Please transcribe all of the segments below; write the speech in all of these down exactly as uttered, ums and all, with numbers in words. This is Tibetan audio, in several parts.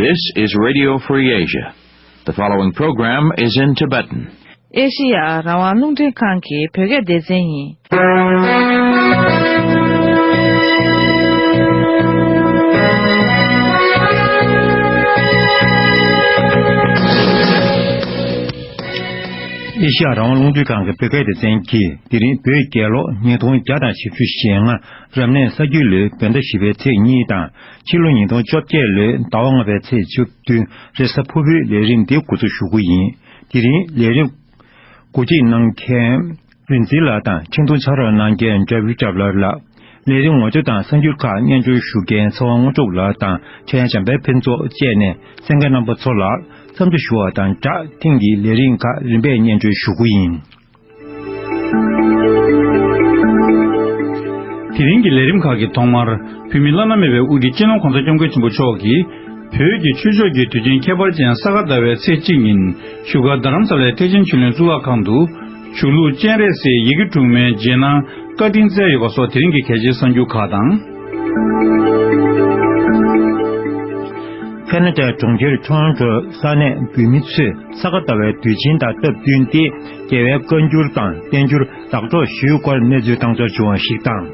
This is Radio Free Asia. The following program is in Tibetan. ཨེ་ཤི་ཡ་རང་དབང་རླུང་འཕྲིན་ཁང་གི་བོད་སྐད་སྡེ་ཚན་ཡིན། ཨེ་ཤི་ཡ་རང་དབང་རླུང་འཕྲིན་ཁང་གི་བོད་སྐད་སྡེ་ཚན་གྱིས་དེ་རིང་བོད་རྒྱལ་ལོ་ཉིས་སྟོང་བརྒྱ་དང་བཞི་བཅུ་ཞེ་ལྔ། རབ་གནས་ས་རྒྱུས་ལོའི་བོད་ཟླ་བཞི་པའི་ཚེས་གཉིས་དང་། ཕྱི་ལོ་ཉིས་སྟོང་བཅོ་བརྒྱད་ལོའི་ཟླ་བ་ལྔ་པའི་ཚེས་བཅུ་བདུན། རེས་གཟའ་ཕུར་བུའི་ལས་རིམ་འདི་འགོ་འཛུགས་ཞུ་རྒྱུ་ཡིན། དེ་རིང་ལས་རིམ་གོ་སྒྲིག་གནང་མཁན་རིན་འཛིན་ལགས་དང་འཕྲིན་ཐུང་ཕྱག་རོགས་གནང་མཁན་འཇའ་བུ་སྐྱབས་ལགས་ལགས། ལས་རིམ་ངོ་སྤྲོད་དང་གསར་འགྱུར་ཁག་སྙན་སྒྲོན་ཞུ་མཁན་ཚེ་དབང་དངོས་གྲུབ་ལགས་དང་འཕྲིན་ཡང་བྱམས་པའི་ཕུན་ཚོགས་བཅས་ནས་གསན་མཁན་རྣམ་པ་ཚོ་ལ་འཚམས་འདྲི་ཞུ་བ་དང་སྦྲགས། ཐེངས་འདིའི་ལས་རིམ་ཁག་རིམ་པས་སྙན་སྒྲོན་ཞུ་རྒྱུ་ཡིན། དེ་རིང་གི་ལས་རིམ་ཁག་གི་ཐོག་མར། བོད་མིའི་བླ་ན་མེད་པའི་དབུ་ཁྲིད་སྤྱི་ནོར་༧གོང་ས་༧སྐྱབས་མགོན་ཆེན་པོ་མཆོག་གིས། བོད་ཀྱི་ཆོས་ཕྱོགས་ཀྱི་དུས་ཆེན་ཁྱད་པར་ཅན་ས་ག་ཟླ་བའི་ཚེས་གཅིག་ཉིན་བཞུགས་སྒར་རྡ་རམ་ས་ལའི་ཐེག་ཆེན་ཆོས་གླིང་གཙུག་ལག་ཁང་དུ། ཆོས་ལུགས་སྤྱན་རས་གཟིགས་ཡི་གེ་དྲུག་མའི་རྗེས་གནང་བཀའ་དྲིན་སྩལ་ཡོད་པ་སོགས་དེ་རིང་གི་གལ་ཆེའི་གསར་འགྱུར་ཁག་དང་། ཁ་ན་ཌའི་གྲོང་ཁྱེར་ཊོ་རོན་ཊོའི་ས་གནས་བོད་མི་ཚོས་ས་ག་ཟླ་བའི་དུས་ཆེན་དང་སྟབས་བསྟུན་ཏེ། རྒྱལ་བའི་བཀའ་འགྱུར་དང་བསྟན་འགྱུར་ལག་འགྲོ་ཞུས་སྐོར་གནས་ཚུལ་བཏང་འབྱོར་བྱུང་བ་ཞིག་དང་།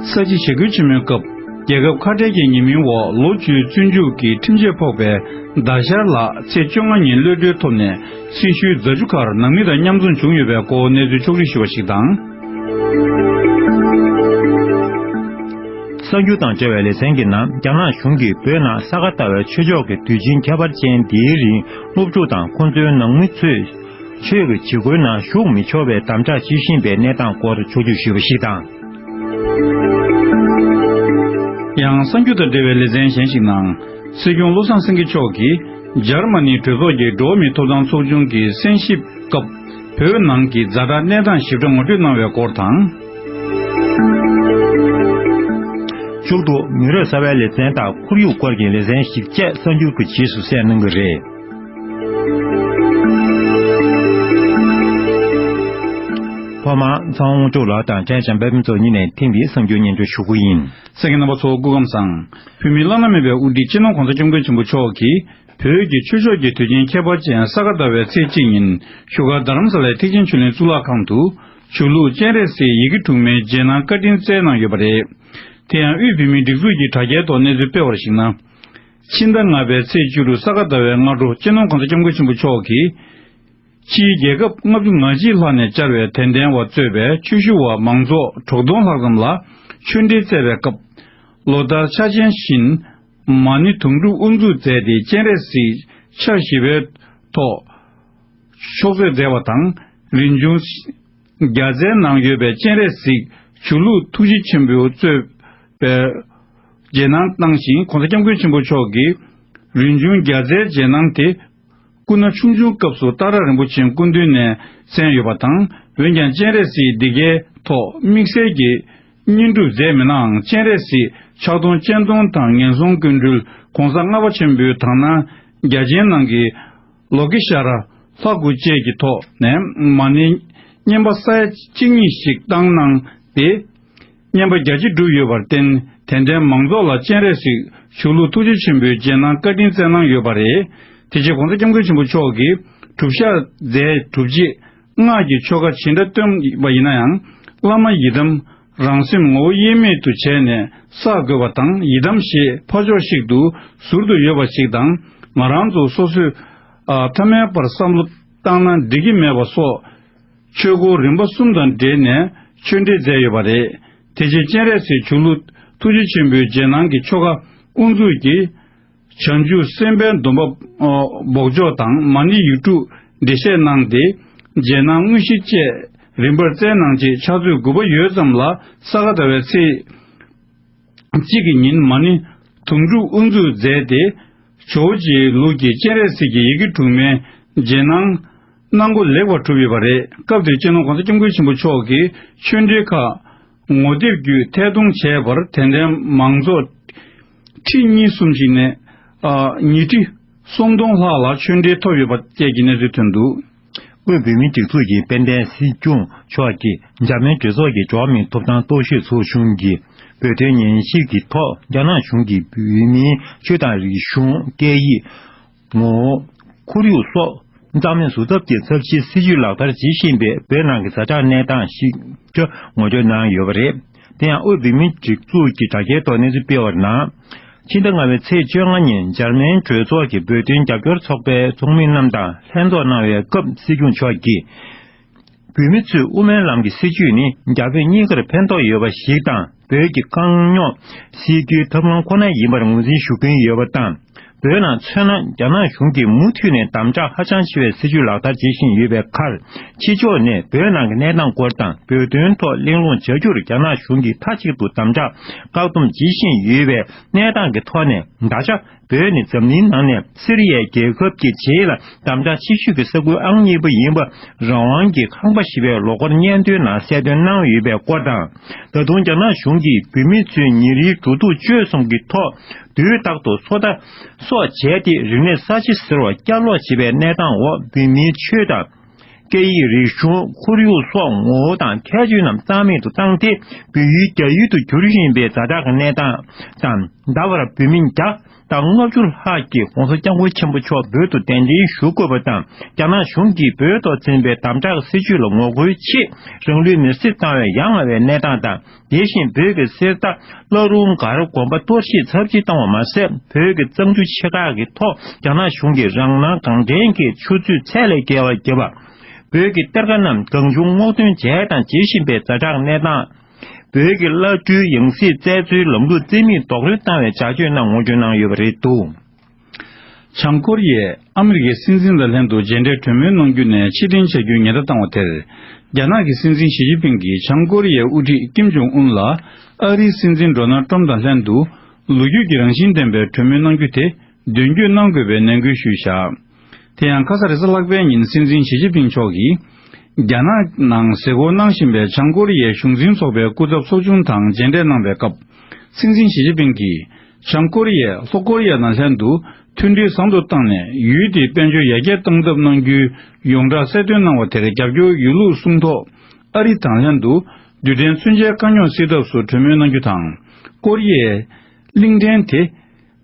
ས་བྱི་ཞི་རྒོལ་ཆེན་མོའི་སྐབས། རྒྱལ་ཁབ་ཁ་བྲལ་གྱི་ཉེས་མིང་འོག་ལོ་བཅུའི་བཙོན་འཇུག་གི་ཁྲིམས་ཆད་ཕོག་པའི་ཟླ་ཤར་ལགས་ཚེས་བཅོ་ལྔ་ཉིན་གློད་གྲོལ་ཐོབ་ནས། སྲི་ཞུའི་རྫ་ཆུ་ཁར་ནང་མི་དང་མཉམ་འཛོམས་བྱུང་ཡོད་པའི་སྐོར་གནས་ཚུལ་ཕྱོགས་བསྒྲིགས་ཞུས་པ་ཞིག་དང་། གསར་འགྱུར་དང་འབྲེལ་བའི་ལེ་ཚན་གྱི་ནང་། རྒྱ་ནག་གཞུང་གིས་བོད་ནང་ས་ག་ཟླ་བའི་ཆོས་ཕྱོགས་ཀྱི་དུས་ཆེན་ཁྱད་པར་ཅན་འདིའི་རིང་། སློབ་ཕྲུག་དང་ཁོང་ཚོའི་ནང་མི་ཚོས་ཆོས་ཀྱི་བྱེད་སྒོའི་ནང་ཞུགས་མི་ཆོག་པའི་དམ་དྲག་བྱེད་བཞིན་པའི་གནས་སྟངས་སྐོར་ཕྱོགས་བསྒྲིགས་ཞུས་པ་ཞིག་དང་། ཡང་། གསར་འགྱུར་དང་འབྲེལ་བའི་ལེ་ཚན་གཞན་ཞིག་ནང་། སྲིད་སྐྱོང་བློ་བཟང་སེང་གེ་མཆོག་གིས། འཇར་མ་ནིའི་གྲོས་ཚོགས་ཀྱི་འགྲོ་བ་མིའི་ཐོབ་ཐང་ཚོགས་ཆུང་གི་གསན་ཞིབ་སྐབས། བོད་ནང་གི་ཛ་དྲག་གནས་སྟངས་ཞིབ་ཕྲ་ངོ་སྤྲོད་གནང་བའི་སྐོར་དང་། མཇུག་ཏུ་མི་རབས་གསར་པའི་ལེ་ཚན་དང་ཁོར་ཡུག་སྐོར་གྱི་ལེ་ཚན་ཞིག་བཅས་གསར་འགྱུར་གྱི་རྗེས་སུ་གསན་གནང་གི་རེད། ཐོག་མར་ཚེ་དབང་དངོས་གྲུབ་ལགས་དང་འཕྲིན་ཡང་བྱམས་པའི་ཕུན་ཚོགས་གཉིས་ནས་ཐེངས་འདིའི་གསར་འགྱུར་སྙན་སྒྲོན་ཞུ་རྒྱུ་ཡིན། གསན་མཁན་རྣམ་པ་ཚོ་སྐུ་ཁམས་བཟང་། བོད་མིའི་བླ་ན་མེད་པའི་དབུ་ཁྲིད་སྤྱི་ནོར་༧གོང་ས་༧སྐྱབས་མགོན་ཆེན་པོ་མཆོག་གིས། བོད་ཀྱི་ཆོས་ཕྱོགས་ཀྱི་དུས་ཆེན་ཁྱད་པར་ཅན་ས་ག་ཟླ་བའི་ཚེས་གཅིག་ཉིན་བཞུགས་སྒར་རྡ་རམ་ས་ལའི་ཐེག་ཆེན་ཆོས་གླིང་གཙུག་ལག་ཁང་དུ། ཆོས་ལུགས་སྤྱན་རས་གཟིགས་ཡི་གེ་དྲུག་མའི་རྗེས་གནང་བཀའ་དྲིན་སྩལ་གནང་ཡོད་པ་རེད། དེ་ཡང་དབུས་བོད་མིའི་སྒྲིག་འཛུགས་ཀྱི་དྲ་རྒྱའི་ཐོག་གནས་ཚུལ་སྤེལ་བར་གཞིགས་ན། ཕྱི་ཟླ་ལྔ་པའི་ཚེས་བཅུ་དྲུག་ས་ག་ཟླ་བའི་སྔ་དྲོ་སྤྱི་ནོར་༧གོང་ས་༧སྐྱབས་མགོན་ཆེན་པོ་མཆོག་གིས། ཕྱིའི་རྒྱལ་ཁབ་ལྔ་བཅུ་ང་གཅིག་ལྷག་ནས་བཅར་བའི་དད་ལྡན་བ་གཙོས་པའི་ཆོས་ཞུ་བ་མང་ཚོགས་དྲུག་སྟོང་ལྷག་ཙམ་ལ་ཆོས་འབྲེལ་སྩལ་བའི་སྐབས། ལོ་ལྟར་འཆར་ཅན་བཞིན། མ་ཎི་དུང་སྒྲུབ་དབུ་འཛུགས་མཛད་དེ་སྤྱན་རས་གཟིགས་ཕྱག་བཞི་པའི་ཐོག་ཕྱག་འཚལ་མཛད་པ་དང་། རིན་འབྱུང་རྒྱ་རྩའི་ནང་ཡོད་པའི་སྤྱན་རས་གཟིགས་ཆོས་ལུགས་ཐུགས་རྗེ་ཆེན་པོ་གཙོས་པའི་རྗེས་གནང་གནང་ཞིང་། ༧གོང་ས་༧སྐྱབས་མགོན་ཆེན་པོ་མཆོག་གིས་རིན་འབྱུང་རྒྱ་རྩའི་རྗེས་གནང་དེ། སྐུ་ན་ཆུང་ཆུང་སྐབས་སུ་ཏཱ་ར་རིན་པོ་ཆེའི་སྐུ་མདུན་ནས་གསན་ཡོད་པ་དང་། འོན་ཀྱང་སྤྱན་རས་གཟིགས་འདི་གའི་ཐོག་དམིགས་བསལ་གྱི་བསྙེན་སྒྲུབ་མཛད་མི་ནའང་། སྤྱན་རས་གཟིགས་ཕྱག་སྟོང་སྤྱན་སྟོང་དང་ངན་སོང་ཀུན་འདུལ། ༸གོང་ས་ལྔ་པ་ཆེན་པོའི་དག་སྣང་རྒྱ་ཆེན་ནང་གི་ལོ་ཀེ་ཤྭ་ར་ལྷ་དགུ་བཅས་ཀྱི་ཐོག་ནས་མ་ཎི་བསྙེན་པ་ས་ཡ་གཅིག་གཉིས་ཤིག་བཏང་གནང་སྟེ། བསྙེན་པ་རྒྱ་ཆེ་བསྒྲུབས་ཡོད་པར་བརྟེན། དད་ལྡན་མང་ཚོགས་ལ་སྤྱན་རས་གཟིགས་ཆོས་ལུགས་ཐུགས་རྗེ་ཆེན་པོའི་རྗེས་གནང་བཀའ་དྲིན་སྩལ་གནང་ཡོད་པ་རེད། དེ་རྗེས་༸གོང་ས་༸སྐྱབས་མགོན་ཆེན་པོ་མཆོག་གིས་སྒྲུབ་བཞག་རྫས་གྲུབ་རྗེས་སྔགས་ཀྱི་ཆོ་ག་ཇི་འདྲ་བཏོན་པ་ཡིན་ན་ཡང་། བླ་མ་ཡི་དམ་རང་སེམས་ངོ་བོ་དབྱེར་མེད་དུ་བྱས་ནས་བསགས་དགོས་པ་དང་། ཡི་དམ་ཞེས་ཕར་ཕྱོགས་ཤིག་ཏུ་ཟུར་དུ་ཡོད་པ་ཞིག་དང་། ང་རང་ཚོ་སོ་སོས་ཨ་ཐ་མལ་པར་བསམ་བློ་བཏང་ན་འགྲིག་གི་མེད་པ་སོགས། ཆོས་སྐོར་རིམ་པ་གསུམ་དང་འབྲེལ་ནས་ཆོས་འབྲེལ་མཛད་ཡོད་པ་རེད། དེ་རྗེས་སྤྱན་རས་གཟིགས་ཆོས་ལུགས་ཐུགས་རྗེ་ཆེན་པོའི་རྗེས་གནང་གི་ཆོ་ག་དབུ་འཛུགས་ཀྱིས། བྱང་ཆུབ་སེམས་དཔའི་སྡོམ་པ་འབོགས་ཆོག་དང་། མ་ཎི་ཡིག་དྲུག་འགྲེལ་བཤད་གནང་སྟེ། རྗེས་གནང་དངོས་གཞི་བཅས་རིམ་པར་སྩལ་གནང་རྗེས། ཕྱག་ཚོད་དགུ་པ་ཡོལ་ཙམ་ལ་ས་ག་ཟླ་བའི་ཚེས་གཅིག་གི་ཉིན་མ་ཎི་དུང་སྒྲུབ་དབུ་འཛུགས་མཛད་དེ། ཇོ་བོ་རྗེའི་ལུགས་ཀྱི་སྤྱན་རས་གཟིགས་ཀྱི་ཡི་གེ་དྲུག་མའི་རྗེས་གནང་གནང་སྒོ་ལེགས་པར་གྲུབ་ཡོད་པ་རེད། སྐབས་དེར་སྤྱི་ནོར་༸གོང་ས་༸སྐྱབས་མགོན་ཆེན་པོ་མཆོག་གིས་ཆོས་འབྲེལ་ཁག་ངོ་དེབ་བརྒྱུད་ཐད་གཏོང་བྱས་པར། དད་ལྡན་མང་ཚོགས་ཁྲི་གཉིས་གསུམ་ཞིག་ནས་ཨ་ཉིས་ཁྲི་སུམ་སྟོང་ལྷག་ལ་ཆོས་འབྲེལ་ཐོབ་ཡོད་པ་བཅས་ཀྱི་གནས་ཚུལ་ཐོན་འདུག་དབུས་བོད་མིའི་སྒྲིག་འཛུགས་ཀྱི་དཔལ་ལྡན་སྲིད་སྐྱོང་མཆོག་གིས་འཇར་མན་གྲོས་ཚོགས་ཀྱི་འགྲོ་བ་མིའི་ཐོབ་ཐང་རྟོག་ཞིབ་ཚོགས་ཆུང་གི་བོད་དོན་ཉན་ཞིབ་ཀྱི་ཐོག་རྒྱ་ནག་གཞུང་གིས་བོད་མིའི་ཆོས་དང་རིག་གཞུང་། སྐད་ཡིག་ངོ་བོ། ཁོར་ཡུག་སོགས་རྩ་མེད་བཟོ་ཐབས་ཀྱི་ཚབས་ཆེའི་སྲིད་བྱུས་ལག་བསྟར་བྱེད་བཞིན་པའི་བོད་ནང་གི་ཛ་དྲག་གནས་སྟངས་ཤིག་ཀྱང་ངོ་སྤྲོད་གནང་ཡོད་པ་རེད། དེ་ཡང་དབུས་བོད་མིའི་སྒྲིག་འཛུགས་ཀྱི་དྲ་རྒྱའི་ཐོག་གནས་ཚུལ་སྤེལ་བར་གནང་། ཕྱི་ཟླ་ལྔ་པའི་ཚེས་བཅོ་ལྔ་ཉིན་འཇར་མན་གྲོས་ཚོགས་ཀྱི་བོད་དོན་རྒྱབ་སྐྱོར་ཚོགས་པའི་ཚོགས་མི་རྣམས་དང་ལྷན་ཚོགས་གནང་བའི་སྐབས་སྲིད་སྐྱོང་མཆོག་གིས། བོད་མི་ཚོས་དབུ་མའི་ལམ་གྱི་སྲིད་བྱུས་ནི་རྒྱ་བོད་གཉིས་ཀར་ཕན་ཐོགས་ཡོད་པ་ཞིག་དང་། བོད་ཀྱི་དཀའ་རྙོག་སེལ་རྒྱུའི་ཐབས་ལམ་ཁོ་ན་ཡིན་པར་ངོས་འཛིན་ཞུ་གིན་ཡོད་པ་དང་། བོད་ནང་མཚོན་ན་རྒྱ་ནག་གཞུང་གིས་མུ་མཐུད་ནས་དམ་དྲག་ཧ་ཅང་ཆེ་བའི་སྲིད་བྱུས་ལག་བསྟར་བྱེད་བཞིན་ཡོད་པའི་ཁར། ཕྱི་ཕྱོགས་ནས་བོད་ནང་གི་གནས་སྟངས་སྐོར་དང་། བོད་དོན་ཐོག་གླེང་སློང་བྱ་རྒྱུར་རྒྱ་ནག་གཞུང་གིས་མཐའ་གཅིག་ཏུ་དམ་དྲག་བཀག་སྡོམ་བྱེད་བཞིན་ཡོད་པའི་གནས་སྟངས་ཀྱི་ཐོག་ནས། ད་ཆ་བོད་ནི་འཛམ་གླིང་ནང་ནས་སི་རི་ཡའི་རྒྱལ་ཁབ་ཀྱི་རྗེས་ལ་དམ་དྲག་ཆེ་ཤོས་ཀྱི་ས་ཁུལ་ཨང་གཉིས་པ་ཡིན་པ། རང་དབང་གི་ཁང་པ་ཞེས་པའི་ལོ་འཁོར་སྙན་ཐོའི་ནང་གསལ་སྟོན་གནང་ཡོད་པའི་སྐོར་དང་། ད་དུང་རྒྱ་ནག་གཞུང་གིས་བོད་མི་ཚོའི་ཉིན་རེའི་འགྲོ་འདུག་སྤྱོད་གསུམ་གྱི་ཐོག་དུས་རྟག་ཏུ་སོ་ལྟ་སོགས་བྱས་ཏེ། རིག་གནས་གསར་བརྗེ་ཟེར་བ་བསྐྱར་ལོག་བྱེད་པའི་གནས་སྟངས་འོག་བོད་མིའི་ཆོས་དང་། སྐད་ཡིག་རིག་གཞུང་། ཁོར་ཡུག་སོགས་ངོ་བོ་དང་ཁྱད་ཆོས་རྣམས་རྩ་མེད་དུ་བཏང་སྟེ། བོད་ཡུལ་རྒྱ་ཡུལ་དུ་བསྒྱུར་བཞིན་པའི་ཛ་དྲག་གི་གནས་སྟངས་དང་། ད་བར་བོད་མི་བརྒྱ་དང་ལྔ་བཅུ་ལྷག་གིས་༸གོང་ས་༸སྐྱབས་མགོན་ཆེན་པོ་མཆོག་བོད་དུ་གདན་འདྲེན་ཞུ་དགོས་པ་དང་། རྒྱ་ནག་གཞུང་གིས་བོད་ཐོག་འཛིན་པའི་དམ་དྲག་སྲིད་བྱུས་ལ་ངོ་རྒོལ་ཆེད་རང་ལུས་མེར་སྲེག་བཏང་བའི་ཡ་ང་བའི་གནས་སྟངས་དང་། དེ་བཞིན་བོད་ཀྱི་གསེར་རྟ་བླ་རུང་སྒར་དགོན་པ་གཏོར་བཤིག་ཚབས་ཆེ་བཏང་བ་མ་ཟད། བོད་ཀྱི་གཙང་ཆུ་ཆེ་ཁག་གི་ཐོག་རྒྱ་ནག་གཞུང་གིས་རང་སྣང་གང་དྲན་གྱིས་ཆུ་མཛོད་ཚད་ལས་བརྒལ་བ་བརྒྱབ་པ། བོད་ཀྱི་གཏེར་ཁ་རྣམས་གང་བྱུང་སྔོག་འདོན་བྱས་དང་བྱེད་བཞིན་པའི་ཛ་དྲག་གནས་སྟངས། བོད་ཀྱི་བླ་སྤྲུལ་ཡང་སྲིད་བཙལ་འཚོལ་ལམ་ལུགས་རྩིས་མེད་རྡོག་རོལ་བཏང་བའི་བྱ་སྤྱོད་རྣམས་ངོ་སྤྲོད་གནང་ཡོད་པ་རེད་འདུག། བྱང་ཀོ་རི་ཡས་ཨ་མི་རི་ཀའི་སྲིད་འཛིན་དང་ལྷན་དུ་མཇལ་འཕྲད་གྲོས་མོལ་གནང་རྒྱུ་ནས་ཕྱིར་འཐེན་བྱ་རྒྱུའི་ཉེན་བརྡ་བཏང་བ་དེར། རྒྱ་ནག་གི་སྲིད་འཛིན་ཞི་ཅིན་ཕིང་གིས་བྱང་ཀོ་རི་ཡའི་དབུ་ཁྲིད་ཀིམ་ཇོང་ཨུན་ལ་ཨ་རིའི་སྲིད་འཛིན་ཌོ་ནལ་ཊམ་དང་ལྷན་དུ་ལོ་རྒྱུས་ཀྱི་རང་བཞིན་ལྡན་པའི་གྲོས་མོལ་གནང་རྒྱུ་དེ་མདུན་སྐྱོད་གནང་དགོས་པའི་ནན་སྐུལ་ཞུས་བཞག། དེ་ཡང་ཁ་ས་རེས་གཟའ་ལྷག་པའི་ཉིན་སྲིད་འཛིན་ཞི་ཅིན་ཕིང་མཆོག་གིས། རྒྱ་ནག་ནང་གཟིགས་སྐོར་གནང་བཞིན་པའི་བྱང་ཀོ་རི་ཡའི་གཞུང་འཛིན་ཚོགས་པའི་སྐུ་ཚབ་ཚོགས་ཆུང་དང་མཇལ་འཕྲད་གནང་བའི་སྐབས། སྲིད་འཛིན་ཞི་ཅིན་ཕིང་གིས། བྱང་ཀོ་རི་ཡས་ལྷོ་ཀོ་རི་ཡ་དང་ལྷན་དུ་མཐུན་སྒྲིལ་བཟང་དུ་བཏང་ནས། ཡུལ་དེའི་དཔལ་འབྱོར་ཡར་རྒྱས་གཏང་ཐབས་གནང་རྒྱུའི་ཡོངས་གྲགས་གསལ་སྟོན་གནང་བ་དེར་རྒྱབ་སྐྱོར་ཡོད་ལུགས་གསུངས་ཐོག། ཨ་རི་དང་ལྷན་དུ་རྡུལ་ཕྲན་མཚོན་ཆའི་དཀའ་རྙོག་སེལ་ཐབས་སུ་གྲོས་མོལ་གནང་རྒྱུ་དང་། ཀོ་རི་ཡའི་གླིང་ཕྲན་དེ།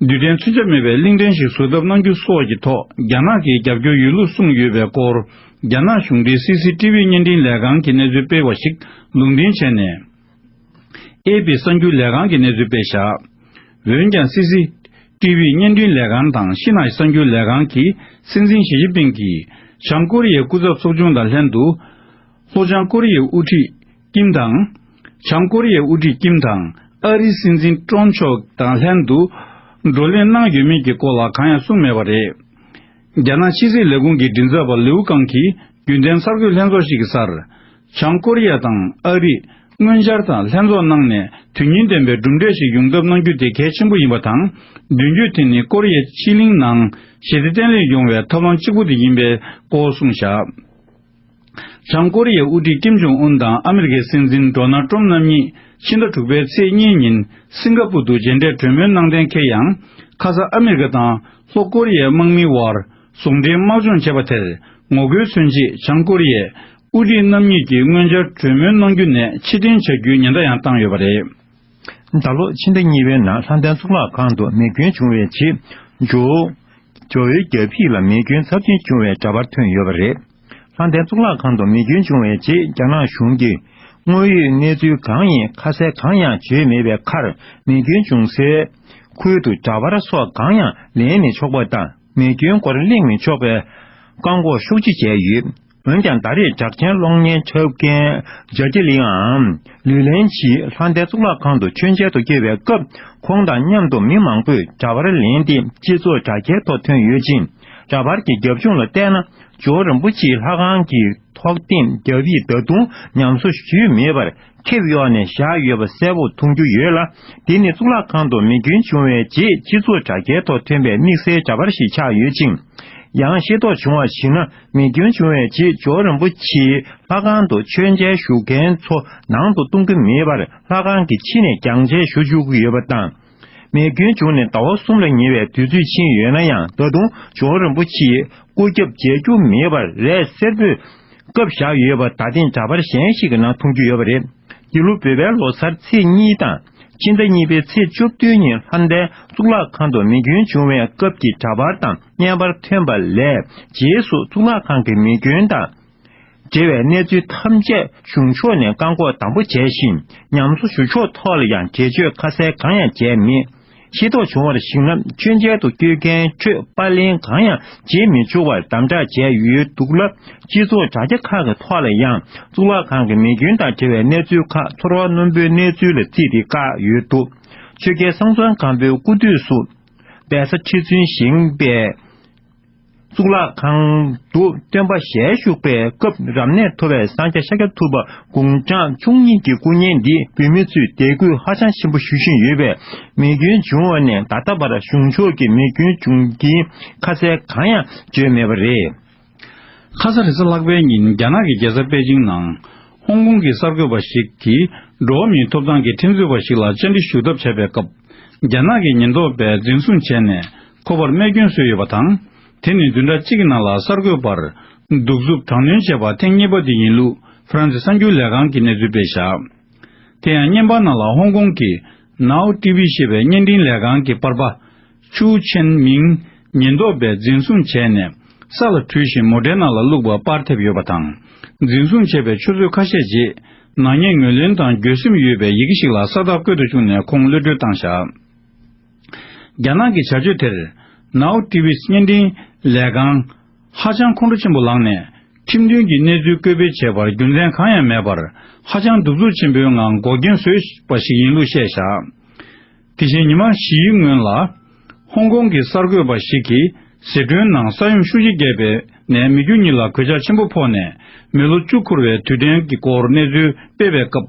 རྡུལ་ཕྲན་མཚོན་ཆ་མེད་པའི་གླིང་ཕྲན་ཞིག་བཟོ་ཐབས་གནང་རྒྱུ་སོགས་ཀྱི་ཐོག་རྒྱ་ནག་གིས་རྒྱབ་སྐྱོར་ཡོད་ལུགས་གསུངས་ཡོད་པའི་སྐོར། རྒྱ་ནག་གཞུང་འབྲེལ་སི་སི་ཊི་ཝི་བརྙན་འཕྲིན་ལས་ཁང་གིས་གནས་ཚུལ་སྤེལ་བ་ཞིག་ལུང་འདྲེན་བྱས་ནས། ཨེ་པི་གསར་འགྱུར་ལས་ཁང་གིས་གནས་ཚུལ་སྤེལ་བཞག། འོན་ཀྱང་སི་སི་ཊི་ཝི་བརྙན་འཕྲིན་ལས་ཁང་དང་ཤིན་ཧྭ་གསར་འགྱུར་ལས་ཁང་གིས་སྲིད་འཛིན་ཞི་ཅིན་ཕིང་གིས་བྱང་ཀོ་རི་ཡའི་སྐུ་ཚབ་ཚོགས་ཆུང་དང་ལྷན་དུ། ལྷོ་བྱང་ཀོ་རི་ཡའི་དབུ་ཁྲིད་ཀིམ་དང་། བྱང་ཀོ་རི་ཡའི་དབུ་ཁྲིད་ཀིམ་དང་ཨ་རིའི་སྲིད་འཛིན་ཀྲོན་མཆོག་དང་ལྷན་དུ་བགྲོ་གླེང་གནང་ཡོད་མེད་ཀྱི་སྐོར་ལ་གང་ཡང་གསུངས་མེད་པ་རེད། རྒྱ་ནག་ཕྱི་སྲིད་ལས་ཁུངས་ཀྱི་མགྲིན་ཚབ་པ་ལིའུ་ཀང་གིས་རྒྱུན་ལྡན་གསར་འགོད་ལྷན་ཚོགས་ཤིག་གི་སར། བྱང་ཀོ་རི་ཡ་དང་ཨ་རི་སྔོན་འཆར་དང་ལྷན་ཚོགས་གནང་ནས་དོན་སྙིང་ལྡན་པའི་གྲུབ་འབྲས་ཤིག་ཡོང་ཐབས་གནང་རྒྱུ་དེ་གལ་ཆེན་པོ་ཡིན་པ་དང་། མདུན་སྐྱོད་དེ་ནི་ཀོ་རི་ཡའི་ཕྱེད་གླིང་ནང་ཞི་བདེ་བརྟན་ལྷིང་ཡོང་བའི་ཐབས་ལམ་གཅིག་པུ་དེ་ཡིན་པའི་སྐོར་གསུངས་བཞག། བྱང་ཀོ་རི་ཡའི་དབུ་ཁྲིད་ཀིམ་ཇོང་ཨུན་དང་ཨ་མི་རི་ཀའི་སྲིད་འཛིན་ཌོ་ནལ་ཏྲམ་རྣམ་གཉིས་ཕྱི་ཟླ་དྲུག་པའི་ཚེས་གཉིས་ཉིན་སིང་ག་པུར་དུ་མཇལ་འཕྲད་གྲོས་མོལ་གནང་གཏན་འཁེལ་ཡང་། ཁ་ས་ཨ་མི་རི་ཀ་དང་ལྷོ་ཀོ་རི་ཡའི་དམག་མིའི་དབར་ཟུང་འབྲེལ་དམག་སྦྱོང་བྱས་པ་དེར་ངོ་རྒོལ་མཚོན་ཆེད་བྱང་ཀོ་རི་ཡའི་དབུ་ཁྲིད་རྣམ་གཉིས་ཀྱིས་སྔོན་འཆར་གྲོས་མོལ་གནང་རྒྱུ་ནས་ཕྱིར་འཐེན་བྱ་རྒྱུའི་ཉེན་བརྡ་ཡང་བཏང་ཡོད་པ་རེད། ད་ལོ་ཕྱི་ཟླ་གཉིས་པའི་ནང་ལྷ་ལྡན་གཙུག་ལག་ཁང་དུ་མེ་སྐྱོན་བྱུང་བའི་རྗེས། ཇོ་ཇོ་བོའི་རྒྱ་ཕིབས་ལ་མེ་སྐྱོན་ཚབས་ཆེན་བྱུང་བའི་འདྲ་པར་ཐོན་ཡོད་པ་རེད། ལྷ་ལྡན་གཙུག་ལག་ཁང་དུ་མེ་སྐྱོན་བྱུང་བའི་རྗེས། རྒྱ་ནག་གཞུང་གིས་དངོས་ཡོད་གནས་ཚུལ་གང་ཡིན་ཁ་གསལ་གང་ཡང་བརྗོད་མེད་པའི་ཁར། མེ་སྐྱོན་བྱུང་སའི་ཁུལ་དུ་འདྲ་པར་སོགས་གང་ཡང་ལེན་མི་ཆོག་པ་དང་། མེ་སྐྱོན་སྐོར་གླེང་མི་ཆོག་པའི་བཀག་འགོག་ཤུགས་ཆེ་བྱས་ཡོད། འོན་ཀྱང་། ད་རེས་གྲགས་ཅན་གློག་བརྙན་འཁྲབ་མཁན་ཇར་ཏི་ལིའམ་ལུས་ལེན་གྱིས་ལྷ་ལྡན་གཙུག་ལག་ཁང་དུ་མཆོད་མཇལ་དུ་བསྐྱོད་པའི་སྐབས། ཁོང་དང་མཉམ་དུ་མི་མང་པོས་འདྲ་པར་ལེན་ཏེ་སྤྱི་ཚོགས་དྲ་རྒྱའི་ཐོག་ཐོན་ཡོད་ཅིང་། འདྲ་པར་གྱི་རྒྱབ་ལྗོངས་ལ་བལྟས་ན། ཇོ་བོ་རིན་པོ་ཆེའི་ལྷ་ཁང་གི་ཐོག་སྟེང་རྒྱ་ཕིབས་ད་དུང་ཉམས་གསོ་ཞུས་མེད་པར། ཁེབས་གཡོགས་ནས་བཞག་ཡོད་པ་གསལ་པོ་མཐོང་རྒྱུ་ཡོད་ལ། འདི་ནི་གཙུག་ལག་ཁང་དུ་མེ་སྐྱོན་བྱུང་བའི་རྗེས། སྤྱི་ཚོགས་དྲ་རྒྱའི་ཐོག་ཐོན་པའི་དམིགས་བསལ་འདྲ་པར་ཞིག་ཆགས་ཡོད་ཅིང་། ཡང་ཤེས་རྟོགས་བྱུང་བར་གཞིགས་ན། མེ་སྐྱོན་བྱུང་བའི་རྗེས། ཇོ་བོ་རིན་པོ་ཆེའི་ལྷ་ཁང་དུ་མཆོད་མཇལ་ཞུ་མཁན་ཚོ་ནང་དུ་གཏོང་གི་མེད་པར། ལྷ་ཁང་གི་ཕྱི་ནས་བརྐྱངས་མཇལ་ཞུ་བཅུག་གི་ཡོད་པ་དང་། མེ་སྐྱོན་བྱུང་ནས་ཟླ་བ་གསུམ་ལ་ཉེ་བའི་དུས་ཚོད་ཕྱིན་ཡོད་ན་ཡང་། ད་དུང་ཇོ་བོ་རིན་པོ་ཆེའི་སྐུ་རྒྱབ་མཇལ་རྒྱུ་མེད་པར། རས་སེར་པོས་ བཀབ་བཞག་ཡོད་པ་ད་ཐེངས་འདྲ་པར་གཞན་ཞིག་གི་ནང་མཐོང་རྒྱུ་ཡོད་པ་རེད། འདི་ལོ་བོད་པའི་ལོ་གསར་ཚེས་གཉིས་དང་ཕྱི་ཟླ་གཉིས་པའི་ཚེས་བཅུ་བདུན་ཉིན་ལྷ་ལྡན་གཙུག་ལག་ཁང་དུ་མེ་སྐྱོན་བྱུང་བའི་སྐབས་ཀྱི་འདྲ་པར་དང་བརྙན་པར་ཐོན་པ་ལས། རྗེས་སུ་གཙུག་ལག་ཁང་གི་མེ་སྐྱོན་དང་འབྲེལ་བའི་གནས་ཚུལ་ཐམས་ཅད་གཞུང་ཕྱོགས་ནས་བཀག་འགོག་དམ་པོ་བྱས་ཤིང་ཉམས་གསོ་ཞུ་ཕྱོགས་ཐོག་ལ་ཡང་འགྲེལ་བརྗོད་ཁ་གསལ་གང་ཡང་བྱས་མེད། ཤེས་རྟོགས་བྱུང་བར་གཞིགས་ན། མཆོད་མཇལ་དུ་བསྐྱོད་མཁན་ཁྲོད་པར་ལེན་གང་ཡང་བྱེད་མི་ཆོག་པར་དམ་དྲག་བྱས་ཡོད་འདུག་ལ། སྤྱི་ཚོགས་དྲ་རྒྱ་ཁག་གི་ཐོག་ལ་ཡང་གཙུག་ལག་ཁང་གི་མེ་སྐྱོན་དང་འབྲེལ་བའི་གནས་ཚུལ་ཁག་ཚོར་བ་རྣོན་པོའི་གནས་ཚུལ་ལ་བརྩིས་ཏེ་བཀག་ཡོད་འདུག་ཆོས་རྒྱལ་སྲོང་བཙན་སྒམ་པོའི་སྐུ་དུས་སུ་སྦས་ས་ཁྲི་བཙུན་བཞེངས་པའི་གཙུག་ལག་ཁང་དུ་སྟོན་པ་ཞལ་བཞུགས་པའི་སྐབས་རབ་གནས་ཐོབ་པའི་སངས་རྒྱས་ཤཱཀྱ་ཐུབ་པ་དགུང་གྲངས་བཅུ་གཉིས་ཀྱི་སྐུ་བརྙན་འདི་བོད་མི་ཚོས་དད་གུས་ཧ་ཅང་ཆེན་པོ་ཞུ་བཞིན་ཡོད་པས། མེ་སྐྱོན་བྱུང་བ་ནས་ད་ལྟ་བར་གཞུང་ཕྱོགས་ཀྱི་མེ་སྐྱོན་བྱུང་རྐྱེན་ཁ་གསལ་གང་ཡང་བརྗོད་མེད་པ་རེད། ཁ་ས་རེས་གཟའ་ལྷག་པའི་ཉིན་རྒྱ་ནག་གི་རྒྱལ་ས་པེ་ཅིང་ནང་ཧོང་ཀོང་གི་གསར་འགོད་པ་ཞིག་གིས་འགྲོ་བ་མིའི་ཐོབ་ཐང་གི་ཁྲིམས་རྩོད་པ་ཞིག་ལ་བཅར་འདྲི་ཞུ་ཐབས་བྱས་པའི་སྐབས། རྒྱ་ནག་གི་ཉེན་རྟོག་པས་འཛིན་བཟུང་བྱས་ནས་ཁོ་པར་རྨས་སྐྱོན་བཟོས་ཡོད་པ་དང་། དེ་ནི་བདུན་ཕྲག་གཅིག་གི་ནང་ལ་གསར་འགོད་པར་གདུག་རྩུབ་དྲག་གནོན་བྱས་པ་ཐེངས་གཉིས་པ་དེ་ཡིན་ལུགས་ཧྥ་རན་སི་གསར་འགྱུར་ལས་ཁང་གིས་གནས་ཚུལ་སྤེལ་བཞག་དེ་ཡང་བརྙན་པར་ནང་ལ་ཧོང་ཀོང་གི་Now T V ཞེས་པའི་བརྙན་འཕྲིན་ལས་ཁང་གི་པར་པ་ཆུའུ་ཆེན་མིང་ཉེན་རྟོག་པས་འཛིན་བཟུང་བྱས་ནས་ས་ལ་བྲུས་ཤིང་མོ་ཊའི་ནང་ལ་བླུགས་པ་པར་ཐེབས་ཡོད་པ་དང་། འཛིན་བཟུང་བྱས་པའི་ཆུ་ཚོད་ཁ་ཤས་རྗེས་ནག་ཉེས་ངོས་ལེན་དང་འགྱོད་སེམས་ཡོད་པའི་ཡི་གེ་ཞིག་ལ་ས་རྟགས་བཀོད་དུ་བཅུག་ནས་ཁོང་གློད་གྲོལ་བཏང་བཞག་རྒྱ་ནག་གི་བྱ་སྤྱོད་དེར་Now T V བརྙན་འཕྲིན་ལས་ཁང་ཧ་ཅང་ཁོང་ཁྲོ་ཆེན་པོ་ལངས་ནས། ཁྲིམས་མཐུན་གྱི་གནས་ཚུལ་བཀོད་སྤེལ་བྱས་པར་རྒྱུ་མཚན་གང་ཡང་མེད་པར་ཧ་ཅང་གདུག་རྩུབ་ཆེན་པོའི་ངང་འགོག་རྐྱེན་བཟོས་པ་ཞིག་ཡིན་ལུགས་བཤད་བཞག་དེ་བཞིན་ཉི་མ་བཞིའི་སྔོན་ལ། ཧོང་ཀོང་གི་གསར་འགོད་པ་ཞིག་གིས་ཟི་ཁྲོན་ནང་ས་ཡོམ་ཤུགས་ཆེ་བརྒྱབ་པའི་ནས་མི་རྒྱུ་གཉིས་ལ་གོད་ཆག་ཆེན་པོ་ཕོག་ནས་མི་ལོ་བཅུ་འཁོར་བའི་དུས་དྲན་གྱི་སྐོར་གནས་ཚུལ་སྤེལ་བའི་སྐབས།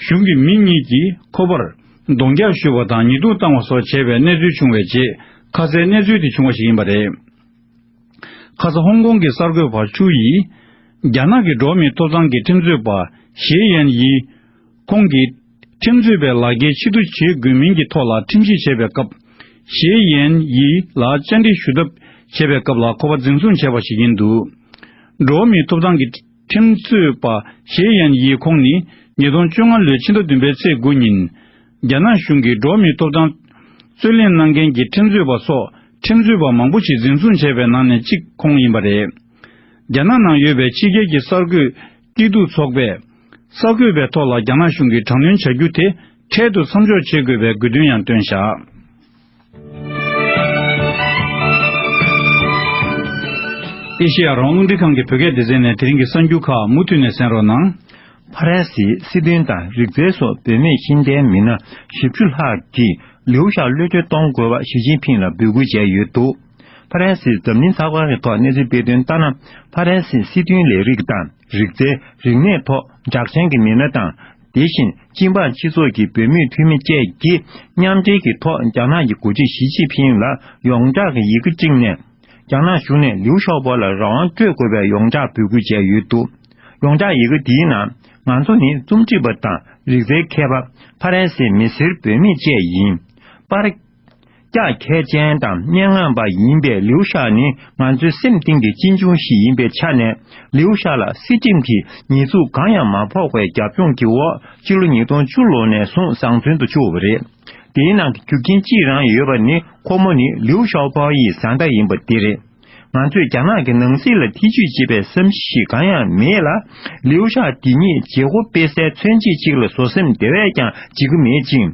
གཞུང་གི་མི་གཉིས་ཀྱིས་ཁོ་པར་གདོང་རྒྱག་ཞུས་པ་དང་ཉེས་རྡུང་བཏང་བ་སོགས་བྱས་པའི་གནས་ཚུལ་བྱུང་བའི་རྗེས་ཁ་གསལ་གནས་ཚུལ་དེ་བྱུང་བ་ཞིག་ཡིན་པ་རེད། ཁ་ས་ཧོང་ཀོང་གི་གསར་འགོད་པ་ཆུ་ཡིས། རྒྱ་ནག་གི་འགྲོ་བ་མིའི་ཐོབ་ཐང་གི་ཁྲིམས་རྩོད་པ་ཞེ་ཡན་ཡི། ཁོང་གིས་ཁྲིམས་རྩོད་པའི་ལག་འཁྱེར་ཕྱིར་བསྡུ་བྱེད་དགོས་མིན་གྱི་ཐོག་ལ་ཁྲིམས་ཞིབ་བྱེད་པའི་སྐབས། ཞེ་ཡན་ཡི་ལ་བཅར་འདྲི་ཞུ་ཐབས་བྱེད་པའི་སྐབས་ལ་ཁོ་པ་འཛིན་བཟུང་བྱས་པ་ཞིག་ཡིན་འདུག་འགྲོ་བ་མིའི་ཐོབ་ཐང་གི་ཁྲིམས་རྩོད་པ་ཞེ་ཡན་ཡི་ཁོང་ནི་ཉིས་སྟོང་བཅོ་ལྔ་ལོའི་ཕྱི་ཟླ་བདུན་པའི་ཚེས་དགུ་ཉིན། རྒྱ་ནག་གཞུང་གིས་འགྲོ་བ་མིའི་ཐོབ་ཐང་རྩོད་ལེན་གནང་མཁན་གྱི་ཁྲིམས་རྩོད་པ་སོགས་ཁྲིམས་རྩོད་པ་མང་པོ་ཞིག་འཛིན་བཟུང་བྱས་པའི་ནང་ནས་གཅིག་ཁོང་ཡིན་པ་རེད། རྒྱ་ནག་ནང་ཡོད་པའི་ཕྱི་རྒྱལ་གྱི་གསར་འགོད་སྐྱིད་སྡུག་ཚོགས་པས་གསར་འགོད་པའི་ཐོག་ལ་རྒྱ་ནག་གཞུང་གིས་དྲག་གནོན་བྱ་རྒྱུ་དེ་འཕྲལ་དུ་མཚམས་འཇོག་བྱེད་དགོས་པའི་དགོས་འདུན་ཡང་བཏོན་བཞག་ཨེ་ཤེ་ཡ་རང་དབང་རླུང་འཕྲིན་ཁང་གི་བོད་སྐད་སྡེ་ཚན་ནས་དེ་རིང་གི་གསར་འགྱུར་ཁག་མུ་མཐུད་ནས་གསན་རོགས་གནང་། ཕ་རན་སིའི་སྲིད་དོན་དང་རིག་རྩལ་སོགས་བུད་མེད་ཤེས་ལྡན་མི་སྣ་བཞི་བཅུ་ལྷག་གིས་ལིའུ་ཞའོ་གློད་གྲོལ་གཏོང་དགོས་པ་ཞི་ཅིན་ཕིང་ལ་འབོད་སྐུལ་བྱས་ཡོད་འདུག་ཕ་རན་སིའི་འཛམ་གླིང་ཚགས་པར་གྱི་ཐོག་གནས་ཚུལ་སྤེལ་དོན་ལྟར་ན། ཕ་རན་སིའི་སྲིད་དོན་ལས་རིགས་དང་རིག་རྩལ་རིག་གནས་ཐོག་འཇགས་ཆེན་གྱི་མི་སྣ་དང་། དེ་བཞིན་སྤྱི་འབངས་སྤྱི་ཚོགས་ཀྱི་བུད་མེད་འཐུས་མི་བཅས་ཀྱིས་མཉམ་འབྲེལ་གྱི་ཐོག་རྒྱ་ནག་གི་འགོ་ཁྲིད་ཞི་ཅིན་ཕིང་ལ་ཡོངས་གྲགས་ཀྱི་ཡི་གེ་བསྲིངས་ནས། རྒྱ་ནག་གཞུང་ནས་ལིའུ་ཞའོ་པོ་ལ་རང་དབང་སྤྲོད་དགོས་པའི་ཡོངས་གྲགས་འབོད་སྐུལ་བྱས་ཡོད་འདུག་ཡོངས་གྲགས་ཡི་གེ་འདིའི་ནང་། ང་ཚོ་ནི་རྩོམ་སྒྲིག་པ་དང་རིག་རྩལ་མཁས་པ། ཕ་རན་སིའི་མི་སེར་བུད་མེད་བཅས་ཡིན། པར་རྒྱག་མཁས་ཅན་དང་སྙན་ངག་པ་ཡིན་པའི་ལིའུ་ཞའོ་ནི་ང་ཚོའི་སེམས་གཏིང་གི་གཅེན་གཅུང་ཞིག་ཡིན་པའི་ཆ་ནས། ལིའུ་ཞའོ་ལ་སྲིད་ཁྲིམས་ཀྱི་ཉེས་འཛུགས་གང་ཡང་མ་ཕོག་པའི་རྒྱབ་ལྗོངས་ཀྱི་འོག་ཕྱི་ལོ་ཉིས་སྟོང་བཅུ་ལོ་ནས་བཟུང་བཟང་བཙོན་དུ་བཅུག་པ་རེད། དེའི་ནང་གི་རྒྱུ་རྐྱེན་གཅིག་རང་ཡོད་པ་ནི། ཁོ་མོ་ནི་ལིའུ་ཞའོ་པོ་ཡི་བཟའ་ཟླ་ཡིན་པ་དེ་རེད། ང་ཚོས་རྒྱ་ནག་གི་ནང་སྲིད་ལ་ཐེ་ཇུས་བྱེད་པའི་བསམ་གཞིག་གང་ཡང་མེད་ལ། ལིའུ་ཞའོ་འདི་ཉིད་བྱེད་སྒོ་སྤེལ་སའི་མཚོན་བྱེད་ཅིག་ལ་བཟོ་སེམས་དེ་བས་ཀྱང་བྱེད་ཀྱི་མེད་ཅིང་།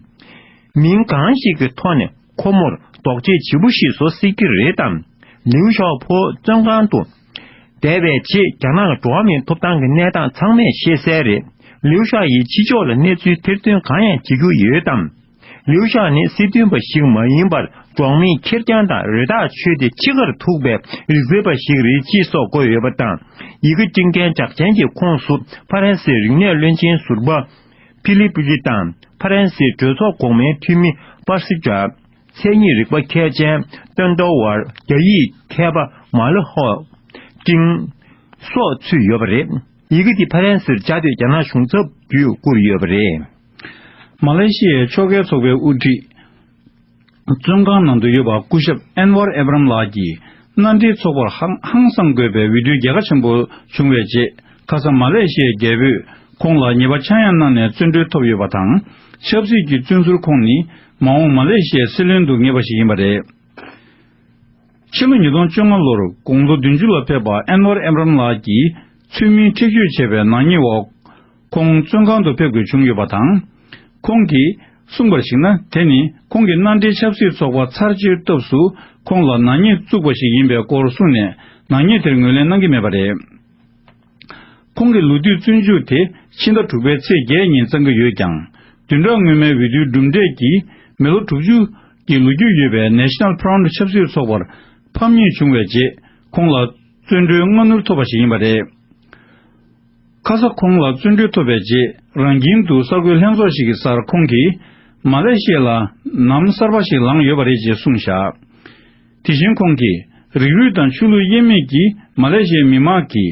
མིང་གང་ཞིག་གི་ཐོག་ནས་ཁོ་མོར་ལྡོག་ཆས་ལྗིད་པོ་ཞིག་བཟོ་སྲིད་ཀྱི་རེད་དམ། ལིའུ་ཞའོ་པོ་བཙོན་ཁང་དུ་བསྡད་པའི་རྗེས་རྒྱ་ནག་གི་འགྲོ་བ་མིའི་ཐོབ་ཐང་གི་གནས་སྟངས་ཚང་མས་ཤེས་གསལ་རེད། ལིའུ་ཞའོ་ཡིས་ཕྱི་ཕྱོགས་ལ་གནས་ཚུལ་ཐེར་འདོན་གང་ཡང་བྱེད་རྒྱུ་ཡོད་དམ། ལིའུ་ཞའོ་ནི་སྲིད་དོན་པ་ཞིག་མ་ཡིན་པར། འབྲོག་མིའི་ཁེར་རྐྱང་དང་རི་དྭགས་ཆོས་དེ་འཆི་ཁར་ཐུག་པའི་རིག་རྩལ་པ་ཞིག་རེད་ཅེས་སོགས་བཀོད་ཡོད་པ་དང་། ཡི་གེ་སྤྲིང་མཁན་གྲགས་ཅན་གྱི་ཁོངས་སུ་ཕ་རན་སིའི་རིག་གནས་བློན་ཆེན་ཟུར་པ་ཕི་ལི་པི་ལི་དང་། ཕ་རན་སིའི་གྲོས་ཚོགས་གོང་མའི་འཐུས་མི་པར་སི་ཏྲ། མཚན་ཉིད་རིག་པ་མཁས་ཅན་ཏོན་ཏོ་ཝར། རྒྱ་ཡིག་མཁས་པ་མ་ལི་ཧོ་ཀྲིང་སོགས་ཚུད་ཡོད་པ་རེད། ཡི་གེ་འདི་ཕ་རན་སིར་བཅའ་སྡོད་རྒྱ་ནག་གཞུང་ཚབ་བརྒྱུད་བསྐུར་ཡོད་པ་རེད། མ་ལེ་ཤི་ཡའི་ཕྱོགས་འགལ་ཚོགས་པའི་དབུ་ཁྲིད། བཙོན་ཁང་ནང་དུ་ཡོད་པ་སྐུ་ཞབས་ཨན་ཝར་ཨེབ་རམ་ལགས་ཀྱིས་ མནའ་འབྲེལ་ཚོགས་པར་ཧང་ཧང་སང་དགོས་པའི་འོས་བསྡུའི་རྒྱལ་ཁ་ཆེན་པོ་བྱུང་བའི་རྗེས། ཁ་ས་མ་ལེ་ཤི་ཡའི་རྒྱལ་པོས་ཁོང་ལ་ཉེས་པ་ཆག་ཡང་གནང་ནས་བཙོན་གྲོལ་ཐོབ་ཡོད་པ་དང་། ཆབ་སྲིད་ཀྱི་བཙོན་ཟུར་ཁོང་ནི་མ་འོངས་མ་ལེ་ཤི་ཡའི་སྲིད་བློན་དུ་ངེས་པ་ཞིག་ཡིན་པ་རེད། ཕྱི་ལོ་ཉིས་སྟོང་བཅོ་ལྔ་ལོར་དགུང་ལོ་བདུན་ཅུ་ལ་ཕེབས་པ་ཨན་ཝར་ཨེབ་རམ་ལགས་ཀྱིས་ཚུལ་མིན་འཁྲིག་སྤྱོད་བྱས་པའི་ནག་ཉེས་འོག་ཁོང་བཙོན་ཁང་དུ་ཕེབས་དགོས་བྱུང་ཡོད་པ་དང་། ཁོང་གིས་གསུངས་པར་གཞིགས་ན། དེ་ནི་ཁོང་གི་མནའ་འབྲེལ་ཆབ་སྲིད་ཚོགས་པ་ཚར་གཅོད་སྐབས་སུ་ཁོང་ལ་ནག་ཉེས་བཙུགས་པ་ཞིག་ཡིན་པའི་སྐོར་གསུངས་ནས། ནག་ཉེས་དེར་ངོས་ལེན་གནང་གི་མེད་པ་རེད། ཁོང་གི་ལོ་དུས་བཙོན་འཇུག་དེ་ཕྱི་ཟླ་དྲུག་པའི་ཚེས་བརྒྱད་ཉིན་བརྩམས་ཀྱི་ཡོད་ཀྱང་། བདུན་ཕྲག་སྔོན་མའི་འོས་བསྡུའི་གྲུབ་འབྲས་ཀྱིས་མི་ལོ་དྲུག་ཅུ་གི་ལོ་རྒྱུས་ཡོད་པའི་National Front ཆབ་སྲིད་ཚོགས་པར་ཕམ་ཉེས་བྱུང་བའི་རྗེས། ཁོང་ལ་བཙོན་གྲོལ་སྔ་སྣུར་ཐོབ་པ་ཞིག་ཡིན་པ་རེད། ཁ་ས་ཁོང་ལ་བཙོན་གྲོལ་ཐོབ་པའི་རྗེས། རང་ཁྱིམ་དུ་གསར་འགོད་ལྷན་ཚོགས་ཤིག་གི་སར་ཁོང་གིས་མ་ལེ་ཤི་ཡ་ལ་ནམ་གསར་པ་ཞིག་ལངས་ཡོད་པ་རེད་ཅེས་གསུངས་བཞག་དེ་བཞིན་ཁོང་གིས་རིགས་རུས་དང་ཆོས་ལུགས་དབྱེ་མེད་ཀྱིས་མ་ལེ་ཤི་ཡའི་མི་དམངས་ཀྱི་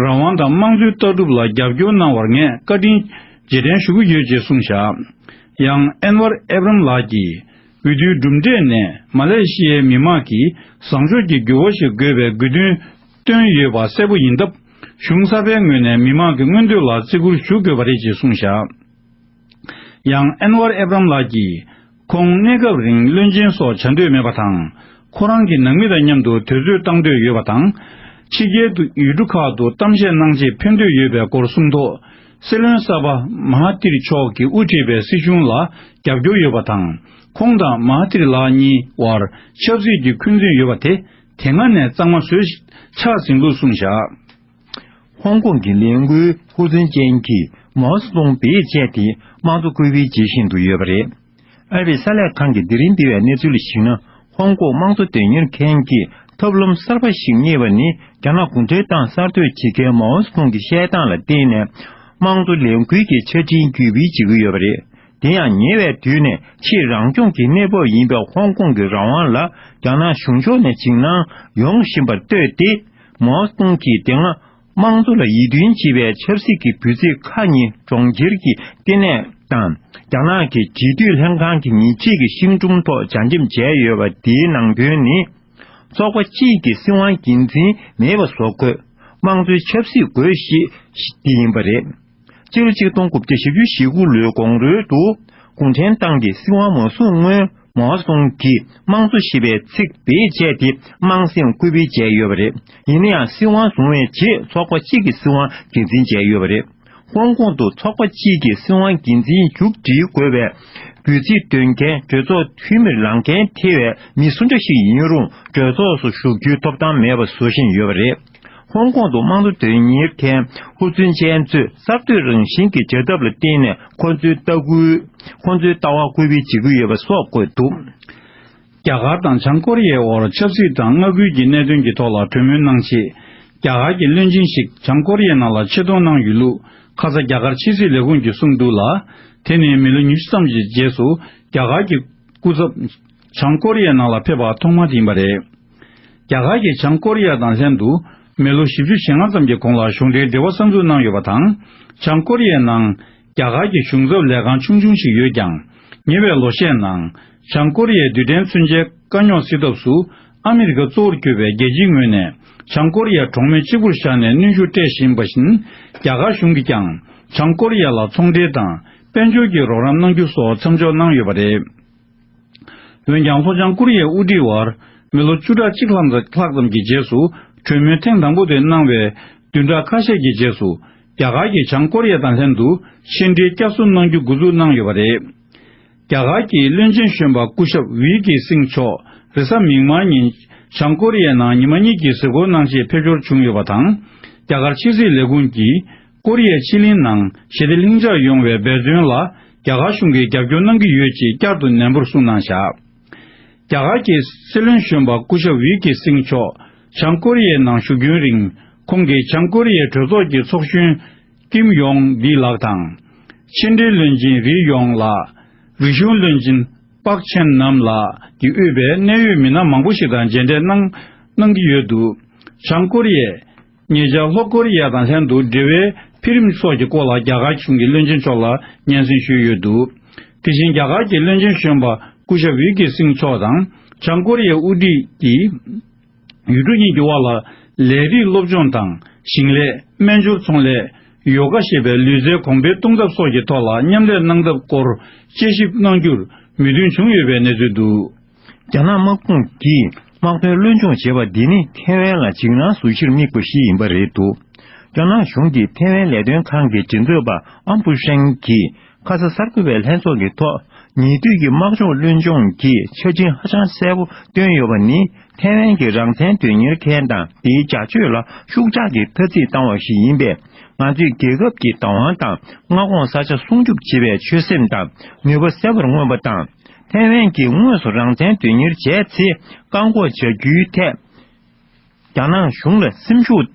རང་དབང་དང་དམངས་གཙོའི་ལྟ་གྲུབ་ལ་རྒྱབ་སྐྱོར་གནང་བར་ངས་བཀའ་དྲིན་རྗེས་དྲན་ཞུ་གི་ཡོད་ཅེས་གསུངས་བཞག་ཡང་ཨན་ཝར་ཨེབ་རམ་ལགས་ཀྱིས་འོས་བསྡུའི་གྲུབ་འབྲས་ནས་མ་ལེ་ཤི་ཡའི་མི་དམངས་ཀྱིས་བཟང་ཕྱོགས་ཀྱི་འགྱུར་བ་ཞིག་དགོས་པའི་དགོས་འདུན་བཏོན་ཡོད་པ་གསལ་པོ་ཡིན་སྟབས། གཞུང་གསར་པའི་ངོས་ནས་མི་དམངས་ཀྱི་མངོན་འདོད་ལ་བརྩི་བཀུར་ཞུ་དགོས་པ་རེད་ཅེས་གསུངས་བཞག་ཡང་ཨན་ཝར་ཨེབ་རམ་ལགས་ཀྱིས་ཁོང་གནས་སྐབས་རིང་བློན་ཆེན་སོགས་བྱ་འདོད་མེད་པ་དང་། ཁོ་རང་གི་ནང་མི་དང་མཉམ་དུ་དུས་ཚོད་བཏང་འདོད་ཡོད་པ་དང་། ཕྱི་རྒྱལ་དུ་ཡུལ་གྲུ་ཁག་ཏུ་གཏམ་བཤད་གནང་ཆེད་ཕེབས་འདོད་ཡོད་པའི་སྐོར་གསུངས་ཐོག་སྲིད་བློན་གསར་པ་མ་ཧ་ཏིར་མཆོག་གིས་དབུ་ཁྲིད་པའི་སྲིད་གཞུང་ལ་རྒྱབ་སྐྱོར་ཡོད་པ་དང་། ཁོང་དང་མ་ཧ་ཏིར་ལགས་གཉིས་བར་ཆབ་སྲིད་ཀྱི་འཁོན་འཛིན་ཡོད་པ་དེ་དེ་སྔ་ནས་གཙང་མ་བཟོས་ཆགས་ཟིན་ལུགས་གསུངས་བཞག་ཧོང་ཀོང་གི་ལས་འགུལ་ཧུར་བརྩོན་ཅན་གྱིས་མའོ་ཙེ་ཏུང་བེད་སྤྱད་དེ་དམངས་གཙོ་བཀོད་སྤེལ་བྱེད་བཞིན་དུ་ཡོད་པ་རེད། ཨ་རིའི་གསར་ལས་ཁང་གིས་དེ་རིང་སྤེལ་བའི་གནས་ཚུལ་ལ་གཞིགས་ན། ཧོང་ཀོང་དམངས་གཙོ་དོན་གཉེར་མཁན་གྱིས་ཐབས་ལམ་གསར་པ་ཞིག་རྙེད་པ་ནི། རྒྱ་ནག་གུང་ཁྲན་ཏང་གསར་གཏོད་བྱེད་མཁན་མའོ་ཙེ་ཏུང་གི་བཤད་སྟངས་ལ་བརྟེན་ནས། དམངས་གཙོ་ལས་འགུལ་གྱི་ཆ་འཕྲིན་བརྒྱུད་སྤེལ་བྱེད་ཀྱི་ཡོད་པ་རེད། དེ་ཡང་ཉེ་བའི་དུས་ནས་ཕྱིའི་རང་སྐྱོང་གི་གནས་བབ་ཡིན་པའི་ཧོང་ཀོང་གི་རང་དབང་ལ་རྒྱ་ནག་གཞུང་ཕྱོགས་ནས་འཇིགས་སྣང་ཡོང་བཞིན་པར་ལྟོས་ཏེ། མའོ་ཙེ་ཏུང་གིས་དེ་སྔ་དམངས་གཙོ་ལ་ཡིད་རྟོན་བྱེད་པའི་ཆབ་སྲིད་ཀྱི་འབོད་ཚིག་ཁག་གཉིས་གྲོང་ཁྱེར་གྱི་ལྟེ་གནས་དང་རྒྱ་ནག་གི་འབྲེལ་མཐུད་ལྷན་ཁང་གི་ཉེ་འཁྲིས་ཀྱི་ཤིང་སྒྲོམ་ཐོག་ལྗགས་འདེབས་བྱས་ཡོད་པ། དེའི་ནང་དོན་ནི། ཚོགས་པ་གཅིག་གི་སྲིད་དབང་སྒེར་འཛིན་མེད་པ་བཟོ་དགོས། དམངས་གཙོའི་ཆབ་སྲིད་དགོས་ཞེས་དེ་ཡིན་པ་རེད། སྤྱི་ལོ་ཆིག་སྟོང་དགུ་བརྒྱ་བཞི་བཅུ་ཞེ་དགུ་ལོའི་གོང་རོལ་དུ། གུང་ཁྲན་ཏང་གིས་སྲིད་དབང་མ་བཟུང་སྔོན། མའོ་ཙེ་ཏུང་གིས་དམངས་གཙོ་ཞེས་པའི་ཚིག་བེད་སྤྱད་དེ། དམངས་སེམས་སྐུལ་སྤེལ་བྱས་ཡོད་པ་རེད། ཡིན་ན་ཡང་། སྲིད་དབང་བཟུང་བའི་རྗེས། ཚོགས་པ་གཅིག་གི་སྲིད་དབང་སྒེར་འཛིན་བྱས་ཡོད་པ་རེད། ཧོང་ཀོང་དུ་ཚོགས་པ་གཅིག་གི་སྲིད་དབང་སྒེར་འཛིན་མཇུག་སྒྲིལ་དགོས་པའི་འབོད་ཚིག་འདོན་མཁན་གྲོས་ཚོགས་འཐུས་མིར་ལངས་མཁན་ཐེ་བའི་མི་སུ་འདྲ་ཞིག་ཡིན་རུང་། གྲོས་ཚོགས་སུ་ཞུགས་རྒྱུའི་ཐོབ་ཐང་མེད་པ་བཟོ་བཞིན་ཡོད་པ་རེད། ཧོང་ཀོང་དུ་དམངས་གཙོ་དོན་གཉེར་མཁན་ཧུར་བརྩོན་ཅན་ཚོས་གསར་གཏོད་རང་བཞིན་གྱི་བྱ་ཐབས་ལ་བརྟེན་ནས། ཁོ་ཚོའི་ལྟ་སྐུལ། ཁོ་ཚོའི་ལྟ་བ་སྐུལ་སྤེལ་བྱེད་ཀྱི་ཡོད་པ་སོགས་བཀོད་འདུག་རྒྱ་གར་དང་བྱང་ཀོ་རི་ཡའི་དབར་ཆབ་སྲིད་དང་མངའ་ཁུལ་གྱི་གནད་དོན་གྱི་ཐོག་ལ་གྲོས་མོལ་གནང་ཆེད། རྒྱ་གར་གྱི་བློན་ཆེན་ཞིག་བྱང་ཀོ་རི་ཡའི་ནང་ལ་ཆེད་གཏོང་གནང་ཡོད་ལུགས། ཁ་ས་རྒྱ་གར་ཕྱི་སྲིད་ལས་ཁུངས་ཀྱིས་གསུངས་འདུག་ལ། དེ་ནི་མི་ལོ་ཉི་ཤུ་ཙམ་གྱི་རྗེས་སུ་རྒྱ་གར་གྱི་སྐུ་ཚབ་བྱང་ཀོ་རི་ཡའི་ནང་ལ་ཕེབས་པ་ཐོག་མ་དེ་ཡིན་པ་རེད། རྒྱ་གར་གྱིས་བྱང་ཀོ་རི་ཡ་དང་ལྷན་དུ་མི་ལོ་བཞི་བཅུ་ཞེ་ལྔ་ཙམ་གྱི་གོང་ལ་གཞུང་འབྲེལ་འབྲེལ་བ་གསར་འཛུགས་གནང་ཡོད་པ་དང་། བྱང་ཀོ་རི་ཡའི་ནང་རྒྱ་གར་གྱི་གཞུང་ཚབ་ལས་ཁང་ཆུང་ཆུང་ཞིག་ཡོད་ཀྱང་། ཉེ་བའི་ལོ་ཤས་ནང་། བྱང་ཀོ་རི་ཡའི་རྡུལ་ཕྲན་མཚོན་ཆའི་དཀའ་རྙོག་སེལ་ཐབས་སུ། ཨ་མི་རི་ཀ་གཙོ་བོར་གྱུར་པའི་རྒྱལ་སྤྱིའི་ངོས་ནས་བྱང་ཀོ་རི་ཡ་གྲོགས་མེད་གཅིག་པུར་བཞག་ནས་གནོན་ཤུགས་སྤྲད་བཞིན་པ་བཞིན། རྒྱ་གར་གཞུང་གིས་ཀྱང་། བྱང་ཀོ་རི་ཡ་ལ་ཚོང་འབྲེལ་དང་། དཔལ་འབྱོར་གྱི་རོགས་རམ་གནང་རྒྱུ་སོགས་མཚམས་འཇོག་གནང་ཡོད་པ་རེད། འོན་ཀྱང་། ལྷོ་བྱང་ཀོ་རི་ཡའི་དབུ་ཁྲིད་དབར་མི་ལོ་བཅུ་ཕྲག་གཅིག་ལྷག་ཙམ་གྱི་རྗེས་སུ། གྲོས་མོལ་ཐེངས་དང་པོ་དེ་གནང་བའི་བདུན་ཕྲག་ཁ་ཤས་ཀྱི་རྗེས་སུ། རྒྱ་གར་གྱིས་བྱང་ཀོ་རི་ཡ་དང་ལྷན་དུ་ཕྱི་འབྲེལ་བསྐྱར་གསོ་གནང་རྒྱུ་འགོ་འཛུགས་གནང་ཡོད་པ་རེད། རྒྱ་གར་གྱི་བློན་ཆེན་གཞོན་པ་སྐུ་ཞབས་ཝི་ཀེ་སིང་མཆོག་རེས་གཟའ་མིག་དམར་ཉིན་བྱང་ཀོ་རི་ཡའི་ནང་ཉི་མ་གཉིས་ཀྱི་གཟིགས་སྐོར་གནང་ཆེད་ཕེབས་འབྱོར་བྱུང་ཡོད་པ་དང་། རྒྱ་གར་ཕྱི་སྲིད་ལས་ཁུངས་ཀྱིས། ཀོ་རི་ཡའི་ཕྱེད་གླིང་ནང་ཞི་བདེ་ལྷིང་འཇགས་ཡོང་བའི་འབད་བརྩོན་ལ་རྒྱ་གར་གཞུང་གིས་རྒྱབ་སྐྱོར་གནང་གི་ཡོད་ཅེས་བསྐྱར་དུ་ནན་པོར་གསུངས་གནང་བཞག་རྒྱ་གར་གྱི་སྲིད་བློན་གཞོན་པ་སྐུ་ཞབས་ཝི་ཀེ་སིང་མཆོག་བྱང་ཀོ་རི་ཡའི་ནང་བཞུགས་རྒྱུན་རིང་། ཁོང་གིས་བྱང་ཀོ་རི་ཡའི་གྲོས་ཚོགས་ཀྱི་ཚོགས་གཞོན་ཀིམ་ཡོང་ལི་ལགས་དང་། ཕྱི་འབྲེལ་བློན་ཆེན་རི་ཡོང་ལགས། རིག་གཞུང་བློན་ཆེན་པག་ཆེན་ནམ་ལགས་ཀྱིས་དབུས་པའི་གནད་ཡོད་མི་སྣ་མང་པོ་ཞིག་དང་མཇལ་འཕྲད་གནང་གནང་གི་ཡོད་འདུག་བྱང་ཀོ་རི་ཡས། ཉེ་ཆར་ལྷོ་ཀོ་རི་ཡ་དང་ལྷན་དུ་འབྲེལ་བའི་འཕེལ་རིམ་སོགས་ཀྱི་སྐོར་ལ་རྒྱ་གར་གཞུང་གི་བློན་ཆེན་མཆོག་ལ་སྙན་སེང་ཞུས་ཡོད་འདུག་དེ་བཞིན་རྒྱ་གར་གྱི་བློན་ཆེན་གཞོན་པ་སྐུ་ཞབས་ཝི་ཀེ་སིང་མཆོག་དང་བྱང་ཀོ་རི་ཡའི་དབུ་ཁྲིད་ཀྱིས་ ཡུལ་གྲུ་གཉིས་ཀྱི་དབར་ལ་ལས་རིགས་སློབ་སྦྱོང་དང་ཞིང་ལས། སྨན་སྦྱོར་ཚོང་ལས། ཡོ་ག་ཞེས་པའི་ལུས་རྩལ་གོང་འཕེལ་གཏོང་ཐབས་སོགས་ཀྱི་ཐོག་ལ་མཉམ་ལས་གནང་ཐབས་སྐོར་དཔྱད་ཞིབ་གནང་རྒྱུར་མོས་མཐུན་བྱུང་ཡོད་པའི་གནས་ཚུལ་འདུག། རྒྱ་ནག་དམག་དཔུང་གིས་དམག་དོན་བློས་སྦྱོང་བྱས་པ་འདི་ནི་ཐེ་ཝན་ལ་འཇིགས་སྣང་བཟོ་གཞིར་དམིགས་པ་ཞིག་ཡིན་པ་རེད་འདུག། རྒྱ་ནག་གཞུང་གིས་ཐེ་ཝན་ལས་དོན་ཁང་གི་མགྲིན་ཚབ་པ་ཨམ་ཕུ་ཧྲེང་གིས་ཁ་ས་གསར་འགོད་པའི་ལྷན་ཚོགས་ཀྱི་ཐོག་ཉེ་དུས་ཀྱི་དམག་སྦྱོང་བློས་སྦྱོང་གིས་ཆ་རྐྱེན་ཧ་ཅང་གསལ་པོ་བཏོན་ཡོད་པ་ནི། ཐེ་ཝན་གྱི་རང་བཙན་དོན་གཉེར་མཁན་དང་དེའི་བྱ་སྤྱོད་ལ་ཤུགས་དྲག་གི་ཐ་ཚིག་བཏང་བ་ཞིག་ཡིན་པས། ང་ཚོས་རྒྱལ་ཁབ་ཀྱི་བདག་དབང་དང་མངའ་ཁོངས་ས་ཆ་སྲུང་སྐྱོབ་བྱེད་པའི་ཆོད་སེམས་དང་ནུས་པ་གསལ་བར་མངོན་པ་དང་། ཐེ་ཝན་གྱིས་དངོས་སུ་རང་བཙན་དོན་གཉེར་བྱས་ཚེ་བཀག་འགོག་བྱ་རྒྱུའི་ཐད། རྒྱ་ནག་གཞུང་ལ་སེམས་ཤུགས་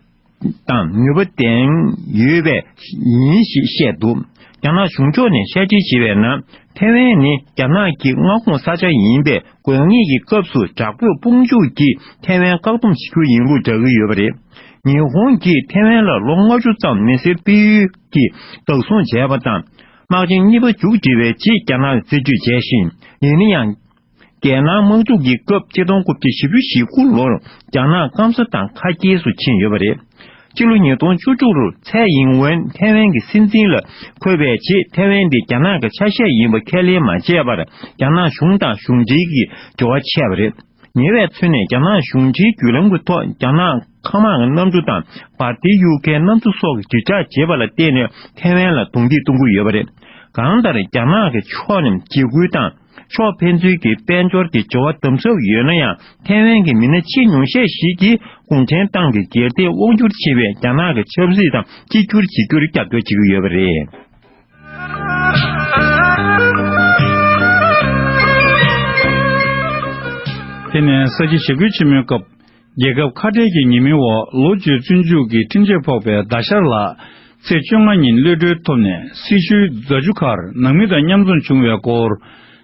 དང་ནུས་པ་ལྡན་ཡོད་པས་ཡིན་ཞེས་བཤད་འདུག། རྒྱ་ནག་གཞུང་ཕྱོགས་ནས་བཤད་ཁྲིད་བྱས་པའི་ནང་། ཐེ་ཝན་ནི་རྒྱ་ནག་གི་མངའ་ཁོངས་ས་ཆ་ཡིན་པས། དགོས་ངེས་ཀྱི་སྐབས་སུ་དྲག་པོས་དཔུང་འཇུག་གིས་ཐེ་ཝན་བཀག་སྡོམ་བྱེད་རྒྱུ་ཡིན་ལུགས་བསྒྲགས་ཀྱི་ཡོད་པ་རེད། ཉི་ཧོང་གིས་ཐེ་ཝན་ལ་ལོ་ལྔ་བཅུ་ཙམ་མི་སེར་སྤེལ་ཡུལ་གྱི་བདག་བཟུང་བྱས་པ་དང་། དམག་ཆེན་གཉིས་པ་མཇུག་སྒྲིལ་བའི་རྗེས་རྒྱ་ནག་ལ་རྩིས་སྤྲོད་བྱས་ཤིང་། ཡིན་ན་ཡང་། རྒྱལ་ནང་དམག་འཁྲུག་གི་སྐབས་ཆིག་སྟོང་དགུ་བརྒྱ་བཞི་བཅུ་ཞེ་དགུ་ལོར་རྒྱ་ནག་སྐམ་ས་དང་ཁ་གྱེས་སུ་ཕྱིན་ཡོད་པ་རེད། ཕྱི་ལོ་ཉིས་སྟོང་བཅུ་དྲུག་ལོར་ཚའེ་ཡིང་ཝེན་ཐེ་ཝན་གྱི་སྲིད་འཛིན་ལ་འཁོད་པའི་རྗེས། ཐེ་ཝན་འདི་རྒྱ་ནག་གི་ཆ་ཤས་ཡིན་པ་ཁས་ལེན་མ་བྱས་པར། རྒྱ་ནག་གཞུང་དང་གཞུང་འབྲེལ་གྱི་འབྲེལ་བ་ཆད་པ་རེད། ཉེ་བའི་ཚུན་ནས་རྒྱ་ནག་གཞུང་འབྲེལ་བརྒྱུད་ལམ་གྱི་ཐོག་རྒྱ་ནག་མཁའ་དམག་གི་གནམ་གྲུ་དང་། འབར་མདེལ་གཡུག་མཁན་གནམ་གྲུ་སོགས་ཀྱི་དྲིལ་བསྒྲགས་བྱས་པ་ལ་བརྟེན་ནས་ཐེ་ཝན་ལ་རྡུང་རྡེག་གཏོང་གི་ཡོད་པ་རེད། གང་ལྟར། རྒྱ་ནག་གི་ཕྱོགས་ནས་འཇིགས་སྐུལ་དང་། ཕྱོགས་ཕན་ཚུན་གྱི་དཔལ་འབྱོར་གྱི་འབྲེལ་བ་དམ་ཟབ་ཡོད་ན་ཡང་། ཐེ་ཝན་གྱི་མི་སྣ་ཆེས་ཉུང་ཤས་ཤིག་གིས་གུང་ཁྲན་ཏང་གི་སྒེར་སྡེ་དབང་སྒྱུར་བྱེད་པའི་རྒྱ་ནག་གི་ཆབ་སྲིད་དང་གཅིག་གྱུར་བྱེད་རྒྱུར་རྒྱབ་སྐྱོར་བྱེད་ཀྱི་ཡོད་པ་རེད། དེ་ནས་ས་བྱི་ཞི་རྒོལ་ཆེན་མོའི་སྐབས། རྒྱལ་ཁབ་ཁ་བྲལ་གྱི་ཉེས་མིང་འོག་ལོ་བཅུའི་བཙོན་འཇུག་གི་ཁྲིམས་ཆད་ཕོག་པའི་ཟླ་ཤར་ལགས། ཚེས་བཅོ་ལྔ་ཉིན་གློད་གྲོལ་ཐོབ་ནས་སྲི་ཞུའི་རྫ་ཆུ་ཁར་ནང་མི་དང་མཉམ་འཛོམས་བྱུང་བའི་སྐོར།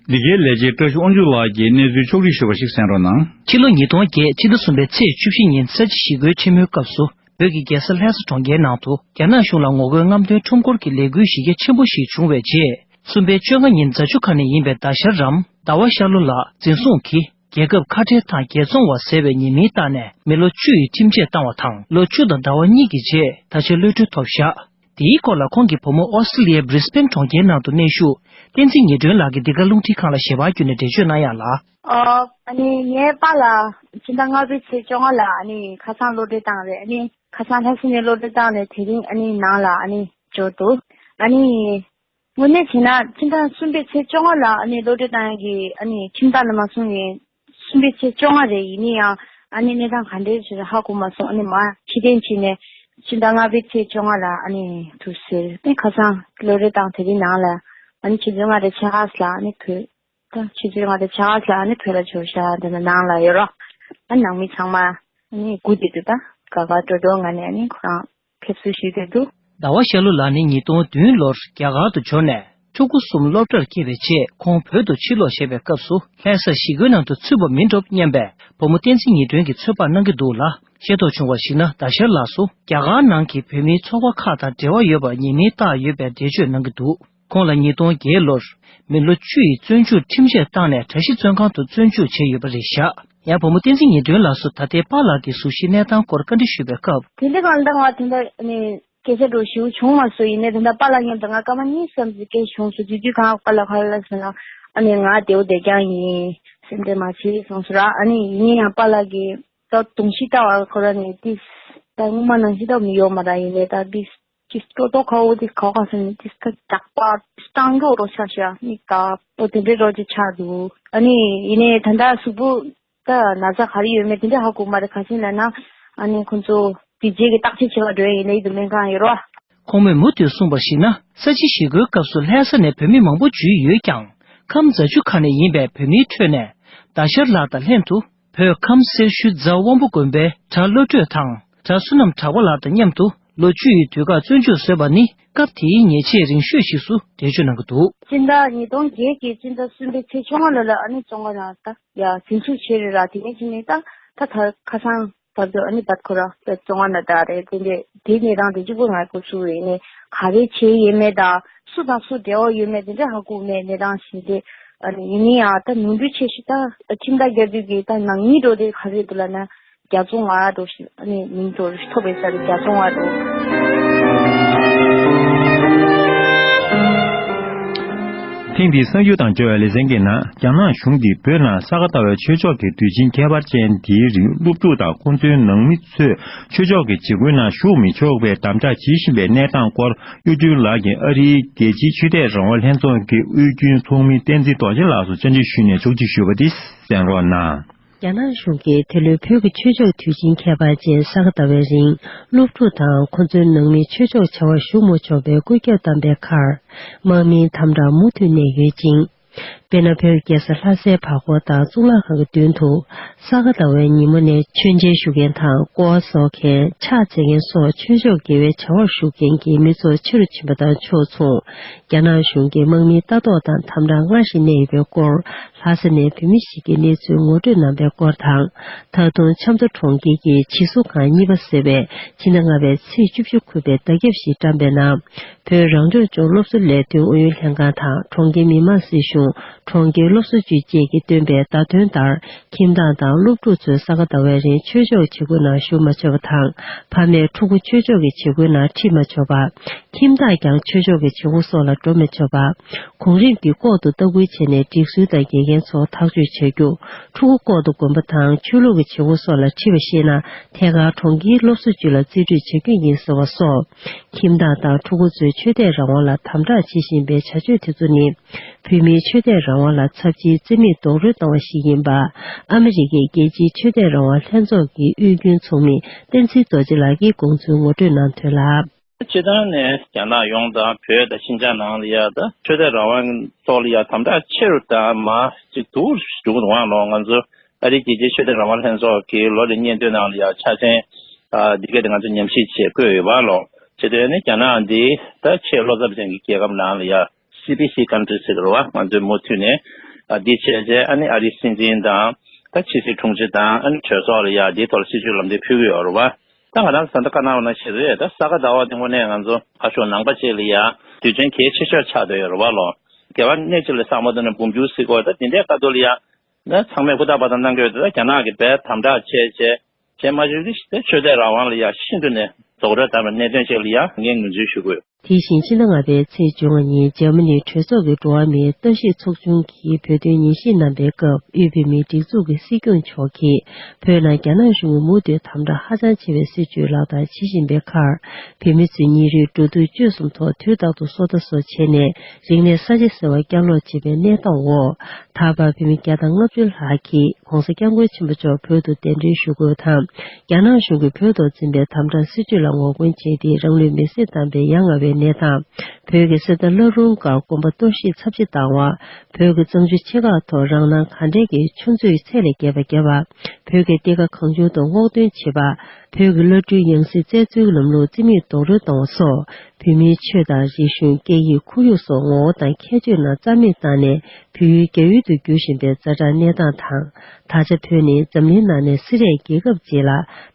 འདི་གའི་ལས་བྱེད་བཀྲ་ཤིས་དབང་ཕྱུག་ལགས་ཀྱིས་གནས་ཚུལ་ཕྱོགས་བསྒྲིགས་ཞུས་པ་ཞིག་གསན་རོགས་གནང་། ཕྱི་ལོ་ཉིས་སྟོང་བརྒྱད། ཕྱི་ཟླ་གསུམ་པའི་ཚེས་བཅུ་བཞི་ཉིན་ས་བྱི་ཞི་རྒོལ་ཆེན་མོའི་སྐབས་སུ། བོད་ཀྱི་རྒྱལ་ས་ལྷ་ས་གྲོང་ཁྱེར་ནང་དུ། རྒྱ་ནག་གཞུང་ལ་ངོ་རྒོལ་རྔམ་སྟོན་ཁྲོམ་སྐོར་གྱི་ལས་འགུལ་གཞི་རྒྱ་ཆེན་པོ་ཞིག་བྱུང་བའི་རྗེས། གསུམ་པའི་བཅོ་ལྔ་ཉིན་རྫ་ཆུ་ཁ་ནས་ཡིན་པའི་ཟླ་ཤར་རམ། ཟླ་བ་ཤར་ལྷོ་ལགས་འཛིན་བཟུང་གིས། རྒྱལ་ཁབ་ཁ་བྲལ་དང་རྒྱལ་བཙོང་བ་ཟེར་བའི་ཉེས་མིང་བཏགས་ནས། མི་ལོ་བཅུ་ཡི་ཁྲིམས་ཆད་བཏང་བ་དང་། ལོ་བཅུ་དང་ཟླ་བ་གཉིས་ཀྱི་རྗེས། ད་ཆ་གློད་གྲོལ་ཐོབ་བཞག། དེའི་སྐོར་ལ་ཁོང་གི་བུ་མོ་ཨོ་སི་ཀྲི་ལི་ཡའི་བྷི་རི་སི་བྷེན་གྲོང་ཁྱེར་ནང་དུ་གནས་བཞུགས། བསྟན་འཛིན་ཉི་སྒྲོན་ལགས་ཀྱིས་འདི་ག་རླུང་འཕྲིན་ཁང་ལ་ཞལ་པར་བརྒྱུད་ནས་འགྲེལ་བརྗོད་གནང་ཡག་ལ། ཨ་ཨ་ནི་ངའི་པཱ་ལགས་ཕྱི་ཟླ་ལྔ་པའི་ཚེས་བཅོ་ལྔ་ལ་ཨ་ནི་ཁ་སང་གློད་གྲོལ་བཏང་རེད། ཨ་ནི་ཁ་སང་ལྷ་ས་ནས་གློད་གྲོལ་བཏང་ནས་དེ་རིང་ཨ་ནི་ནང་ལ་ཨ་ནི་འབྱོར་འདུག། ཨ་ནི་དངོས་གནས་བྱས་ན་ཕྱི་ཟླ་གསུམ་པའི་ཚེས་བཅོ་ལྔ་ལ་ཨ་ནི་གློད་གྲོལ་བཏང་ཡག་གི་ཨ་ནི་ཁྲིམས་ཐག་ལ་མ་སོང་ངས། གསུམ་པའི་ཚེས་བཅོ་ལྔ་རེད། ཡིན་ན་ཡང་ཨ་ནི་གནས་སྟངས་ག་འདྲས་ཞིག་ཧ་གོ་མ་སོང་། ཨ་ནི་མ་ཕྱིར་འཐེན་བྱས་ནས་ཕྱི་ཟླ་ལྔ་པའི་ཚེས་བཅོ་ལྔ་ལ་ཨ་ནི་འདུག་ཟེར་ཏེ། ཁ་སང་གློད་གྲོལ་བཏང་དེ་རིང་ནང་ལ་ཨ་ནི་ཆུ་ཚོད་ལྔ་དང་ཕྱེད་ཀ་ལ་ཨ་ནི་བོད། ད་ཆུ་ཚོད་ལྔ་དང་ཕྱེད་ཀ་ལ་ཨ་ནི་བོད་ལ་འབྱོར་ཤག། འདི་ནང་ལ་ཡོད་རོགས། ཨ་ནི་ནང་མི་ཚང་མ་ཨ་ནི་སྒུག་བསྡད་འདུག། ད་དགའ་དགའ་སྤྲོ་སྤྲོ་ངང་ནས་ཨ་ནི་ཁོ་རང་ཕེབས་བསུ་ཞུས་བསྡད་འདུག། ཟླ་བ་ཤར་ལྷོ་ལགས་ནི་ཉིས་སྟོང་བདུན་ལོར་རྒྱ་གར་དུ་འབྱོར་ནས། ཕྲུ་གུ་གསུམ་སློབ་གྲྭར་སྐྱེལ་བའི་རྗེས། ཁོང་བོད་དུ་ཕྱིར་ལོག་བྱས་པའི་སྐབས་སུ། ལྷ་ས་ཞི་རྒོལ་ནང་དུ་ཚུད་པ་མིན་འགྲོ་སྙམ་པའི་བུ་མོ་བསྟན་འཛིན་ཉི་སྒྲོན་གྱིས་ཚོད་དཔག་གནང་གི་འདུག་ལ། ཤེས་རྟོགས་བྱུང་བར་གཞིགས་ན། ཟླ་ཤར་ལགས་སུ་རྒྱ་གར་ནང་གི་བོད་མིའི་ཚོགས་པ་ཁག་དང་འབྲེལ་བ་ཡོད་པར་ཉེས་མིང་བཏགས་ཡོད་པའི་འགྲེལ་བརྗོད་གནང་གི་འདུག། ཁོང་ལ་ཉིས་སྟོང་བརྒྱད་ལོར་མི་ལོ་བཅུ་ཡི་བཙོན་འཇུག་ཁྲིམས་ཆད་བཏང་ནས་གྲྭ་བཞི་བཙོན་ཁང་དུ་བཙོན་འཇུག་བྱས་ཡོད་པ་རེད་བཞག། ཡང་བུ་མོ་བསྟན་འཛིན་ཉི་སྒྲོན་ལགས་སུ་ད་ལྟའི་པཱ་ལགས་ཀྱི་གཟུགས་གཞིའི་གནས་སྟངས་སྐོར་བཀའ་འདྲི་ཞུས་པའི་སྐབས། དེ་འདྲ་གང་ལྟར་ང་དེ་འདྲ་ནི་སྐད་ཆ་འདྲ་ཞིག་བྱུང་མ་སོང་། ཡིན་ནའི་ད་ལྟ་པཱ་ལགས་མཉམ་དུ་ང་སྐར་མ་གཉིས་ཙམ་ཅིག་སྐད་ཆ་བྱུང་སོང་། དེ་དུས་གང་པཱ་ལགས་ག་རེ་ལབ་ཟེར་ན། ཨ་ནི་ང་བདེ་པོ་བདེ་རྐྱང་ཡིན། སེམས་ཁྲལ་མ་བྱེད་གསུངས་སོང་ར། ཨ་ནི་ཡིན་ནའི་ཡང་པཱ་ལགས་ཀྱིས་ད་གདོང་ཤེས་ལྟ་བ་ཁོ་ར་ནི་ཏིས་ད་སྔོན་མ་ནང་བཞིན་ད་མི་ཡོད་མ་ར། ཡིན་ནའི་ད་ཏིས་ཅིག་ལྟོ་ལྟོ་ཁ་བོ་དེ་ཁ་ཁ་སོང་ནས་ཅིག་ད་འཇག་པ་སྤྲང་རོགས་རོ་ཆགས་ཤག་མིག་ད་ཨོ་དེ་འདྲའི་རོ་ཅིག་ཆགས་འདུག། ཨ་ནི་ཡིན་ནའི་ད་ལྟ་གཟུགས་པོ་ད་ན་ཚ་ག་རེ་ཡོད་མེད་དེ་འདྲ་ཧ་གོ་མ་རེད། ག་ཅི་ལབ་ན་ཨ་ནི་ཁོང་ཚོ་དེ་རྗེས་ཀྱི་བརྟག་དཔྱད་བྱེད་པར་འགྲོ་ཡ་ཡིན་ན་ཡིད་དུ་སྨན་ཁང་ཡོད་རོ། ཁོང་མོས་མུ་མཐུད་གསུངས་པར་གཞིགས་ན། ས་བྱི་ཞི་རྒོལ་སྐབས་སུ་ལྷ་ས་ནས་བོད་མི་མང་པོ་འཇུས་ཡོད་ཀྱང་། ཁམས་རྫ་ཆུ་ཁ་ནས་ཡིན་པའི་བོད་མིའི་ཁྲོད་ནས་ཟླ་ཤར་ལགས་དང་ལྷན་དུ། བོད་ཁམས་སེར་ཤུལ་རྫ་དབང་པོ་དགོན་པའི་གྲྭ་བློ་གྲོས་དང་གྲྭ་བསོད་ནམས་གྲགས་པ་ལགས་དང་མཉམ་དུ་ལོ་བཅུ་ཡི་དུས་བཀག་བཙོན་འཇུག་བཟོས་པ་ནི་སྐབས་དེའི་ཉེས་ཆད་རིང་ཤོས་ཤིག་སུ་འགྲེལ་བརྗོད་གནང་གི་འདུག། སྤྱི་ཟླ་ཉིས་སྟོང་བརྒྱད་ཀྱི་སྤྱི་ཟླ་གསུམ་པའི་ཚེས་བཅོ་ལྔ་ལོ་ལ་ཨ་ནི་བཙོན་ཁང་ནང་ད་ཡ་འཛིན་བཟུང་བྱས་རེད་ར། དེ་ནས་ཕྱིན་ནས་ད་ད་ད་ཁ་སང་བར་དུ་ཨ་ནི་བར་ཁོ་ར་བཙོན་ཁང་ནང་ད་རེད། དེ་འདྲས་དེ་ནས་རང་དེ་གཅིག་པུ་ང་སྐུ་གཟུགས་ཡིན་ནས་ག་རེ་བྱས་ཡོད་མེད་དང་སུ་དང་སུ་འབྲེལ་བ་ཡོད་མེད་དེ་འདྲས་ཧ་གོ་མེད་ནས་རང་བཞིན་དེ། ཨ་ནི་ཡིན་ནའི་ཡང་ད་ནོར་འཁྲུལ་ཆེ་ཤོས་ད་ཁྲིམས་ཐག་བརྒྱབ་དུས་ཀྱི་ད་ནག་ཉེས་འགྲོ་དེ་ག་རེ་འདུག་ལབ་ན། རྒྱ་མཚོ་ང་འགྲོ་ཞིག་ཨ་ནི་མིང་དུ་ཐོབ་པའི་ས་རུ་རྒྱ་མཚོ་ང་འགྲོ། ཐེངས་འདིའི་གསར་འགྱུར་དང་འབྲེལ་བའི་ལེ་ཚན་འདིའི་ནང་རྒྱ་ནག་གཞུང་གིས་བོད་ནང་ས་ག་ཟླ་བའི་ཆོས་ཕྱོགས་ཀྱི་དུས་ཆེན་ཁྱད་པར་ཅན་འདིའི་རིང་སློབ་ཕྲུག་དང་ཁོང་ཚོའི་ནང་མི་ཚོས་ཆོས་ཕྱོགས་ཀྱི་བྱེད་སྒོའི་ནང་ཞུགས་མི་ཆོག་པའི་དམ་དྲག་བྱེད་བཞིན་པའི་གནས་སྟངས་སྐོར་གཡུ་སྒྲོན་ལགས་ཀྱིས་ཨ་རིའི་རྒྱལ་སྤྱིའི་ཆོས་དད་རང་དབང་ལྷན་ཚོགས་ཀྱི་དབུས་རྒྱུན་ཚོགས་མི་བསྟན་འཛིན་རྡོ་རྗེ་ལགས་སུ་བཅར་འདྲི་ཞུས་ནས་ཕྱོགས་སྒྲིག་ཞུས་པ་འདི་གསན་རོགས་གནང་། རྒྱ་ནག་གཞུང་གིས་དེ་ལོའི་བོད་ཀྱི་ཆོས་ཕྱོགས་དུས་ཆེན་ཁྱད་པར་ཅན་ས་ག་ཟླ་བའི་རིང་སློབ་ཕྲུག་དང་ཁོ་ཚོའི་ནང་མིས་ཆོས་ཕྱོགས་བྱ་བར་ཞུགས་མ་ཆོག་པའི་བཀོད་ཁྱབ་བཏང་པའི་ཁར། དམག་མིའི་དམ་དྲག་མུ་མཐུད་གནས་ཡོད་ཅིང་། དཔེར་ན། བོད་རྒྱལ་ས་ལྷ་སའི་བར་སྐོར་དང་གཙུག་ལག་ཁང་གི་མདུན་དུ། ས་ག་ཟླ་བའི་ཉིན་མོ་ནས་མཆོད་མཇལ་ཞུ་མཁན་དང་། སྐོར་བ་བཟོ་མཁན། ཕྱག་འཚལ་མཁན་སོགས་ཆོས་ཕྱོགས་དགེ་བའི་བྱ་བར་ཞུགས་མཁན་གྱི་མི་ཚོགས་ཆེ་རུ་ཕྱིན་པ་དང་ཕྱོགས་མཚུངས། རྒྱ་ནག་གཞུང་གིས་དམག་མིའི་ལྟ་རྟོག་དང་དམ་དྲག་སྔར་བཞིན་གནས་ཡོད་པའི་སྐོར། ལྷ་ས་ནས་བོད་མི་ཞིག་གིས་གནས་ཚུལ་ངོ་སྤྲོད་གནང་པའི་སྐོར་དང་། ད་དུང་ཆབ་མདོ་གྲོང་ཁྱེར་གྱི་བྱིས་གསོ་ཁང་གཉིས་པ་ཟེར་བས་ཕྱི་ཟླ་ལྔ་པའི་ཚེས་བཅུ་བཞི་འཁོད་པའི་བརྡ་ཁྱབ་ཞིག་བཀྲམ་པའི་ནང་། བོད་རང་སྐྱོང་ལྗོངས་སློབ་གསོ་ལས་དོན་ཨུ་ཡོན་ལྷན་ཁང་དང་གྲོང་ཁྱེར་མི་དམངས་སྲིད་གཞུང་། གྲོང་ཁྱེར་སློབ་གསོ་ཅུས་བཅས་ཀྱིས་བཏོན་པའི་བརྡ་དོན་ལྟར། ཁྱིམ་བདག་དང་སློབ་ཕྲུག་ཚོས་ས་ག་ཟླ་བའི་རིང་ཆོས་ཕྱོགས་བྱེད་སྒོའི་ནང་ཞུགས་མ་ཆོག་པ་དང་། ཕ་མས་ཕྲུ་གུ་ཆོས་ཕྱོགས་ཀྱི་བྱེད་སྒོའི་ནང་ཁྲིད་མ་ཆོག་པ། ཁྱིམ་བདག་ཀྱང་ཆོས་ཕྱོགས་ཀྱི་བྱེད་སྒོ་སོགས་ལ་འགྲོ་མི་ཆོག་པ། གོང་རིམ་གྱི་ལྐོག་ཏུ་ལྟ་སྐུལ་བྱས་ནས་སྒྲིག་སྲོལ་དང་འགལ་མཁན་ཚོ་ཐག་གཅོད་བྱ་རྒྱུ། ཕྲུ་གུ་ལྐོག་ཏུ་དགོན་པ་དང་ཆོས་ལུགས་ཀྱི་བྱེད་སྒོ་སོགས་ལ་ཁྲིད་པ་ཤེས་ན། ཐད་ཀར་གྲོང་ཁྱེར་སློབ་གསོ་ཅུས་ལ་རྩིས་སྤྲོད་བྱ་རྒྱུ་ཡིན་ཟེར་བ་སོགས། ཁྱིམ་བདག་དང་ཕྲུ་གུ་ཚོའི་ཆོས་དད་རང་དབང་ལ་དམ་དྲག་བྱེད་བཞིན་པའི་བྱ་སྤྱོད་དེ་ཚོ་ནི། བོད་མིའི་ཆོས་དད་རང་དབང་ལ་ཚབས་ཆེའི་རྩིས་མེད་རྡོག་རོལ་བཏང་བ་ཞིག་ཡིན་པ། ཨ་མི་རི་ཀའི་རྒྱལ་སྤྱིའི་ཆོས་དད་རང་དབང་ལྷན་ཚོགས་ཀྱི་དབུས་རྒྱུན་ཚོགས་མི་བསྟན་འཛིན་རྡོ་རྗེ་ལགས་ཀྱིས་དགོངས་ཚུལ་ངོ་སྤྲོད་གནང་དོན་ལ། སྤྱིར་བཏང་ནས་རྒྱ་ནག་ཡོངས་དང་བོད་དང་ཕྱི་རྒྱལ་ནང་ལ་ཡ་ད་ཆོས་དད་རང་དབང་ཐོག་ལ་ཡ་དམ་དྲག་ཆེ་རུ་དང་མ་གཅིག་ཏུ་འགྲོ་གི་འདུག་ཨང་ལོ། ང་ཚོ་ཨ་རིའི་རྒྱལ་སྤྱིའི་ཆོས་དད་རང་དབང་ལྷན་ཚོགས་ཀྱིས་ལོ་རེ་སྙན་ཐོའི་ནང་ལ་ཡ་ཆ་ཚང་ཨ་འདི་ག་དེ་ང་ཚོ་ཉམས་ཞིབ་བྱེད་དགོས་ཡོད་པ་ལོ། བྱེད་དོན་ནི་རྒྱ་ནག་འདི་ད་ཆེས་བློ་འཚབ་ཅན་གྱི་རྒྱལ་ཁབ་ནང་ལ་ཡ་སི་པི་སི་ཀན་ཊི་རི་ཟེར་གི་རེད་བ། ང་ཚོས་མུ་མཐུད་ནས་ཨ་འདི་བྱས་རྗེས་ཨ་ནི་ཨ་རིའི་སྲིད་འཛིན་དང་ད་ཕྱི་སྲིད་དྲུང་ཆེ་དང་ཨ་ནི་གྲོས་ཚོགས་ལ་ཡ་འདིའི་ཐོག་ལ་སྲིད་ཇུས་ལམ་སྟོན་ཕུལ་གི་ཡོད་རེད་བ། ད་ང་རང་ད་ལྟ་བཀའ་གནང་བ་ནང་བཞིན་རེད། ད་ས་ག་ཟླ་བ་དེ་དངོས་གནས་ང་ཚོ་ཨ་ཤོག་ནང་པ་ཅིག་ལ་ཡ་དུས་ཆེན་གལ་ཆེ་ཤོས་ཆགས་བསྡད་ཡོད་རེད་བ་ལོ། རྒྱལ་བ་གནས་གཅིག་ལ་བསམ་བློ་བཏང་ནས་འབུམ་འགྱུར་སྲིད་སྐོར་ད་དེ་འདྲའི་ཁ་ཐུག་ལ་ཡ་ད་ཚང་མས་ཧུར་ཐག་འབད་ཐག་གནང་གི་ཡོད། ད་རྒྱ་ནག་གིས་རྦད་དམ་དྲག་བྱས་བྱས་བྱས་མ་བྱུང་དེ་ཆོས་དད་རང་དབང་ལ་ཡ་ཤིན་ཏུ་ནས་རྡོག་རོལ་བཏང་བའི་གནད་དོན་ཅིག་ལ་ཡ་ངས་ངོས་འཛིན་ཞུ་དགོས། དེ་བཞིན་ཕྱི་ཟླ་ལྔ་པའི་ཚེས་བཅོ་ལྔ་ཉིན་འཇར་མ་ནིའི་གྲོས་ཚོགས་ཀྱི་འགྲོ་བ་མིའི་ལྟ་ཞིབ་ཚོགས་ཆུང་གིས་བོད་དོན་ཉན་ཞིབ་གནང་པའི་སྐབས། དབུས་བོད་མིའི་སྒྲིག་འཛུགས་ཀྱི་སྲིད་སྐྱོང་མཆོག་གིས། བོད་ནང་རྒྱ་ནག་གཞུང་གིས་མུ་མཐུད་དམ་དྲག་ཧ་ཅང་ཆེ་བའི་སྲིད་བྱུས་ལག་བསྟར་བྱེད་བཞིན་པའི་ཁར། བོད་མི་ཚོས་ཉིན་རེའི་འགྲོ་འདུག་སྤྱོད་གསུམ་ཐོག་དུས་རྟག་ཏུ་སོ་ལྟ་སོགས་བྱས་ནས། རིག་གནས་གསར་བརྗེ་ཟེར་བ་བསྐྱར་ལོག་བྱེད་པའི་གནས་སྟངས་འོག་ད་བར་བོད་མི་བརྒྱ་དང་ལྔ་བཅུ་ལྷག་གིས་༸གོང་ས་༸སྐྱབས་མགོན་ཆེན་པོ་མཆོག་བོད་དུ་གདན་འདྲེན་ཞུ་དགོས་དང་། རྒྱ་ནག་གཞུང་གིས་བོད་ཐོག་འཛིན་པའི་དམ་དྲག་སྲིད་བྱུས་ལ་ངོ་རྒོལ་བྱས་ཏེ། རང་ལུས་མེར་སྲེག་བཏང་པའི་ཡ་ང་བའི་གནས་སྟངས། བོད་ཀྱི་གསེར་རྟ་བླ་རུང་སྒར་དགོན་པ་གཏོར་བཤིག་ཚབས་ཆེ་བཏང་བ། བོད་ཀྱི་གཙང་ཆུ་ཆེ་ཁག་ཐོག་རང་སྣང་གང་དྲན་གྱིས་ཆུ་མཛོད་ཚད་ལས་བརྒལ་བ་བརྒྱབ་པ། བོད་ཀྱི་གཏེར་ཁ་གང་བྱུང་དུ་སྔོག་འདོན་བྱེད་པ། བོད་ཀྱི་བླ་སྤྲུལ་ཡང་སྲིད་བཙལ་འཚོལ་གྱི་ལམ་ལུགས་རྩིས་མེད་རྡོག་རོལ་བཏང་བ་སོགས། བོད་མིའི་ཆོས་དང་རིག་གཞུང་། སྐད་ཡིག་ཁོར་ཡུག་སོགས་ངོ་བོ་དང་ཁྱད་ཆོས་རྣམས་རྩ་མེད་བཏང་ནས། བོད་ཡུལ་རྒྱ་ཡུལ་དུ་འགྱུར་བཞིན་པའི་ཛ་དྲག་གནས་སྟངས་དང་། ད་ཆ་བོད་ནི་འཛམ་གླིང་ནང་ནས་སེ་རའི་རྒྱལ་ཁབ་ཅིག་ལ།